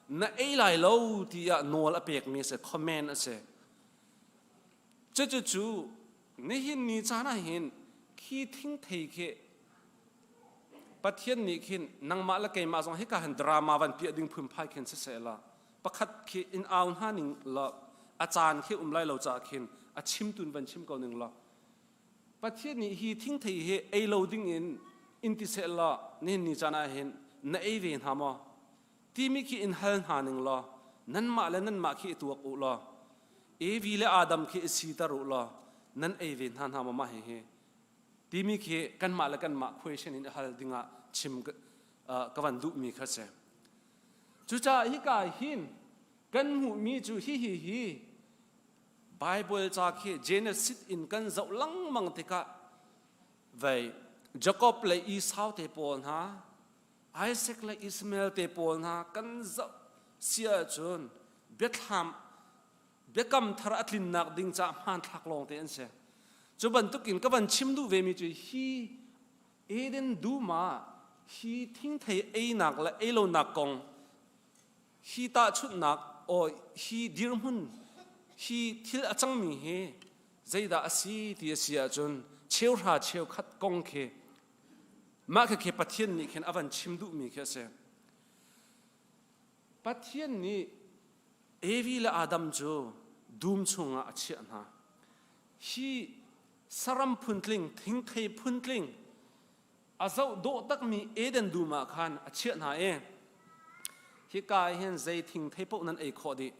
Na ei lai lo tiah nawl a pekmi a si, command a si. Cucucu nihin ni caan ah hin khi thingthei khi Pathian nih khin nangmah le keimah zong hika hin drama van piah ding phunphai khin siseh la pakhat khi in au hna ning la a caan khi um lai lo caah khin a chimtun van chim ko ning la Pathian nih hi thingthei hi ei lo ding in in ti seh la nihin ni caan ah hin na ei ve hna maw timi khi in hal hna ning law nanmah le nanmah khi i tuak u law Evi le Adam khi i siter u law. Nan ei ve hna hna maw mah hihi? Timi khi kanmah le kanmah question in hal dingah chim ka van duhmi kha si. Cucaah hika hin kan hmuhmi cu hihi hi Bible ca khi Genesis in kan zoh lengmang tikah vei Jacob le Esau te pawl hna Isaac le Ishmael te pawl hna kan zoh si ahcun biathlam biakam thar a tlinnak ding caah hmanthlak lawng te an si. Cu bantukin ka van chim duh vemi cu hi Eden dum ah hi thingthei einak le eilonak kong hi tahchunhnak o hi dirhmun hi thil a cangmi hi zeidah a si ti a si ahcun cheuhra cheukhat kong khi mah khi Pathian nih khin a van chim duhmi khi a si. Pathian nih Evi le Adam cu dum chungah a chiah hna. Hi saram phuntling, thingthei phuntling, a zoh dawh takmi Eden dum ah khan a chiah hna i hika ah hin zei thingthei paoh nan ei khawh dih.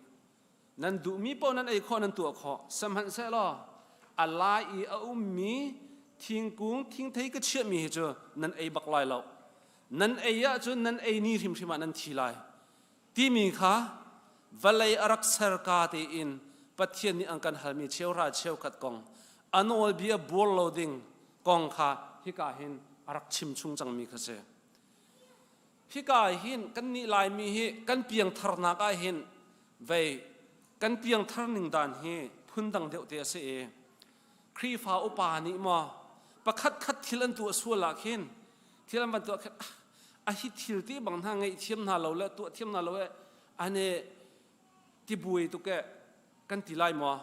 Nan duhmi paoh nan ei khawh, nan tuah khawh. Sihmanhsehlaw a lai i a ummi thingkung thingthei ka chiahmi hi cu nan ei bak lai lo. Nan ei ahcun nan ei ni hrimhrim ah nan thi lai. Timi kha vawlei a rak serka tein Pathian nih an kan halmi cheuhra cheukhat kong a nawlbia buar lo ding kong kha hika hin a rak chim chung cangmi kha si. Hika hin kannih Laimi hi kan piangtharnak ah hin vei kan piangthar ning dan hi phundang deuh te a si i Khrihfa upa nih maw pakhat khat thil an tuah sual ah khin thil an van tuah khin a hi thil ti bang hna ngeih thiam hna lo le tuah thiam hna lo e ane tibuai tuk e kan ti lai maw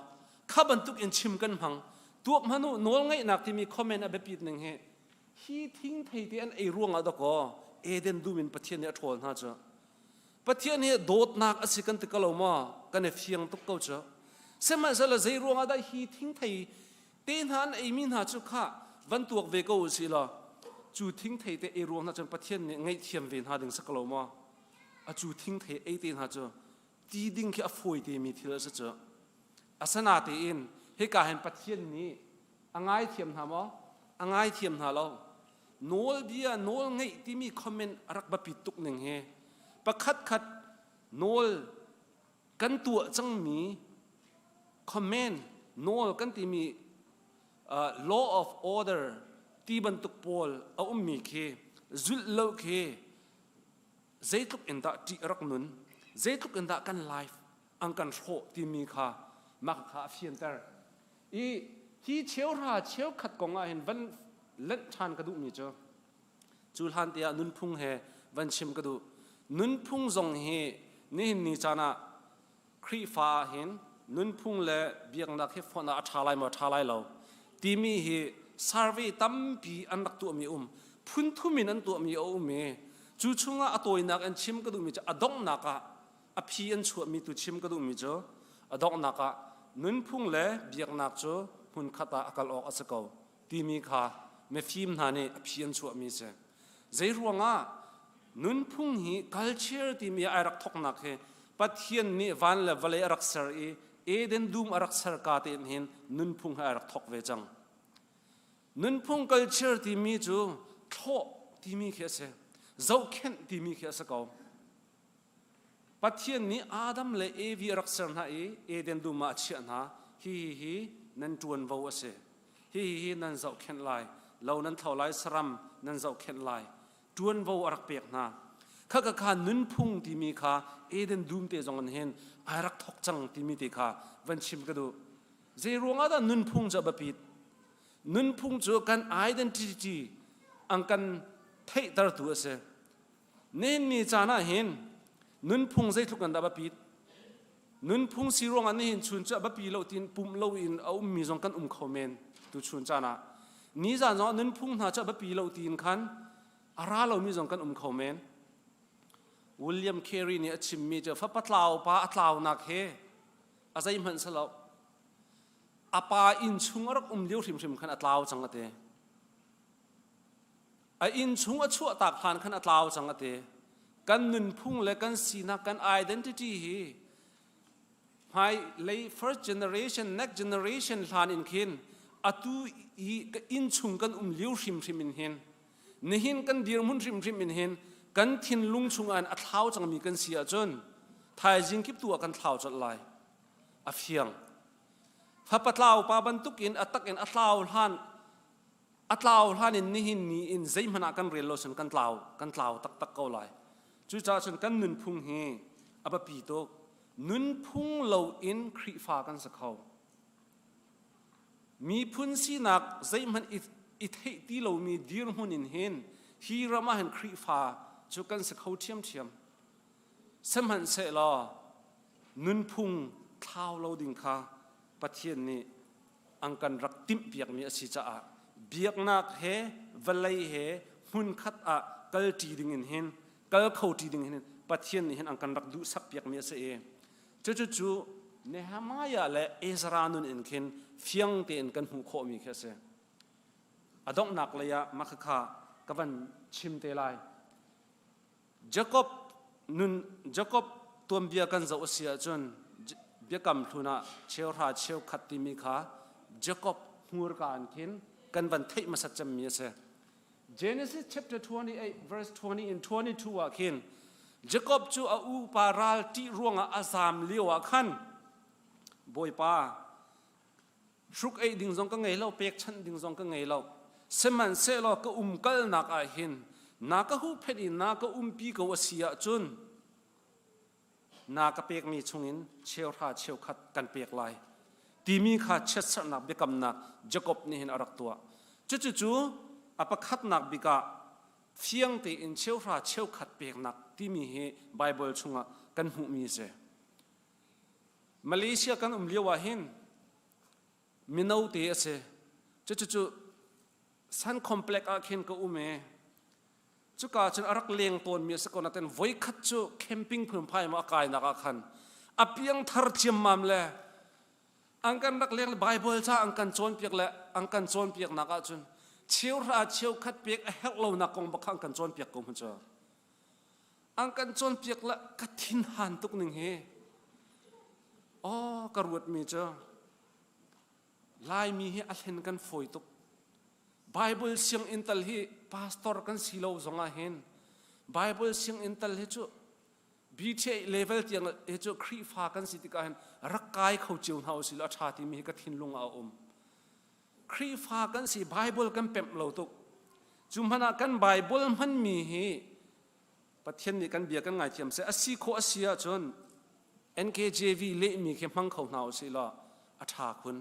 kha bantuk in chim kan hmang tuak hmanu nawl ngeihnak timi comment a biapit ning hi hi thing thei te an ei ruang ah dakaw Eden dum in Pathian nih a ṭhawl hna cu Pathian hi dawtnak a si kan ti ko lo maw kan i fiang tuk ko cu sihmanhsehlaw zei ruang ah dah hi thingthei te hna an eimi hna cu kha van tuak ve ko usih law cu thingthei te ei ruang hna cun Pathian nih ngaihthiam ve hna ding si ko lo maw a cu thingthei ei te hna cu ti ding khi a fawi te mi thil a si cu asanatein hika hin Pathian nih a ngaithiam hna maw a ngaithiam hna lo nawlbia nawl ngeih timi comment a rak biapit tuk ning hi pakhat khat nawl kan tuah cangmi comment nawl kan timi uh, law of order ti bantuk pawl a ummi khi zulh lo khi zeitluk in dah ṭih a rak nun zeitluk in dah kan life an kan hrawh timi kha mah kha a fianter i hi cheuhra cheukhat kong ah hin van lanh ṭhan ka duhmi cu cu hlan te ah nunphung he van chim ka duh nunphung zong hi nihin ni caan ah Khrihfa ah hin nunphung le biaknak hi fonh ah a ṭha lai maw ṭha lai lo timi hi survey tampi an rak tuahmi um phunthum in an tuahmi a um i cu chungah a tawinak in chim ka duhmi cu a donghnak ah a phi an chuahmi tu chim ka duhmi cu a donghnak ah nunphung le biaknak cu hmunkhat ah a kal awk a si ko timi kha mifim hna nih a phi an chuahmi a si. Zei ruangah nunphung hi culture timi ai rak thoknak hi Pathian nih van le vawlei a rak ser i Eden dum a rak ser ka tein hin nunphung hi ai rak thok ve cang. Nunphung culture timi cu thlawh timi khi a si. Zohkhenh timi khi a si ko. Pathian nih Adam le Evi a rak ser hna i Eden dum ah a chiah hna. Hi hi hi nan ṭuanvo a si. Hi hi hi nan zohkhenh lai. Lo nan thlo lai, saram nan zohkhenh lai. Ṭuanvo a rak pek hna. Khaka kha nunphung timi kha Eden dum te zong in hin ai rak thok cang timi te kha van chim ka duh. Zei ruangah dah nunphung cu a biapit? Nunphung cu kan identity an kan theihtertu a si. Nihin ni caan ah hin nunphung zeitluk in dah biapit? Nunphung si ruangah nihin chun cu a biapi lo tiin pumh loin a ummi zong kan um kho men tu chun caan ah. Nizaan zong ah nunphung hna cu a biapi lo tiin khan a ra lomi zong kan um kho men. William Carey nih a chimmi cu fapa tlau pa a tlaunak he a zeihmanh si lo. A pa inn chung a rak um lio hrimhrim khan a tlau cang a ti. A inn chung a chuahtak hlan khan a tlau cang a ti. Kan nunphung le kan sinak, kan identity hi hmai lei first generation, next generation hlan in khin Atu i ka inn chung kan um lio hrimhrim in hin nihin kan dirhmun hrimhrim in hin kan thinlung chungah in a thlau cangmi kan si ahcun thaizing kip tu ah kan thlau colh lai. A fiang. Fapa tlau pa bantukin a tak in a tlau hlan a tlau hlan in nihin ni in zeihmanh ah kan rel lo cun kan tlau kan tlau taktak ko lai. Cucaah cun kan nunphung hi a biapi tuk. Nunphung loin Khrihfa kan si kho. Miphun sinak zeihmanh i, i theih ti lomi dirhmun in hin hi ram ah hin Khrihfa cu kan si kho ṭhiamṭhiam. Sihmanhsehlaw nunphung thlau lo ding kha Pathian nih an kan rak timhpiakmi a si caah biaknak he vawlei he hmunkhat ah kalṭi ding in hin kal kho ṭi ding hin Pathian nih hin an kan rak duhsak piakmi a si i cucu Nehemiah le Ezra nun in khin fiang tein kan hmuh khawhmi khi a si. A donghnak lei ah mah khakha ka van chim te lai. Jakob nun Jakob tuanbia kan zoh a si ahcun biakam hlun ah cheuhra cheukhat timi kha Jakob hmurka in khin kan van theih hmasat cemmi a si. Genesis chapter 28 verse 20 in 22 ah khin Jakob cu a upa ral ṭih ruangah a zaam lio ah khan Bawipa hruk ei ding zong ka ngei lo pekchanh ding zong ka ngei lo sihmanhsehlaw ka umkalnak ah hin na ka huhphenh i na ka umpi ko a si ahcun na ka pekmi chungin cheuhra cheukhat kan pek lai timi kha chiatserhnak biakamnak Jakob nih hin a rak tuah cucucu a pakhatnak bik ah fiang tein cheuhra cheukhat peknak timi hi Baibal chungah kan hmuhmi a si. Malaysia kan um lio ah hin mino te a si. Cucucu Sun Complex ah khin ka um i cuka cun a rak leng tawnmi a si ko nain voikhat cu camping phunphai ma a kainak ah khan a piangthar ciammam le an kan rak leng le Bible ca an kan cawnpiak le an kan cawnpiaknak ahcun cheuhra cheukhat pek a herh lonak kong bak kha an kan cawnpiak ko hmun cu. An kan cawnpiak le ka thinhan tuk ning hi aw ka ruatmi cu Laimi hi a hlen kan fawi tuk. Bible sianginn tal hi pastor kan si lo zongah hin Bible sianginn tal hi cu BTA level tiang hi cu Khrihfa kan si tikah hin rak kai kho cio hna usih law a ṭha timi hi ka thinlung ah a um. Khrihfa kan si Bible kan pemh lo tuk. Cu hmanh ah kan Bible hmanmi hi Pathian nih kan bia kan ngaithiam seh a si khawh a si ahcun NKJV lehmi khi hmang kho hna usih law a ṭha khun.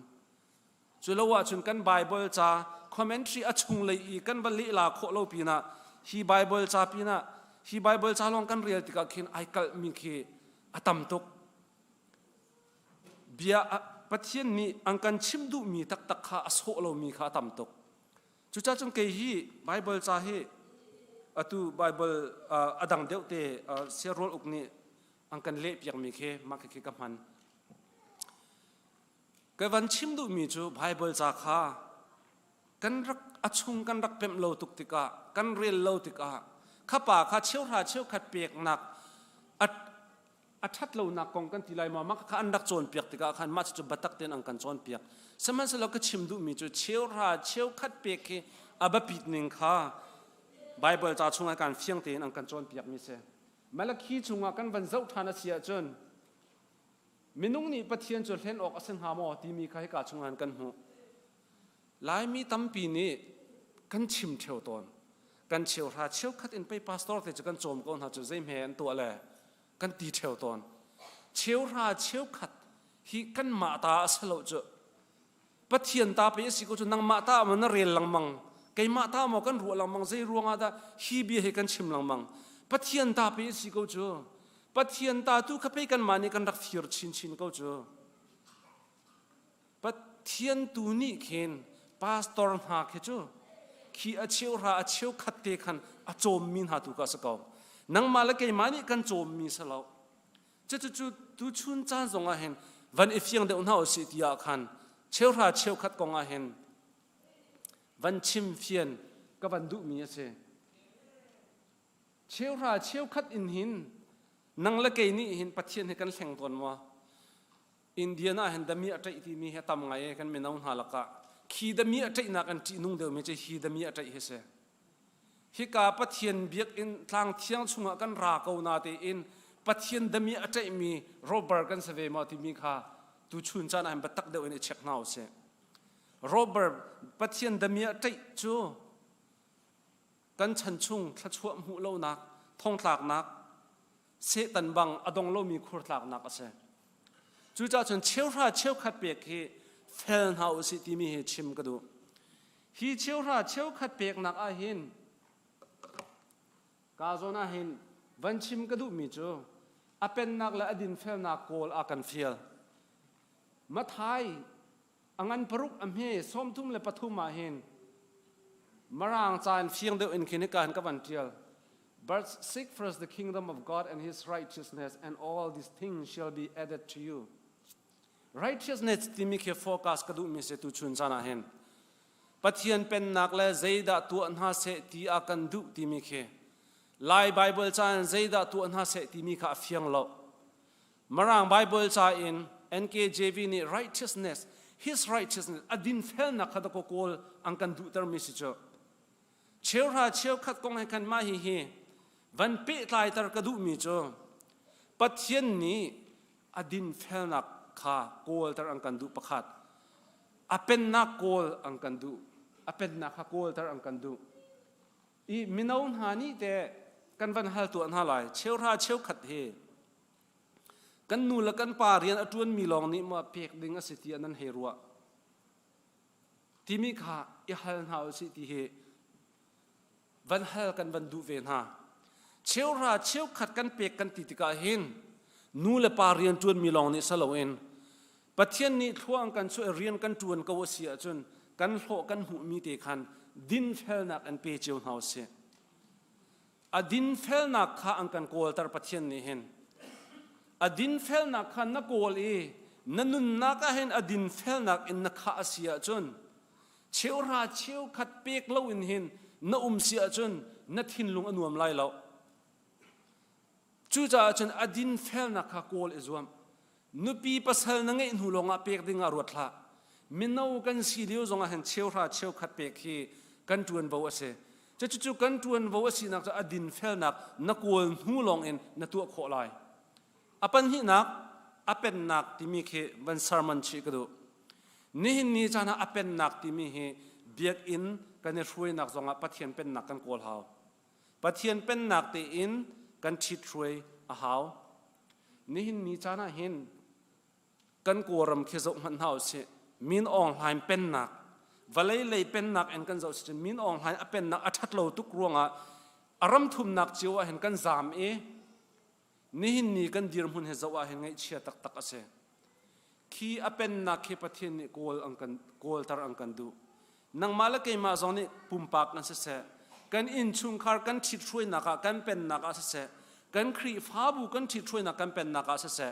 Cu lo ahcun kan Bible ca commentary a chunglei i kan va lehla khawh lo pinah hi Bible ca pinah hi Bible ca lawng kan rel tikah khin ai kalhmi khi a tam tuk. Bia Pathian nih an kan chimh duhmi taktak kha a sawh lomi kha a tam tuk. Cucaah cun kei hi Bible ca hi atu Bible a dang deuh te siarual uk nih an kan leh piakmi khi mah khi ka hman. Ka van chim duhmi cu Bible ca kha kan rak a chung kan rak pemh lo tuk tikah kan rel lo tikah khapa kha cheuhra cheukhat peknak a a ṭhat lonak kong kan ti lai maw mah kha an rak cawnpiak tikah khan mah cucu biatak tein an kan cawnpiak sihmanhsehlaw ka chim duhmi cu cheuhra cheukhat pek hi a biapit ning kha Bible ca chungah kan fiang tein an kan cawnpiakmi si Malakhi chungah kan van zoh ṭhan a si ahcun minung nih Pathian cu hlen awk a si hnga maw timi kha hika chungah kan hmuh Laimi tampi nih kan chim ṭheo tawn kan cheuhra cheukhat in pei pastor te cu kan cawm ko hna cu zeihme an tuah le kan ti ṭheo tawn. Cheuhra cheukhat hi kanmah ta a si lo cu. Pathian ta pe a si ko cu nangmah ta maw na rel lengmang keimah ta maw kan ruah lengmang zei ruangah dah hi bia hi kan chim lengmang Pathian ta pe a si ko cu Pathian ta tu kha pei kanmah nih kan rak fir chinchin ko cu Pathian tu nih khin pastor hna khi cu khi a cheuhra a cheukhat te khan a cawmmi hna tu kha a si ko. Nangmah le keimah nih kan cawmmi si lo. Cucu tuchun caan zongah hin van i fiang deuh hna usih ti ah khan cheuhra cheukhat kong ah hin van chim fian ka van duhmi a si. Cheuhra cheukhat in hin nang le kei nih hin Pathian hi kan hleng tawn maw? Indian ah hin dami a ṭaih timi hi a tam ngai i kan mino hna lakah. Khi dami a ṭaihnak an ṭihnung deuhmi cu hi dami a ṭaih hi si. Hika Pathian biakinn tlang thiang chungah kan ra ko na tein Pathian dami a ṭaihmi robber kan si ve maw timi kha tuchun caan ah hin biatak deuh in i check hna usih. Robber Pathian dami a ṭaih cu kan chan chung thluachuah hmuh lonak, thongtlaknak, Satan bang a dong lomi khur tlaknak a si. Cucaah cun cheuhra cheukhat pek hi fel hna usih timi hi chim ka duh. Hi cheuhra cheukhat peknak ah hin ka zawn ah hin van chim ka duhmi cu a pennak le a dinfelnak kawl a kan fial. Mathai a ngan paruk a hme 33 ah hin Marang ca in fiang deuh in khin hika hin ka van tial. But seek first the kingdom of God and his righteousness and all these things shall be added to you. Righteousness timi khi focus ka duhmi si tu chun caan ah hin. Pathian pennak le zeidah tuah hna seh ti a kan duh timi khi Lai Bible ca in zeidah tuah hna seh timi kha a fiang lo. Mirang Bible ca in NKJV nih righteousness, his righteousness, a dinfelnak kha dakaw kawl an kan duhtermi si cu. Cheuhra cheukhat kong he khan mah hi hi van pehtlaiter ka duhmi cu Pathian nih a dinfelnak kha kawlter an kan duh pakhat. A pennak kawl an kan duh. A pennak kha kawlter an kan duh. I mino hna nih te kan van hal tuah hna lai. Cheuhra cheukhat hi kan nu le kan pa rian a ṭuanmi lawng nih maw pek ding a si tiah nan hei ruah timi kha i hal hna usih ti hi van hal kan van duh ve hna. Cheuhra cheukhat kan pek kan ti tikah hin nu le pa rian ṭuanmi lawng nih si loin Pathian nih thlua an kan chuah i rian kan ṭuan ko a si ahcun kan hlawh kan hmuhmi te khan dinfelnak an pe cio hna usih. A dinfelnak kha an kan kawlter Pathian nih hin. A dinfelnak kha na kawl i na nunnak ah hin a dinfelnak in na khah a si ahcun cheuhra cheukhat pek loin hin na um si ahcun na thinlung a nuam lai lo. Cucaah cun a dinfelnak kha kawl i zuam. Nupi pasal na ngeih hnu lawngah pek ding ah ruat hlah. Mino kan si lio zongah hin cheuhra cheukhat pek hi kan ṭuanvo a si. Cucu kan ṭuanvo a sinak cu a dinfelnak na kawl hnu lawngin na tuah khawh lai. A panhnihnak, a pennak timi khi van sermon chih ka duh. Nihin ni caan ah a pennak timi hi biakinn kan i hruainak zongah Pathian pennak kan kawl hau. Pathian pennak tein kan ṭhithruai a hau. Nihin ni caan ah hin kan Kawlram khi zoh hmanh hna usih. Min Aung Hlaing pennak, vawlei lei pennak in kan zoh si cun Min Aung Hlaing a pennak a ṭhat lo tuk ruangah a ram thumnak cio ah hin kan zaam i nihin ni kan dirhmun he zoh ah hin ngaihchia taktak a si. Khi a pennak khi Pathian nih kawl an kan kawlter an kan duh. Nangmah le keimah zong nih pumpak kan siseh, kan innchungkhar kan ṭhithruainak ah kan pennak ah siseh, kan Khrihfabu kan ṭhithruainak kan pennak ah siseh,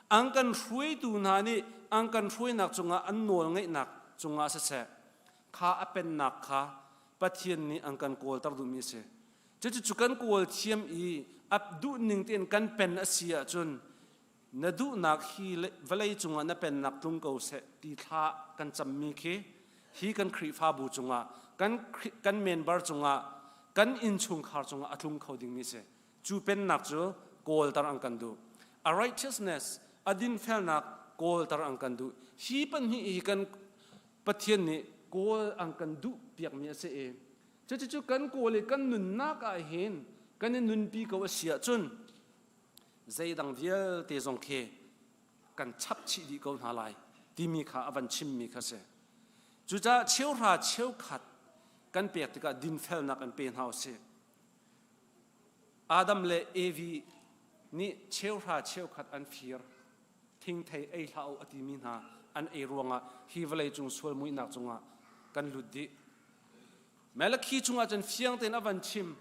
an kan hruaitu hna nih an kan hruainak cungah an nawl ngeihnak cungah siseh, kha a pennak kha Pathian nih an kan kawlter duhmi a si. Cucu kan kawl thiam i a duhning tein kan pen a si ahcun na duhnak hi vawlei cungah na pennak tlung ko seh ti thla kan cammi khi hi kan Khrihfabu cungah kan kan member cungah kan innchungkhar cungah a tlung kho dingmi si cu pennak cu kawlter an kan duh a righteousness a dinfelnak kawlter an kan duh hi pahnih hi kan Pathian nih kawl an kan duh piakmi a si i cucu kan kawl i kan nunnak ah hin kan i nunpi ko a si ahcun zeidang vialte zong khi kan chap chih dih ko hna lai timi kha a van chimmi kha si. Cucaah cheuhra cheukhat kan pek tikah dinfelnak in pe hna usih. Adam le Evi nih cheuhra cheukhat an fir thingthei ei hlah u a timi hna an ei ruangah hi vawlei cung sual muihnak cungah kan lut dih. Malakhi chungah cun fiang tein a van chim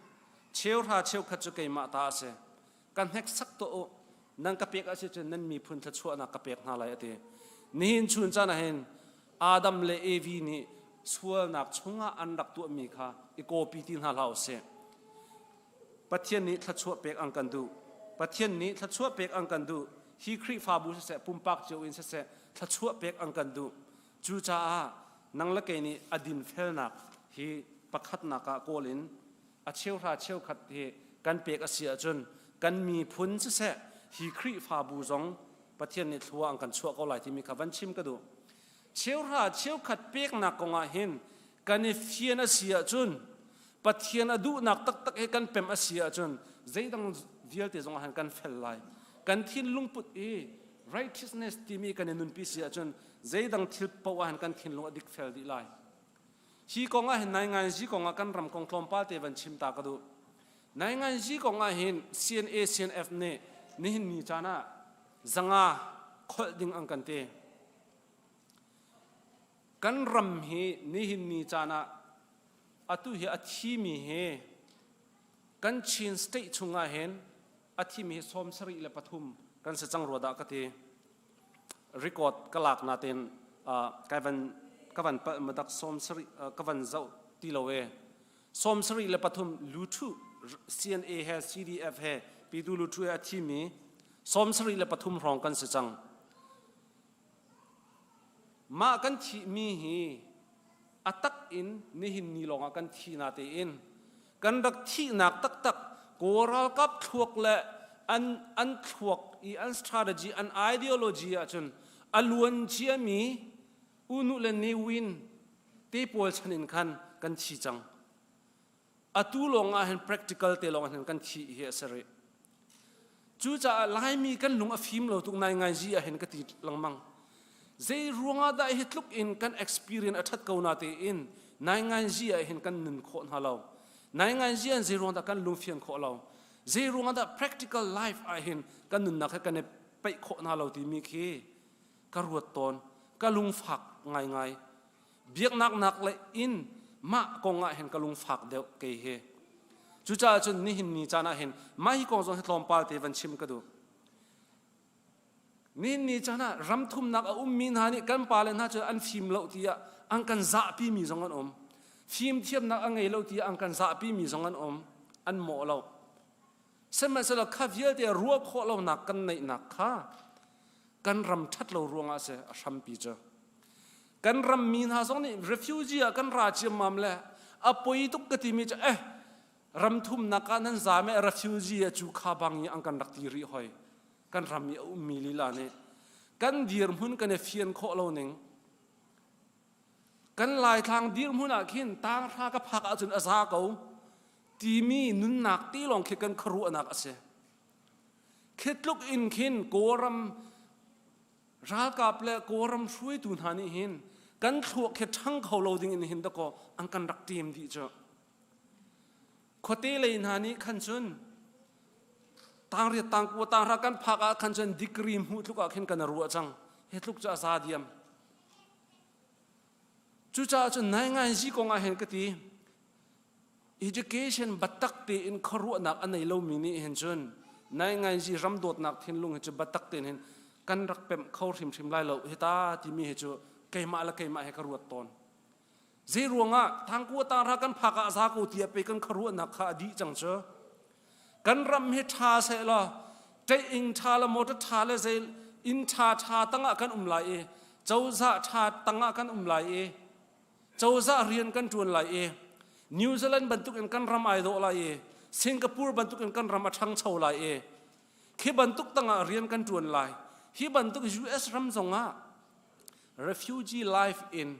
cheuhra cheukhat cu keimah ta a si ka hneksak tuah u nan ka pek a si cun nan miphun thluachuahnak ka pek hna lai a ti nihin chun caan ah hin Adam le Evi nih sualnak chungah an rak tuahmi kha i kawpi ti hna hlah usih Pathian nih thluachuah pek an kan duh Pathian nih thluachuah pek an kan duh hi Khrihfabu siseh pumpak cio in siseh thluachuah pek an kan duh cucaah Nang le kei nih a dinfelnak hi pakhatnak ah kawl in a cheuhra cheukhat hi kan pek a si ahcun kan miphun siseh hi Khrihfabu zong Pathian nih thlua an kan chuah ko lai timi kha van chim ka duh. Cheuhra cheukhat peknak kong ah hin kan i fian a si ahcun Pathian a duhnak taktak he kan pem a si ahcun zeidang vialte zong ah hin kan fel lai. Kan thinlung put i righteousness timi kan i nunpi si ahcun zeidang thil paoh ah hin kan thinlung a dik fel dih lai. Hi kong ah hin nainganzi kong ah kan ram kong tlawmpal te van chim ta ka duh. Nainganzi kong ah hin CNA CNF nih nihin ni caan ah zanga kholh ding an kan ti. Kan ram hi nihin ni caan ah atu hi a thimi hi kan Chin state chungah hin a thimi hi 73 kan si cang rua dah ka ti. Record ka lak natin kai van ka van palh madak 70 ka van zoh ti lo e. 73 Luthu CNA he CDF he Pitu Luthu he a thimi 73 hrawng kan si cang. Mah kan thihmi hi a tak in nihin ni lawngah kan thi na tein kan rak thihnak taktak Kawl ralkap thluak le an an thluak i an strategy an ideology ahcun a luan ciami unu le Ne Win te pawl chan in khan kan thi cang. Atu lawng ah hin practical te lawng ah hin kan thi hi a si rih. Cucaah Laimi kan lung a fim lo tuk nai ngai zi ah hin ka ti lengmang. Zei ruangah dah hi tluk in kan experience a ṭhat ko na tein nai ngai zi ah hin kan nun khawh hna lo. Nai ngai zi ah zei ruang dah kan lung fian khawh lo. Zei ruangah dah practical life ah hin kan nunnak he kan i peih khawh hna lo timi khi ka ruat tawn. Ka lungfak ngaingai. Biaknak nak le in mah kong ah hin ka lungfak deuh kei hi. Cucaah cun nihin ni caan ah hin mah hi kong zong hi tlawmpal te van chim ka duh. Nihin ni caan ah ram thumnak a ummi hna nih kan pale hna cu an fim lo tiah an kan zahpi mi zong an um. Fim thiamnak a ngei lo tiah an kan zahpi mi zong an um. An mawh lo. Sihmanhsehlaw kha vialte ruah khawh lonak kan neihnak kha kan ram ṭhat lo ruangah a si a hrampi cu. Kan rammi hna zong nih refugee ah kan ra ciammam le a poi tuk ka timi cu eh ram thumnak ah nan zaam eh refugee ah cu kha bang i an kan rak ti rih hoi. Kan ram i a ummi lila nih kan dirhmun kan i fian khawh lo ning kan laithlang dirhmun ah khin tanghra ka phak ahcun a za ko timi nunnak ti lawng khi kan khuaruahnak a si. Khi tluk in khin Kawlram ralkap le Kawlram hruaitu hna nih hin kan thluak khi ṭhang kho lo ding in hin dakaw an kan rak ṭem dih cu. Khuate lei hna nih khan cun tangriat tangkua tanghra kan phak ah khan cun degree hmuh tluk ah khin kan ruah cang. Hi tluk cu a za diam. Cucaah cun nai ngai zi kong ah hin ka ti Education biatak tein khuaruahnak a nei lomi nih hin cun naingainzi ram dawtnak thinlung hi cu biatak tein hin kan rak pemh kho hrimhrim lai lo hita timi hi cu keimah le keimah he ka ruat tawn. Zei ruangah thangkua tanghra kan phak ah za ko tiah pe kan khuaruahnak kha a dih cang cu. Kan ram hi ṭha seh law ṭeih ṭha le motor ṭha le zei inn ṭha ṭha tangah kan um lai i cozah ṭha tangah kan um lai i cozah rian kan ṭuan lai i New Zealand bantukin kan ram ai dawh lai i Singapore bantukin kan ram a ṭhangcho lai i khi bantuk tangah rian kan ṭuan lai. Hi bantuk US ram zongah refugee life in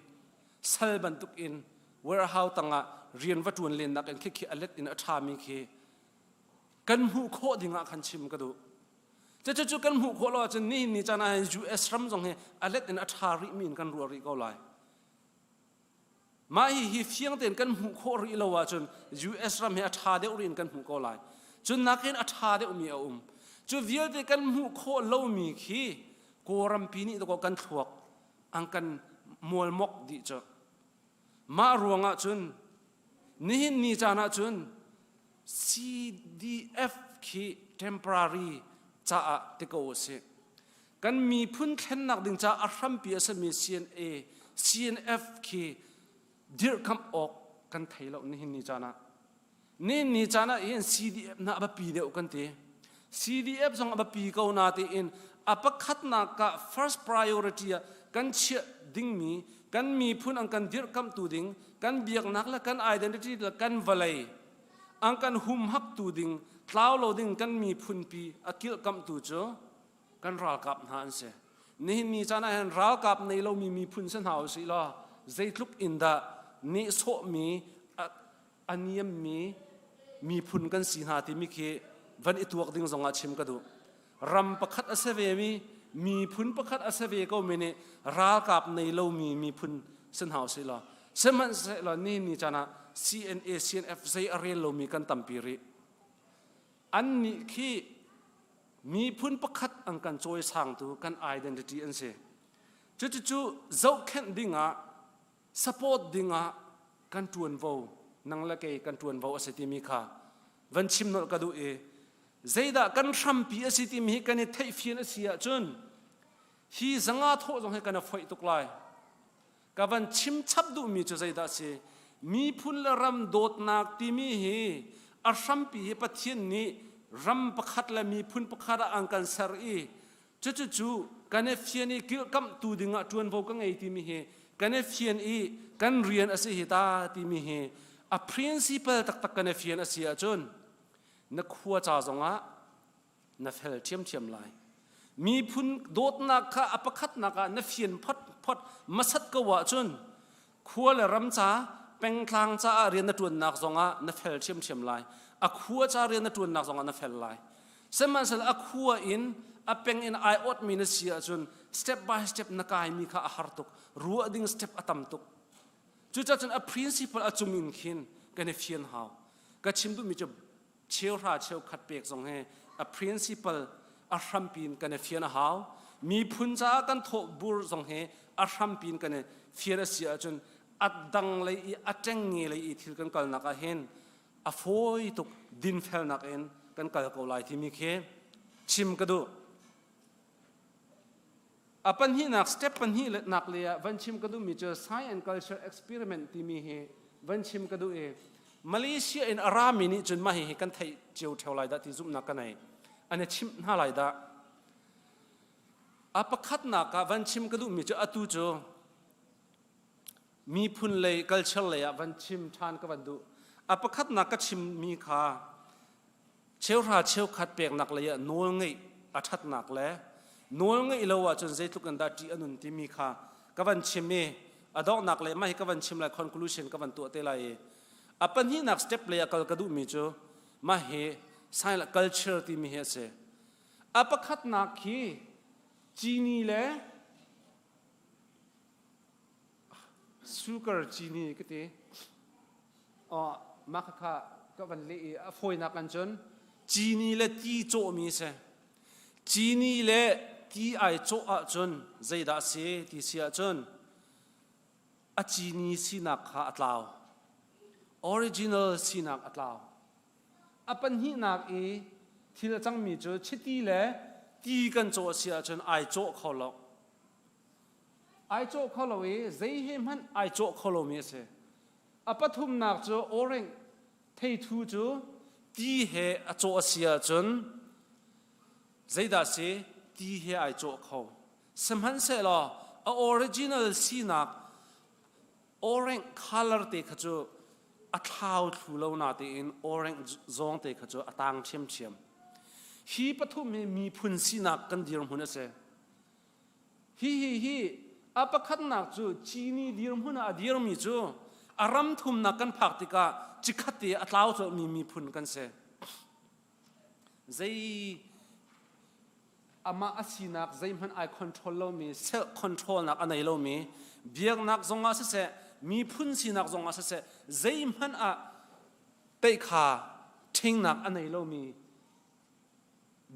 sal bantuk in warehouse tangah rian va ṭuan len nak in khi khi a let in a ṭhami khi kan hmuh khawh ding ah khan chim ka duh. Cucu kan hmuh khawh lo ahcun nihin ni caan ah hin US ram zong hi a let in a ṭha rihmi in kan ruah rih ko lai. Mah hihi fiang tein kan hmuh khawh rih lo ahcun US ram hi a ṭha deuh rih in kan hmuh ko lai. Cun nakin a ṭha deuhmi a um. Cu vialte kan hmuh khawh lomi khi Kawlrampi nih dakaw kan thluak an kan mualmok dih cu. Mah ruangah cun nihin ni caan ah cun CDF khi temporary caah ti ko usih. Kan miphun thlennak ding caah a hrampi a simi CNA, CNF khi dirhkamh awk kan thei lo nihin ni caan ah. Nihin ni caan ah hin CDF hna a biapi deuh kan ti. CDF zong a biapi ko na tiin a pakhatnak ah first priority ah kan chiah dingmi kan miphun an kan dirhkamhtu ding kan biaknak le kan identity le kan vawlei an kan humhaktu ding tlau lo ding kan miphunpi a kilhkamhtu cu kan ralkap hna an si. Nihin ni caan ah hin ralkap nei lomi miphun si hna usih law zeitluk in dah nehsawhmi a niammi miphun kan si hna timi khi van i tuak ding zongah chim ka duh. Ram pakhat a si vemi miphun pakhat a si ve ko mi nih ralkap nei lomi miphun si hna usih law sihmanhsehlaw nihin ni caan ah CNA CNF zei a rel lomi kan tampi rih. Annih khi miphun pakhat an kan cawisangtu kan identity an si. Cuticu zohkhenh dingah support dingah kan ṭuanvo nang le kei kan ṭuanvo a si timi kha van chim nolh ka duh i zeidah kan hrampi a si timi hi kan i theihfian a si ahcun hi zanga thawh zong hi kan i foih tuk lai ka van chim chap duhmi cu zeidah a si miphun le ram dawtnak timi hi a hrampi hi Pathian nih ram pakhat le miphun pakhat ah an kan ser i Cucucu kan i fian i kilhkamhtu dingah ṭuanvo ka ngei timi hi kan i fian i kan rian a si hi ta timi hi a principle taktak kan i fian a si ahcun na khua ca zongah na fel ṭhiamṭhiam lai. Miphun dawtnak kha a pakhatnak ah na fian phot phot hmasat ko ahcun khua le ram ca pengtlang caah rian na ṭuannak zongah na fel ṭhiamṭhiam lai. A khua ca rian na ṭuannak zongah na fel lai. Sihmanhsehlaw a khua in a peng in ai awtmi na si ahcun step by step na kaimi kha a har tuk. Ruah ding step a tam tuk. Cucaah cun a principle a cung in khin kan i fian hau. Ka chim duhmi cu cheuhra cheukhat pek zong hi a principle a hrampi in kan i fian a hau. Miphun caah kan thawh bur zong hi a hrampi in kan i fian a si ahcun a dang lei i a ṭengnge lei i thil kan kalnak ah hin a fawi tuk dinfelnak in kan kal ko lai timi khi chim ka duh. A pahnihnak step pahnihnak le ah van chim ka duhmi cu science and culture experiment timi hi van chim ka duh i Malaysia in a rami nih cun mah hihi kan theih cio ṭheo lai dah ti zumhnak ka nei. An i chimh hna lai dah. A pakhatnak ah van chim ka duhmi cu atu cu miphun lei culture lei ah van chim ṭhan ka van duh. A pakhatnak ka chimmi kha cheuhra cheukhat peknak lei ah nawl ngeih a ṭhatnak le nawl ngeih lo ahcun zeitluk in dah ṭih a nun timi kha ka van chim i a donghnak lei mah hi ka van chim lai conclusion ka van tuah te lai i a pahnihnak step lei ah kal ka duhmi cu mah hi science culture timi hi a si. A pakhatnak khi cini le Sugar cini ka ti. Oh, mah khakha ka van leh i a fawinak an cun cini le ti cawhmi si. Cini le ti ai cawh ahcun zeidah a si ti si ahcun a cini sinak kha a tlau. Original sinak a tlau. A pahnihnak i thil a cangmi cu chiti le ti kan cawh a si ahcun ai cawh kho lo. Ai cawh kho lo i zei he hmanh ai cawh kho lomi a si. A pathumnak cu orange theithu cu ti he a cawh a si ahcun zeidah si ti he ai cawh kho. Sihmanhsehlaw a original sinak orange color te kha cu a thlau thlu lo natein orange zawng te kha cu a tang ṭhiamṭhiam. Hi pathum hi miphun sinak kan dirhmun a si. Hihi hi a pakhatnak cu cini dirhmun ah a dirmi cu a ram thumnak kan phak tikah cikhat te a tlau colhmi miphun kan si. Zei amah a sinak zeihmanh ai control lomi self control nak a nei lomi biaknak zongah siseh miphun sinak zongah siseh zeihmanh ah teikha ṭhingnak a nei lomi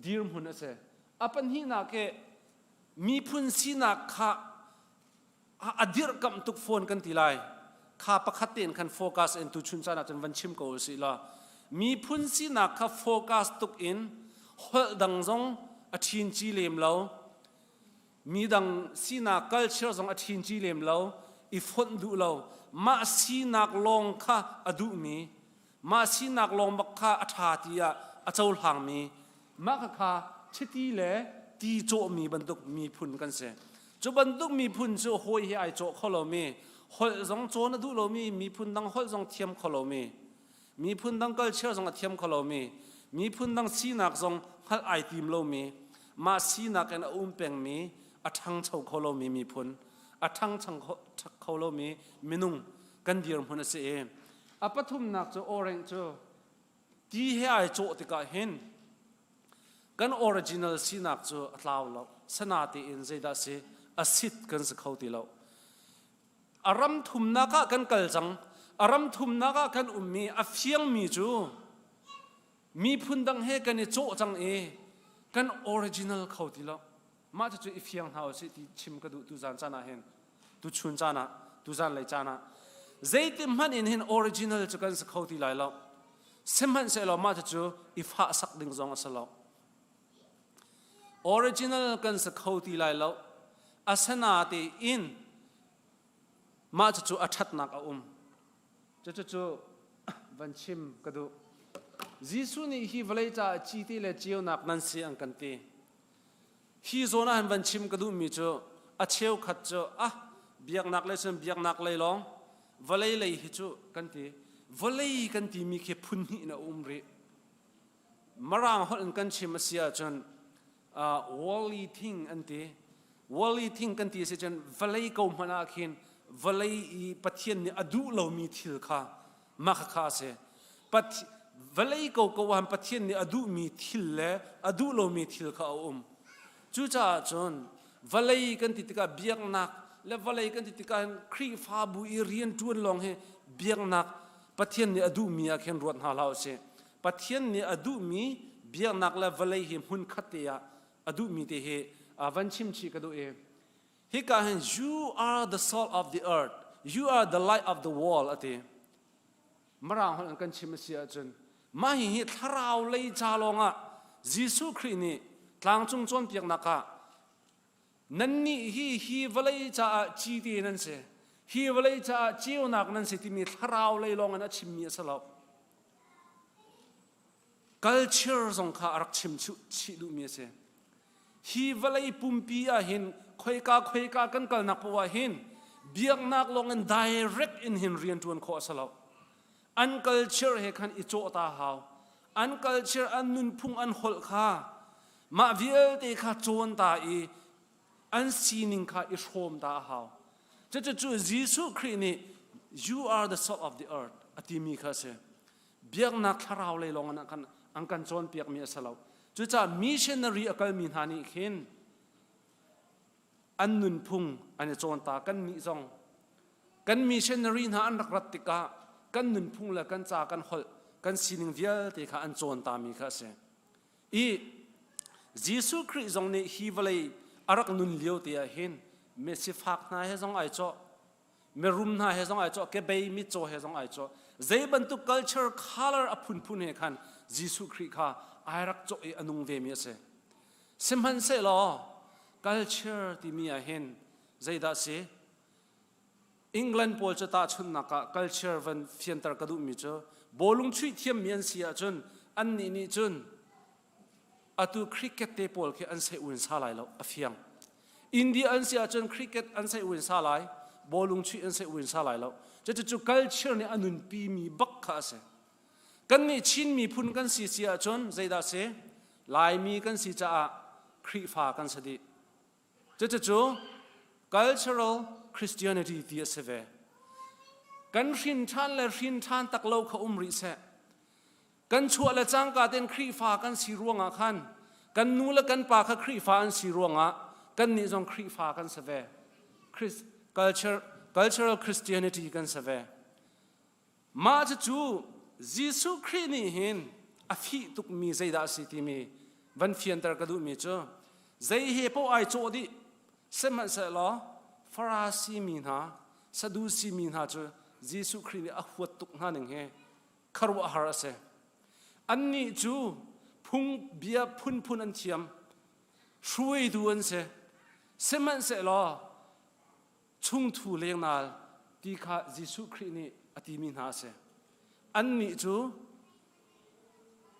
dirhmun a si. A pahnihnak hi miphun sinak kha a dirhkamh tuk fawn kan ti lai. Kha pakhat tein khan focus in tuchun caan ahcun van chim ko usih law miphun sinak kha focus tuk in holh dang zong a ṭhin ci lem lo midang sinak culture zong a ṭhin ci lem lo i fonh duh lo mah sinak lawng kha a duhmi Mah sinak lawng bak kha a ṭha tiah a cohlangmi mah khakha chiti le ti cawhmi bantuk miphun kan si. Cu bantuk miphun cu hawi he ai cawh kho lomi, holh zong cawn a duh lomi, miphun dang holh zong thiam kho lomi, miphun dang culture zong a thiam kho lomi, miphun dang sinak zong hngalh ai tim lomi, mah sinak in a um pengmi, a ṭhangcho kho lomi miphun, a ṭhangcho kho lomi minung kan dirhmun a si i a pathumnak cu awrengh cu ti he ai cawh tikah hin kan original sinak cu a tlau lo sana tein zeidah si a sit kan si kho ti lo a ram thumnak ah kan kal cang a ram thumnak ah kan ummi a fiangmi cu miphun dang he kan i cawh cang i kan original kho ti lo mah cucu i fiang hna usih ti chim ka duh tu zan caan ah hin tu chun caan ah tu zan lei caan ah zeiti hmanh in hin original cu kan si kho ti lai lo sihmanhsehlaw mah cucu i fah sak ding zong a si lo original kan si kho ti lai lo asana te in mah cucu a ṭhatnak a um cucu van chim ka duh Jesuh nih hi vawlei caah cite le ceunak nan si an kan ti Hi zawn ah hin van chim ka duhmi cu a cheukhat cu ah biaknak lei cun biaknak lei lawng vawlei lei hi cu kan ti vawlei kan timi khi phun hnih in a um rih Mirang holh in kan chim a si ahcun uh, worldly thing an ti worldly thing kan ti a si cun vawlei ko hmanh ah khin vawlei i Pathian nih a duh lomi thil kha mah khakha a si vawlei koko ah Pathian nih a duhmi thil le a duh lomi thil kha a um cucaah cun vawlei kan ti tikah biaknak le vawlei kan ti tikah Khrihfabu i rian ṭuan lawng hi biaknak Pathian nih a duhmi ah khin ruat hna hlah usih Pathian nih a duhmi biaknak le vawlei hi hmun khat te ah a duhmi te hi van chim chih ka duh i hika hin you are the salt of the earth you are the light of the world ati Mirang holh in kan chim a si ahcun mah hihi thlarau lei ca lawngah Jesuh Khrih nih tlangcung cawnpiaknak ah nannih hi hi vawlei caah cite nan si hi vawlei caah ceunak nan si timi thlarau lei lawng in a chimmi a si lo culture zong kha a rak chim chih duhmi a si hi vawlei pumpi ah hin khoika khoika kan kalnak poah ah hin biaknak lawng in direct in hin rian ṭuan khawh a si lo an culture he khan i cawh ta hau an culture an nunphung an holh kha mah vialte kha cawn ta i an sining kha i hrawm ta a hau cucu Jesuh Khrih nih you are the salt of the earth a timi kha a si biaknak thlarau lei lawng in kan an kan cawnpiakmi a si lo cucaah missionary a kalmi hna nih khin an nunphung an i cawn ta kan nih zong kan missionary hna an rak rat tikah kan nunphung le kan ca kan holh kan sining vialte kha an cawn tami kha a si i Jesuh Khrih zong nih hi vawlei a rak nun lio te ah hin misifak hna he zong ai cawh mirum hna he zong ai cawh kebei mitcaw he zong ai cawh zei bantuk culture color a phunphun he khan Jesuh Khrih kha ai rak cawh i a nung ve mi a si sihmanhsehlaw culture timi ah hin zeidah si England pawl cu tahchunhnak ah culture van fianter ka duhmi cu bawlung chuih thiammi an si ahcun annih nih cun atu cricket te pawl khi an seh uin sa lai lo a fiang India an si ahcun cricket an seh uin sa lai bawlung chuih an seh uin sa lai lo cucu culture nih a nunpi mi bak kha a si kan nih Chin miphun kan si si ahcun zeidah si Laimi kan si caah Khrihfa kan si dih cucu cultural Christianity ti a si ve kan hrin ṭhan le hrin ṭhan tak lo kha um rih seh Kan chuah le cangka tein Khrihfa kan si ruangah khan kan nu le kan pa kha Khrihfa an si ruangah kannih zong Khrihfa kan si ve. Christ, culture, cultural Christianity kan si ve. Mah cucu Jesuh Khrih nih hin a fih tukmi zeidah a si timi van fianter ka duhmi cu zei he paoh ai cawh dih sihmanhsehlaw Farasi mi hna Sadusi mi hna cu Jesuh Khrih nih a huat tuk hna ning hi khuaruahhar a si. Annih cu phungbia phunphun an thiam, hruaitu an si. Sihmanhsehlaw chungthu lengnal ti kha Jesuh Khrih nih a timi hna a si. Annih cu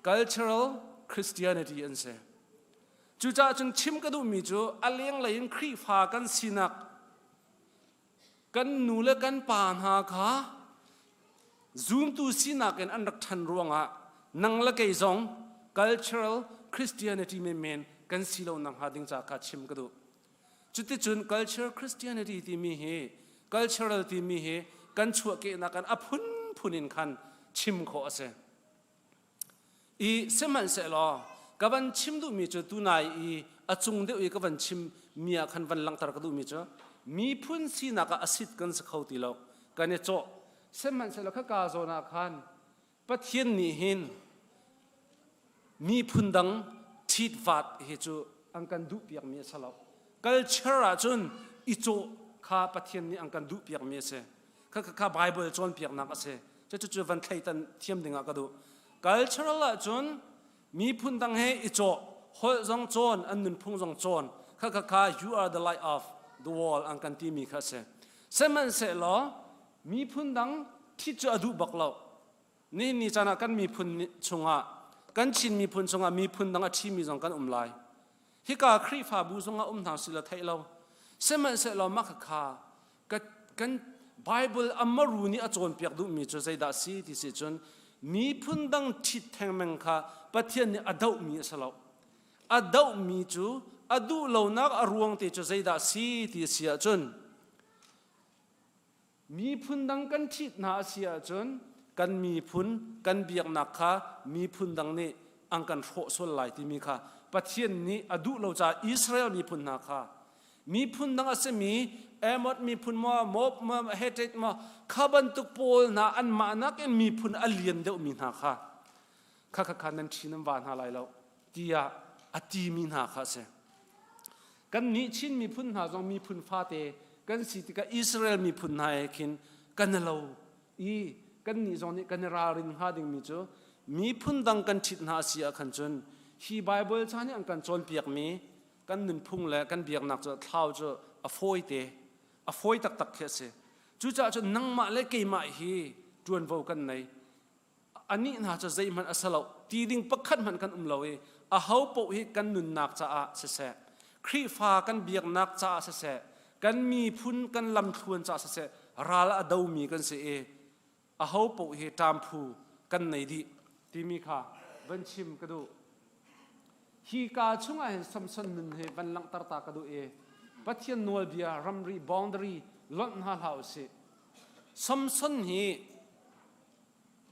cultural Christianity an si. Cucaah cun chim ka duhmi cu a lenglei in Khrihfa kan sinak kan nu le kan pa hna kha zumtu sinak in an rak ṭhan ruangah nang le kei zong cultural Christianity menmen kan si lo nak hnga ding ca kha chim ka duh. Cuticun cultural Christianity timi hi cultural timi hi kan chuahkehnak kan a phunphun in khan chim khawh a si. I sihmanhsehlaw ka van chim duhmi cu tunai i a cung deuh i ka van chim mi ah khan van langhter ka duhmi cu miphun sinak ah a sit kan si kho ti lo kan i cawh sihmanhsehlaw khaka zawn ah khan Pathian nih hin miphun dang ṭhitvat hi cu an kan duhpiakmi a si lo culture ah cun i cawh kha Pathian nih an kan duhpiakmi a si kha kha Bible cawnpiaknak a si cucu van thleitan thiam ding ah ka duh cultural ah cun miphun dang he i cawh holh zong cawn an nunphung zong cawn kha kha kha you are the light of the world an kan timi kha a si sihmanhsehlaw miphun dang ṭhit cu a duh bak lo Nihin ni caan ah kan miphun chungah kan Chin miphun chungah miphun dang a ṭhimi zong kan um lai. Hika Khrihfabu zongah um hna sila theih lo. Sihmanhsehlaw mah khakha kan Bible a maru nih a cawnpiak duhmi cu zeidah si ti si cun miphun dang ṭhit thengmeng kha Pathian nih a dohmi a si lo. A dohmi cu a duh lonak a ruang te cu zeidah si ti si ahcun Miphun dang kan ṭhit hna a si ahcun kan miphun kan biaknak kha miphun dang nih an kan hrawh sual lai timi kha Pathian nih a duh lo caah Israel miphun hna kha miphun dang a simi Amot miphun maw Moab maw Hittite maw kha bantuk pawl hna anmah nakin miphun a lian deuhmi hna kha kha kha kha nan ṭhi nan va hna lai lo tiah a timi hna kha a si. Kannih Chin miphun hna zong miphun fate kan si tikah Israel miphun hna he khin kan i lo i kannih zong nih kan i ralrin hnga dingmi cu miphun dang kan ṭhit hna a si ah khan cun hi Baibal ca nih an kan cawnpiakmi kan nunphung le kan biaknak cu thlau cu a fawite a fawi taktak khi a si. Cucaah cun nangmah le keimah hi ṭuanvo kan nei. Anih hna cu zeihmanh a si lo ti ding pakhat hmanh kan um lo i aho paoh hi kan nunnak caah siseh Khrihfa kan biaknak caah siseh kan miphun kan lamthluan caah siseh ral a domi kan si i aho paoh hi ṭamphu kan nei dih timi kha van chim ka duh. Hi ka chungah hin Samson nun hi van langhter ta ka duh i Pathian nawlbia ramri boundary lonh hna hlah usih. Samson hi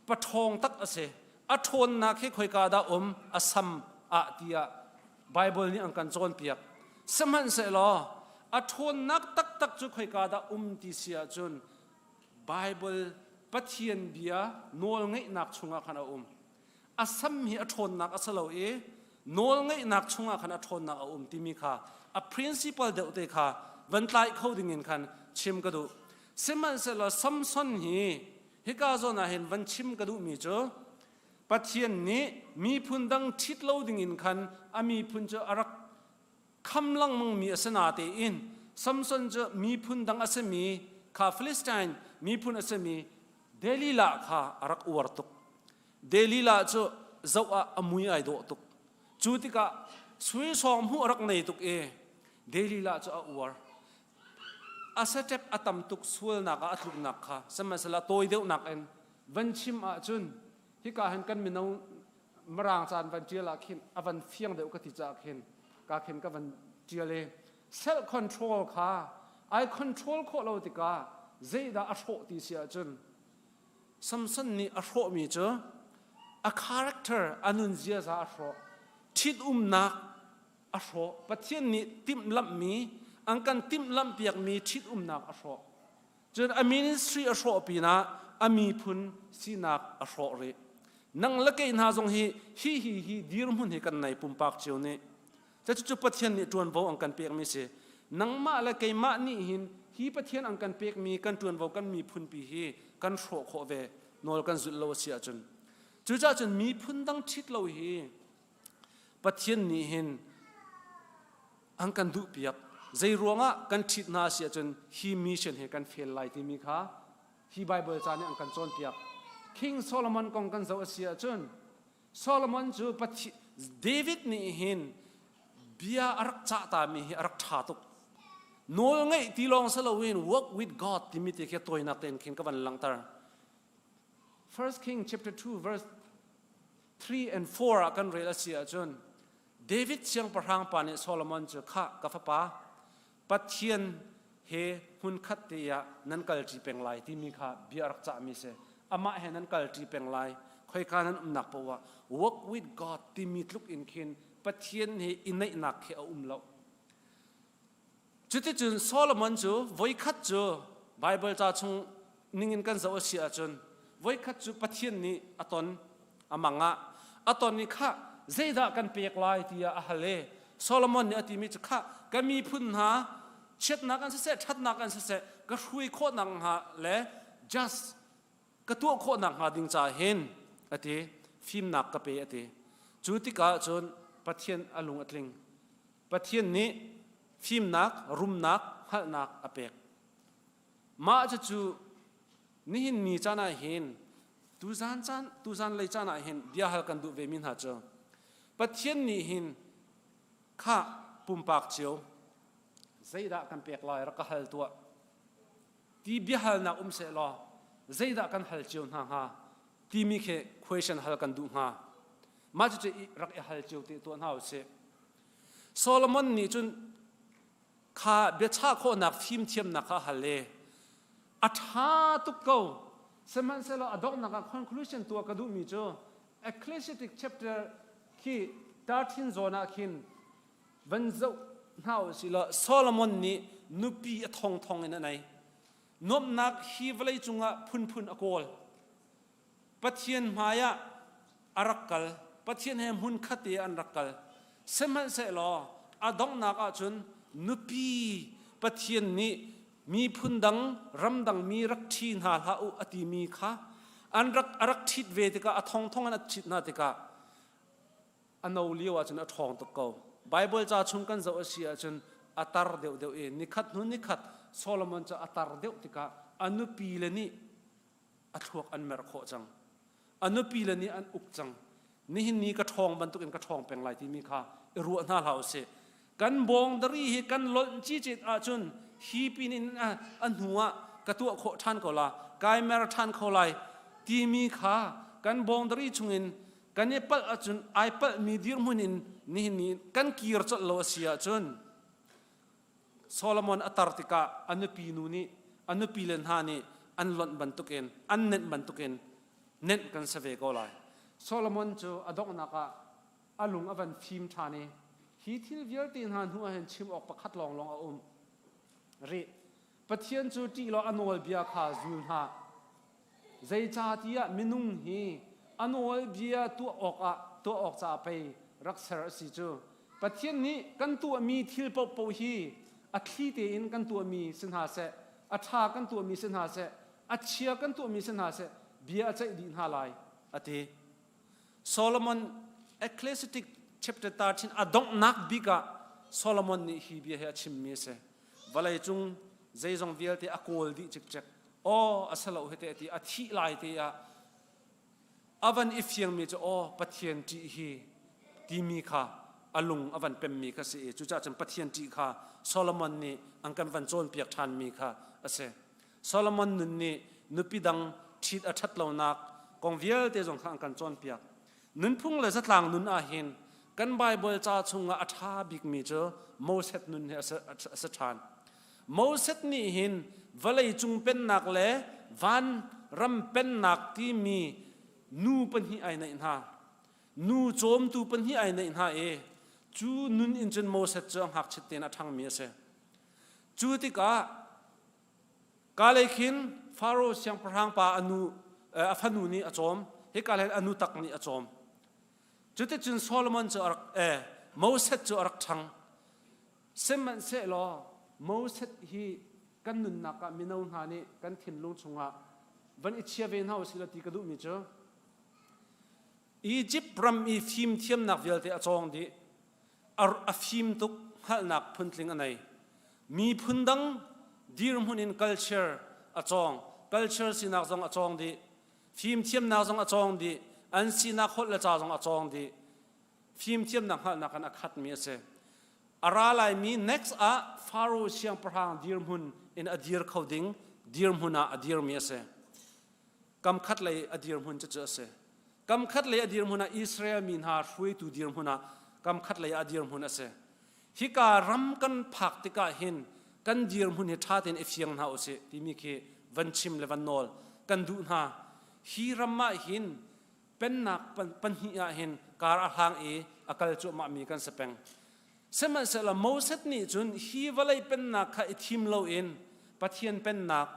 paṭhawng tak a si. A ṭhawnnak hi khoika dah um? A sam ah tiah Baibal nih an kan cawnpiak. Sihmanhsehlaw a ṭhawnnak taktak cu khoika dah um ti si ahcun Baibal Pathian bia nawlngeihnak chungah khan a um. A sam hi a ṭhawnnak a si lo i nawlngeihnak chungah khan a ṭhawnnak a um timi kha a principle deuh te kha van tlai kho dingin khan chim ka duh. Sihmanhsehlaw Samson hi hika zawn ah hin van chim ka duhmi cu Pathian nih miphun dang ṭhit lo dingin khan a miphun cu a rak kham lengmangmi a si natein Samson cu miphun dang a simi kha Philistine miphun a simi Delilah kha a rak uar tuk. Delilah cu zoh ah a mui ai dawh tuk. Cu tikah sui sawng hmuh a rak nei tuk i Delilah cu a uar. A step a tam tuk sualnak ah a tluknak kha sihmanhsehlaw tawi deuhnak in van chim ahcun hika hin kan mino mirang caan van ṭial ah khin a van fiang deuh ka ti caah khin ka khin ka van ṭial i self control kha ai control khawh lo tikah zeidah a hrawh ti si ahcun Samson nih a hrawhmi cu a character a nun ziaza a hrawh ṭhitumnak a hrawh Pathian nih timhlamhmi an kan timhlamhpiakmi ṭhitumnak a hrawh cun a ministry a hrawh pinah a miphun sinak a hrawh rih nang le kei hna zong hi hi hi hi dirhmun hi kan nei pumpak cio nih cucu Pathian nih ṭuanvo an kan pekmi si nangmah le keimah nih hin hi Pathian an kan pekmi kan ṭuanvo kan miphun pi hi kan hrawh khawh ve nawl kan zulh lo a si ahcun cucaah cun miphun dang ṭhit lo hi Pathian nih hin an kan duhpiak zei ruangah kan ṭhit hna si ahcun hi mission he kan fail lai timi kha hi Bible ca nih an kan cawnpiak King Solomon kong kan zoh a si ahcun Solomon cu David nih hin. Bia a rak cah tami hi a rak ṭha tuk. Nawl ngeih ti lawng si loin work with God timi te khi tawinak tein khin ka van langhter. First King chapter 2 verse 3 and 4 ah kan rel a si ahcun David siangpahrang pa nih Solomon cu khah ka fapa Pathian he hmunkhat te ah nan kalṭi peng lai timi kha bia a rak cahmi si. Amah he nan kalṭi peng lai. Khoika nan umnak paoh ah work with God timi tluk in khin Pathian he i naihnak khi a um lo. Cuticun Solomon cu voikhat cu Bible ca chung ningin kan zoh a si ahcun voikhat cu Pathian nih a ton a mang ah a ton i khah zeidah kan pek lai tiah a hal i Solomon nih a timi cu khah ka miphun hna chiatnak an siseh ṭhatnak an siseh ka hruai khawhnak hnga le just ka tuah khawhnak hnga ding caah hin a ti fimnak ka pe a ti cu tikah cun Pathian a lung a tling Pathian nih fimnak rumnak hngalhnak a pek mah cucu nihin ni caan ah hin tuzan caan tuzan lei caan ah hin bia hal kan duh ve mi hna cu Pathian nih hin khah pumpak cio zeidah kan pek lai rak ka hal tuah ti biahalnak um seh law zeidah kan hal cio hna hnga timi khi question hal kan duh hnga mah cucu rak i hal cio te tuah hna usih Solomon nih cun kha biachah khawhnak fimthiamnak kha hal i a ṭha tuk ko sihmanhsehlaw a donghnak ah conclusion tuah ka duhmi cu Ecclesiastic chapter khi 13 zawn ah khin van zoh hna usih law Solomon nih nupi a thongthong in a nei nuamhnak hi vawlei cungah phunphun a kawl Pathian hmaiah a rak kal. Pathian he hmunkhat i an rak kal. Sihmanhsehlaw a donghnak ahcun nupi Pathian nih miphun dang ramdang mi rak ṭhi hna hlah u a timi kha an rak a rak ṭhit ve tikah a thongthong in a ṭhit hna tikah a no lio ahcun a ṭhawng tuk ko. Bible ca chung kan zoh a si ahcun a tar deuhdeuh i nikhat hnu nikhat Solomon cu a tar deuh tikah a nupi le nih a thluak an merh khawh cang. A nupi le nih an uk cang. Nihin ni ka ṭhawng bantukin ka ṭhawng peng lai timi kha i ruah hna hlah usih. Kan bawngdari hi kan lolh cicit ahcun hi pin in a hnu ah ka tuah khawh ṭhan ko la, kai mer ṭhan kho lai timi kha kan bawngdari chungin kan i palh ahcun ai palhmi dirhmun in nihin ni kan kir colh lo a si ahcun Solomon a tar tikah a nupi nu nih a nupi le hna nih an lonh bantukin an nenh bantukin nenh kan si ve ko lai. Solomon cu a donghnak ah a lung a van fim ṭhan i hi thil vialte hna hnu ah hin chim awk pakhat lawnglawng a um rih. Pathian cu ṭih law a nawlbia kha zul hna. Zeicahtiah minung hi a nawlbia tuah awkah tuah awk caah pei rak ser a si cu. Pathian nih kan tuahmi thil paohpaoh hi a thli tein kan tuahmi si hna seh, a ṭha kan tuahmi si hna seh, a chia kan tuahmi si hna seh, bia a ceih dih hna lai, a ti. Solomon Ecclesiastic chapter 13 a donghnak bik ah Solomon nih hi bia hi a chimmi a si. Vawleicung zeizong vialte a kawl dih cikcek. Aw a si lo hi te ti a thih lai te ah a van i fiangmi cu aw Pathian ṭih hi timi kha a lung a van pemmi kha si i cucaah cun Pathian ṭih kha Solomon nih an kan van cawnpiak ṭhanmi kha a si. Solomon nun nih nupi dang ṭhit a ṭhat lonak kong vialte zong kha an kan cawnpiak. Nunphung le zatlang nun ah hin kan Baibal ca chungah a ṭha bikmi cu Moses nun hi a si ṭhan. Moses nih hin vawlei cung pennak le van ram pennak timi nu pahnih ai neih hna. Nu cawmtu pahnih ai neih hna i cu nun in cun Moses cu a ngakchit tein a ṭhangmi a si. Cu tikah kalei khin Faro siangpahrang pa a nu a fanu nih a cawm, hika hin a nu tak nih a cawm. Cuticun Solomon cu a rak eh, Moses cu a rak ṭhang. Sihmanhsehlaw Moses hi kan nunnak ah mino hna nih kan thinlung chungah van i chia ve hna usih law ti ka duhmi cu Egypt ram i fimthiamnak vialte a cawng dih. A fim tuk hngalhnak phuntling a nei. Miphun dang dirhmun in culture a cawng. Culture sinak zong a cawng dih. Fimthiamnak zong a cawng dih. An sinak holh le ca zong a cawng dih. Fimthiamnak hngalhnak in a khatmi a si. A ra laimi next ah Pharaoh siangpahrang dirhmun in a dir kho ding dirhmun ah a dirmi a si. Kam khat lei a dirhmun cucu a si. Kam khat lei a dirhmun ah Israel mi hna hruaitu dirhmun ah kam khat lei ah a dirhmun a si. Hika ram kan phak tikah hin kan dirhmun hi ṭha tein i fiang hna usih timi khi van chim le van nawl kan duh hna. Hi ram ah hin pennak pahnih ah hin kar a hlang i a kal cuahmahmi kan si peng. Sihmanhsehlaw Moses nih cun hi vawlei pennak kha i thim loin Pathian pennak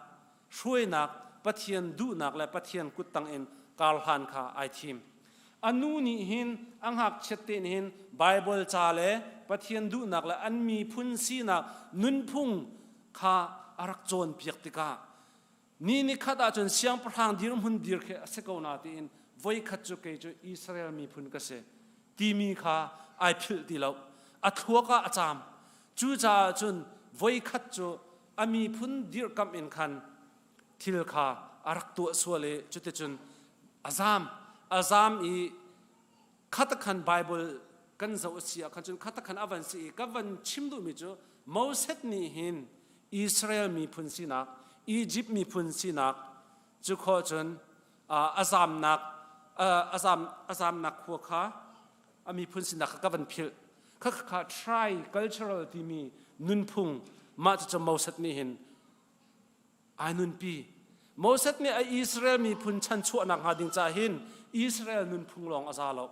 hruainak, Pathian duhnak le Pathian kuttang in karhlan kha ai thim. A nu nih hin a ngakchiat te nih hin Baibal ca le Pathian duhnak le an miphun sinak nunphung kha a rak cawnpiak tikah ni ni khat ahcun siangpahrang dirhmun dir khi a si ko na tiin voikhat cu kei cu Israel miphun ka si timi kha ai philh ti lo. A thluak ah a caam. Cucaah cun voikhat cu a miphun dirhkamh in khan thil kha a rak tuah sual i cuticun a zaam. A zaam i khatakhan Bible kan zoh a si ah khan cun khatakhan a van si i ka van chim duhmi cu Moses nih hin Israel miphun sinak, Egypt miphun sinak cu khawh cun a zamnak a zam a zamnak khua kha a miphun sinak kha ka van philh. Kha kha tri-cultural timi nunphung mah cucu Moses nih hin ai nunpi. Moses nih a Israel miphun chanchuahnak hnga ding ca hin Israel nunphung lawng a za lo.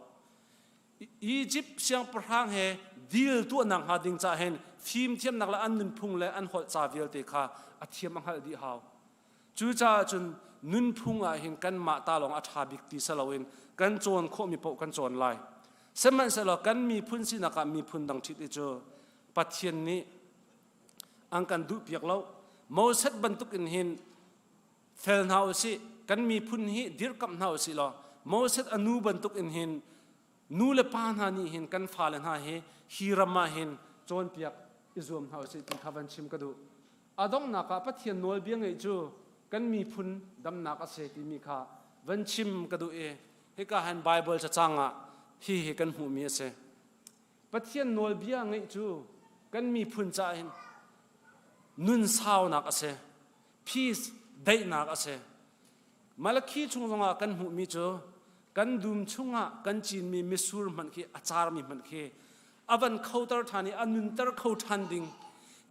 Egypt siangpahrang he deal tuahnak hnga ding ca hin fimthiamnak le an nunphung le an holh ca vialte kha a thiam a hngalh dih hau. Cucaah cun nunphung ah hin kanmah ta lawng a ṭha bik ti si loin kan cawn khawhmi paoh kan cawn lai. Sihmanhsehlaw kan miphun sinak ah miphun dang ṭhit i cu Pathian nih an kan duhpiak lo. Moses bantuk in hin fel hna u sih, kan miphun hi dirkamh hna u sih law Moses a nu bantuk in hin nu le pa hna nih hin kan fale hna hi hi ram ah hin cawnpiak i zuam hna u sih ti kha van chim ka duh. A donghnak ah Pathian nawlbia ngeih cu kan miphun damnak a si timi kha van chim ka duh i hika han Baibal cacang ah hi hi kan hmuhmi a si. Pathian nawlbia ngeih cu kan miphun caah hin nun saunak a si. Peace, daihnak a si. Malakhi chung zongah kan hmuhmi cu kan dum chungah kan cinmi misur hmanh khi a carmi hmanh khi a van khoter ṭhan i a nunter kho ṭhan ding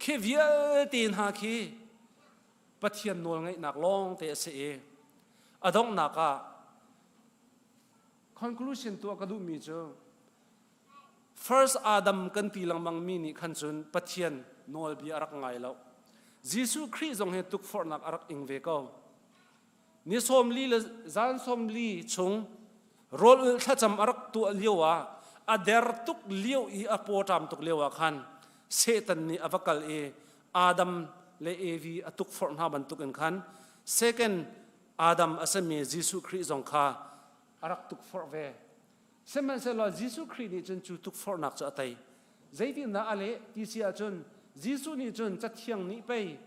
khi vialte hna khi Pathian nawlngaihnak lawng te a si i a donghnak ah conclusion tuah ka duhmi cu First Adam kan ti lengmang mi nih khan cun Pathian nawlbia a rak ngai lo. Jesuh Khrih zong hi tukforhnak a rak ing ve ko. Ni sawmli le zan sawmli chung rawl ulh thlacam a rak tuah lio ah a der tuk lio i a pawṭam tuk lio ah khan Satan nih a va kal i Adam le Evi a tukforh hna bantukin khan second Adam a simi Jesuh Khrih zong kha a rak tukforh ve. Sihmanhsehlaw Jesuh Khrih nih cun cu tukforhnak cu a tei. Zeitindah a leh ti si ahcun Jesuh nih cun Cathiang nih pei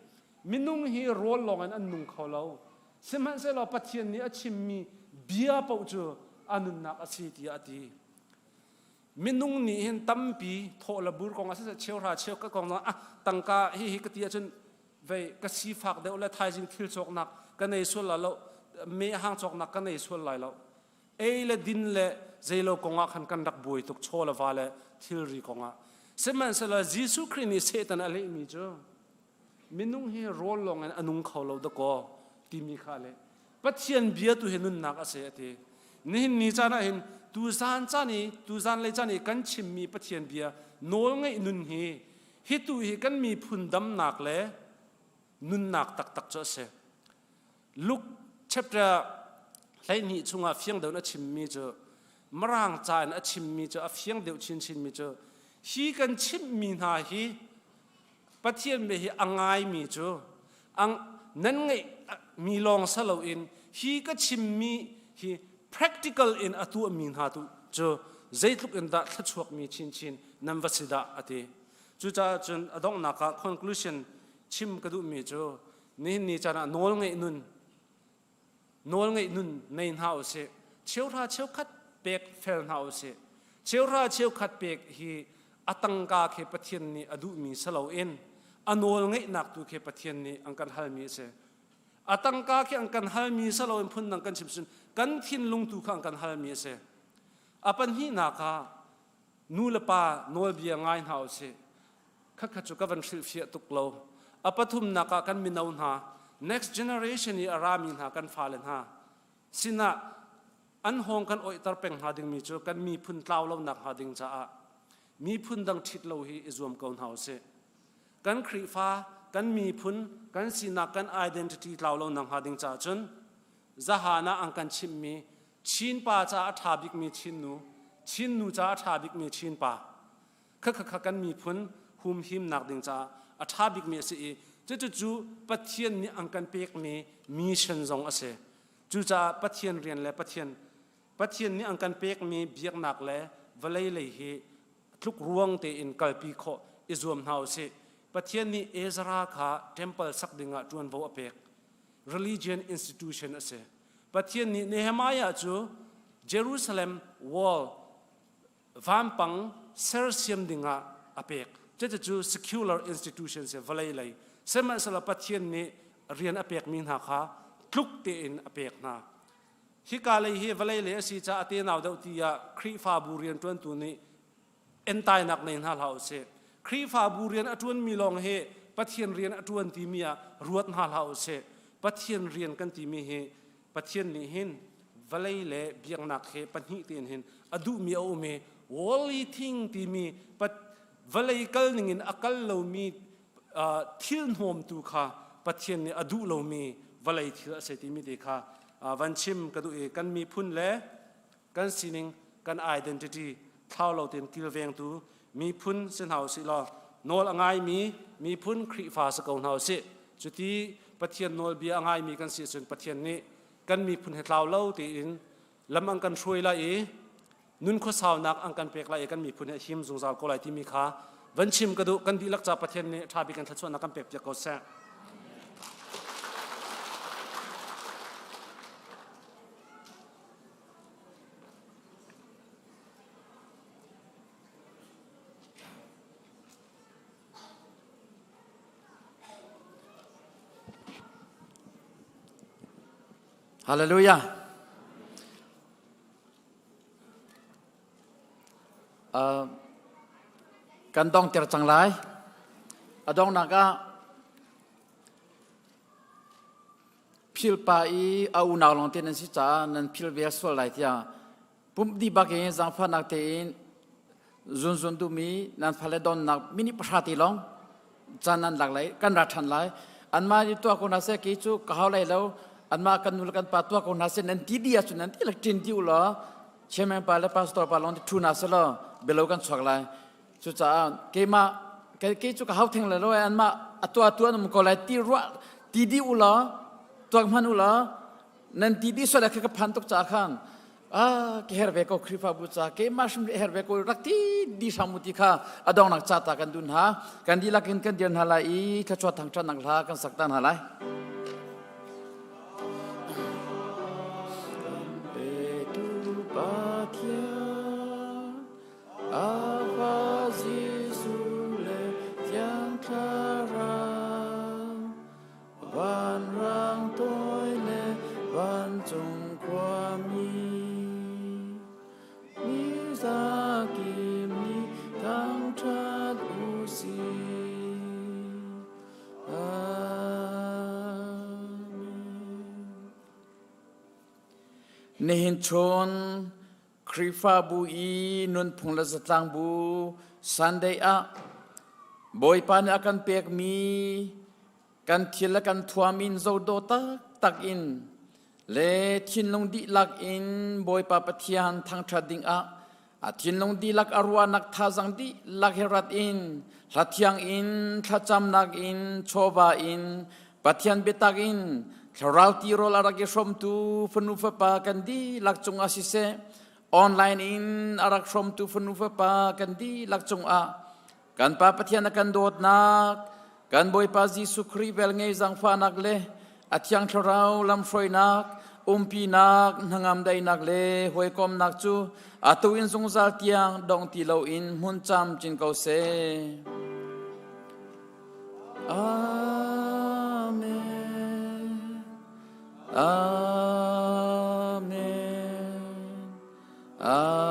minung hi rawl lawngin an nung kho lo. Sihmanhsehlaw Pathian nih a chimmi bia paoh cu a nunnak a si tiah a ti. Minung nih hin tampi thawh le bur kong ah siseh cheuhra cheukhat kong ah tangka hi hi ka ti ahcun vei ka sifak deuh le thaizing thil cawknak ka nei sual lai lo me hang cawknak ka nei sual lai lo ei le din le zeilo kongah khan kan rak buai tuk chaw le va le thilri kongah sihmanhsehlaw Jesuh Khrih nih Satan a lehmi cu minung hi rawl lawng in a nung kho lo dakaw timi kha le Pathian bia tu hi nunnak a si a ti nihin ni caan ah hin tuzan caan i tuzan lei caan i kan chimmi Pathian bia nawl ngeih nun hi hi tu hi kan miphun damnak le nunnak taktak cu a si Luke chapter 12 chungah fiang deuh in a chimmi cu Mirang ca in a chimmi cu a fiang deuh chinchinmi cu hi kan chimhmi hna hi Pathian bia hi a ngaimi cu nan ngeih mi lawng sa loin hi ka chimmi hi practical in a tuahmi hna tu cu zeitluk in dah thluachuakmi chinchin nan va si dah a ti. Cucaah cun a donghnak ah conclusion chim ka duhmi cu Nihin ni caan ah nawl ngeih nun nawl ngeih nun nei hna usih. Cheuhra cheukhat pek fel hna usih. Cheuhra cheukhat pek hi A tangka khi Pathian nih a duhmi si loin a nawl ngeihnak tu khi Pathian nih an kan halmi a si. A tangka khi an kan halmi si loin phundang kan chim cun kan thinlung tu kha an kan halmi a si. A pahnihnak ah nu le pa nawlbia ngai hna usih. Khakha cu ka van hrilhfiah tuk lo. A pathumnak ah kan mino hna, next generation i a rami hna kan fale hna sinah an hawng kan oihter peng hnga dingmi cu kan miphun tlau lonak hnga ding caah miphun dang ṭhit lo hi i zuam ko hna usih. Kan Khrihfa, kan miphun, kan sinak, kan identity tlau lonak hnga ding caah cun zahan ah an kan chimhmi Chin pa caah a ṭha bikmi Chin nu, Chin nu caah a ṭha bikmi Chin pa, khakha kan miphun humhimnak ding caah a ṭha bikmi a si i cucu Pathian nih an kan pekmi mission zong a si. Cucaah Pathian rian le Pathian Pathian nih an kan pekmi biaknak le vawlei lei hi tluk ruang tein kalpi khawh i zuam hna usih. Pathian nih Ezra kha temple sak dingah ṭuanvo a pek. Religion institution a si. Pathian nih Nehemiah cu Jerusalem wall vampang sersiam dingah a pek. Cucu secular institution si vawlei lei. Sihmanhsehlaw Pathian nih rian a pekmi hna kha tluk tein a pek hna. Hika lei hi vawlei lei a si caah tenau deuh tiah Khrihfabu rianṭuantu nih entainak nei hna hlah usih. Khrihfabu rian a ṭuanmi lawng hi Pathian rian a ṭuan timi ah ruat hna hlah usih. Pathian rian kan timi hi Pathian nih hin vawlei le biaknak he pahnih tein hin a duhmi a um i worldly thing timi vawlei kal ningin a kal lomi thil hnawmtu kha Pathian nih a duh lomi vawlei thil a si timi te kha van chim ka duh i kan miphun le kan sining kan identity thlau lo tein kilvengtu miphun si hna usih law nawl a ngaimi miphun Khrihfa si ko hna usih cuti Pathian nawlbia a ngaimi kan si ahcun Pathian nih kan miphun he tlau lo tein lam an kan hruai lai i nun khuasaunak an kan pek lai i kan miphun he him zungzal ko lai timi kha van chim ka duh kan dihlak ca Pathian nih ṭha bik in thluachuahnak kan pek piak ko seh. Hallelujah. Uh, kan dong ter cang lai. A dongnak ah philpa i a unau lawng te nan si caah nan phil ve sual lai tiah pumh dih bak in zaangfahnak tein zunzun duhmi nan fale donnak minute pahra ti lawng caan nan lak lai kan ra ṭhan lai anmah nih tuah ko hna seh kei cu ka hau lai lo anmah kan nu le kan pa tuah ko hna seh nan ti dih ahcun nan ti lak ṭin ti u law chairman pa le pastor pa lawng ti ṭhu hna seh law bialo kan chuak lai Cucaah keimah kei cu ka hau theng lai lo anmah a tuah tu an um ko lai ti ruah ti dih u law tuak hman u law nan ti dih sual kha ka phan tuk ca khan ah ke her ve ko Khrihfabu ca keimah hrim her ve ko rak ti di hram u ti kha a dongnak ca ta kan dun ha kan dihlak in kan dir hna lai i thluachuah thangṭhatnak hla kan sak ta hna lai. Petu Pathian Ava Jesuh le Thiang Thlarau, vanrang toi le vancung khuami, mi zakim nih thangṭhat u sih. Amen. Nihin chun Khrihfabu i nunphung le zatlangbu Sunday ah Bawipa nih a kan pekmi kan thil le kan thuam in zodaw taktak in le thinlung dihlak in Bawipa Pathian thangṭhat dingah a thinlung dihlak a ruahnak thazang dihlak he rat in hla thiang in thlacamnak in chawva in Pathian biatak in thlarau tirawl a rak i hrawmtu fanu fapa kan dihlak cungah siseh online in a rak hrawmtu fanu fapa kan dihlak cungah kan Pa Pathian a kan dawtnak kan Bawipa Jesuh Khrih velngei zaangfahnak le a thiang thlarau lamhruainak Umpinak, hnangam daihnak le hawikomnak cu atu in zungzal tiang dong ti loin hmun camcin ko seh. Amen. Amen. Amen.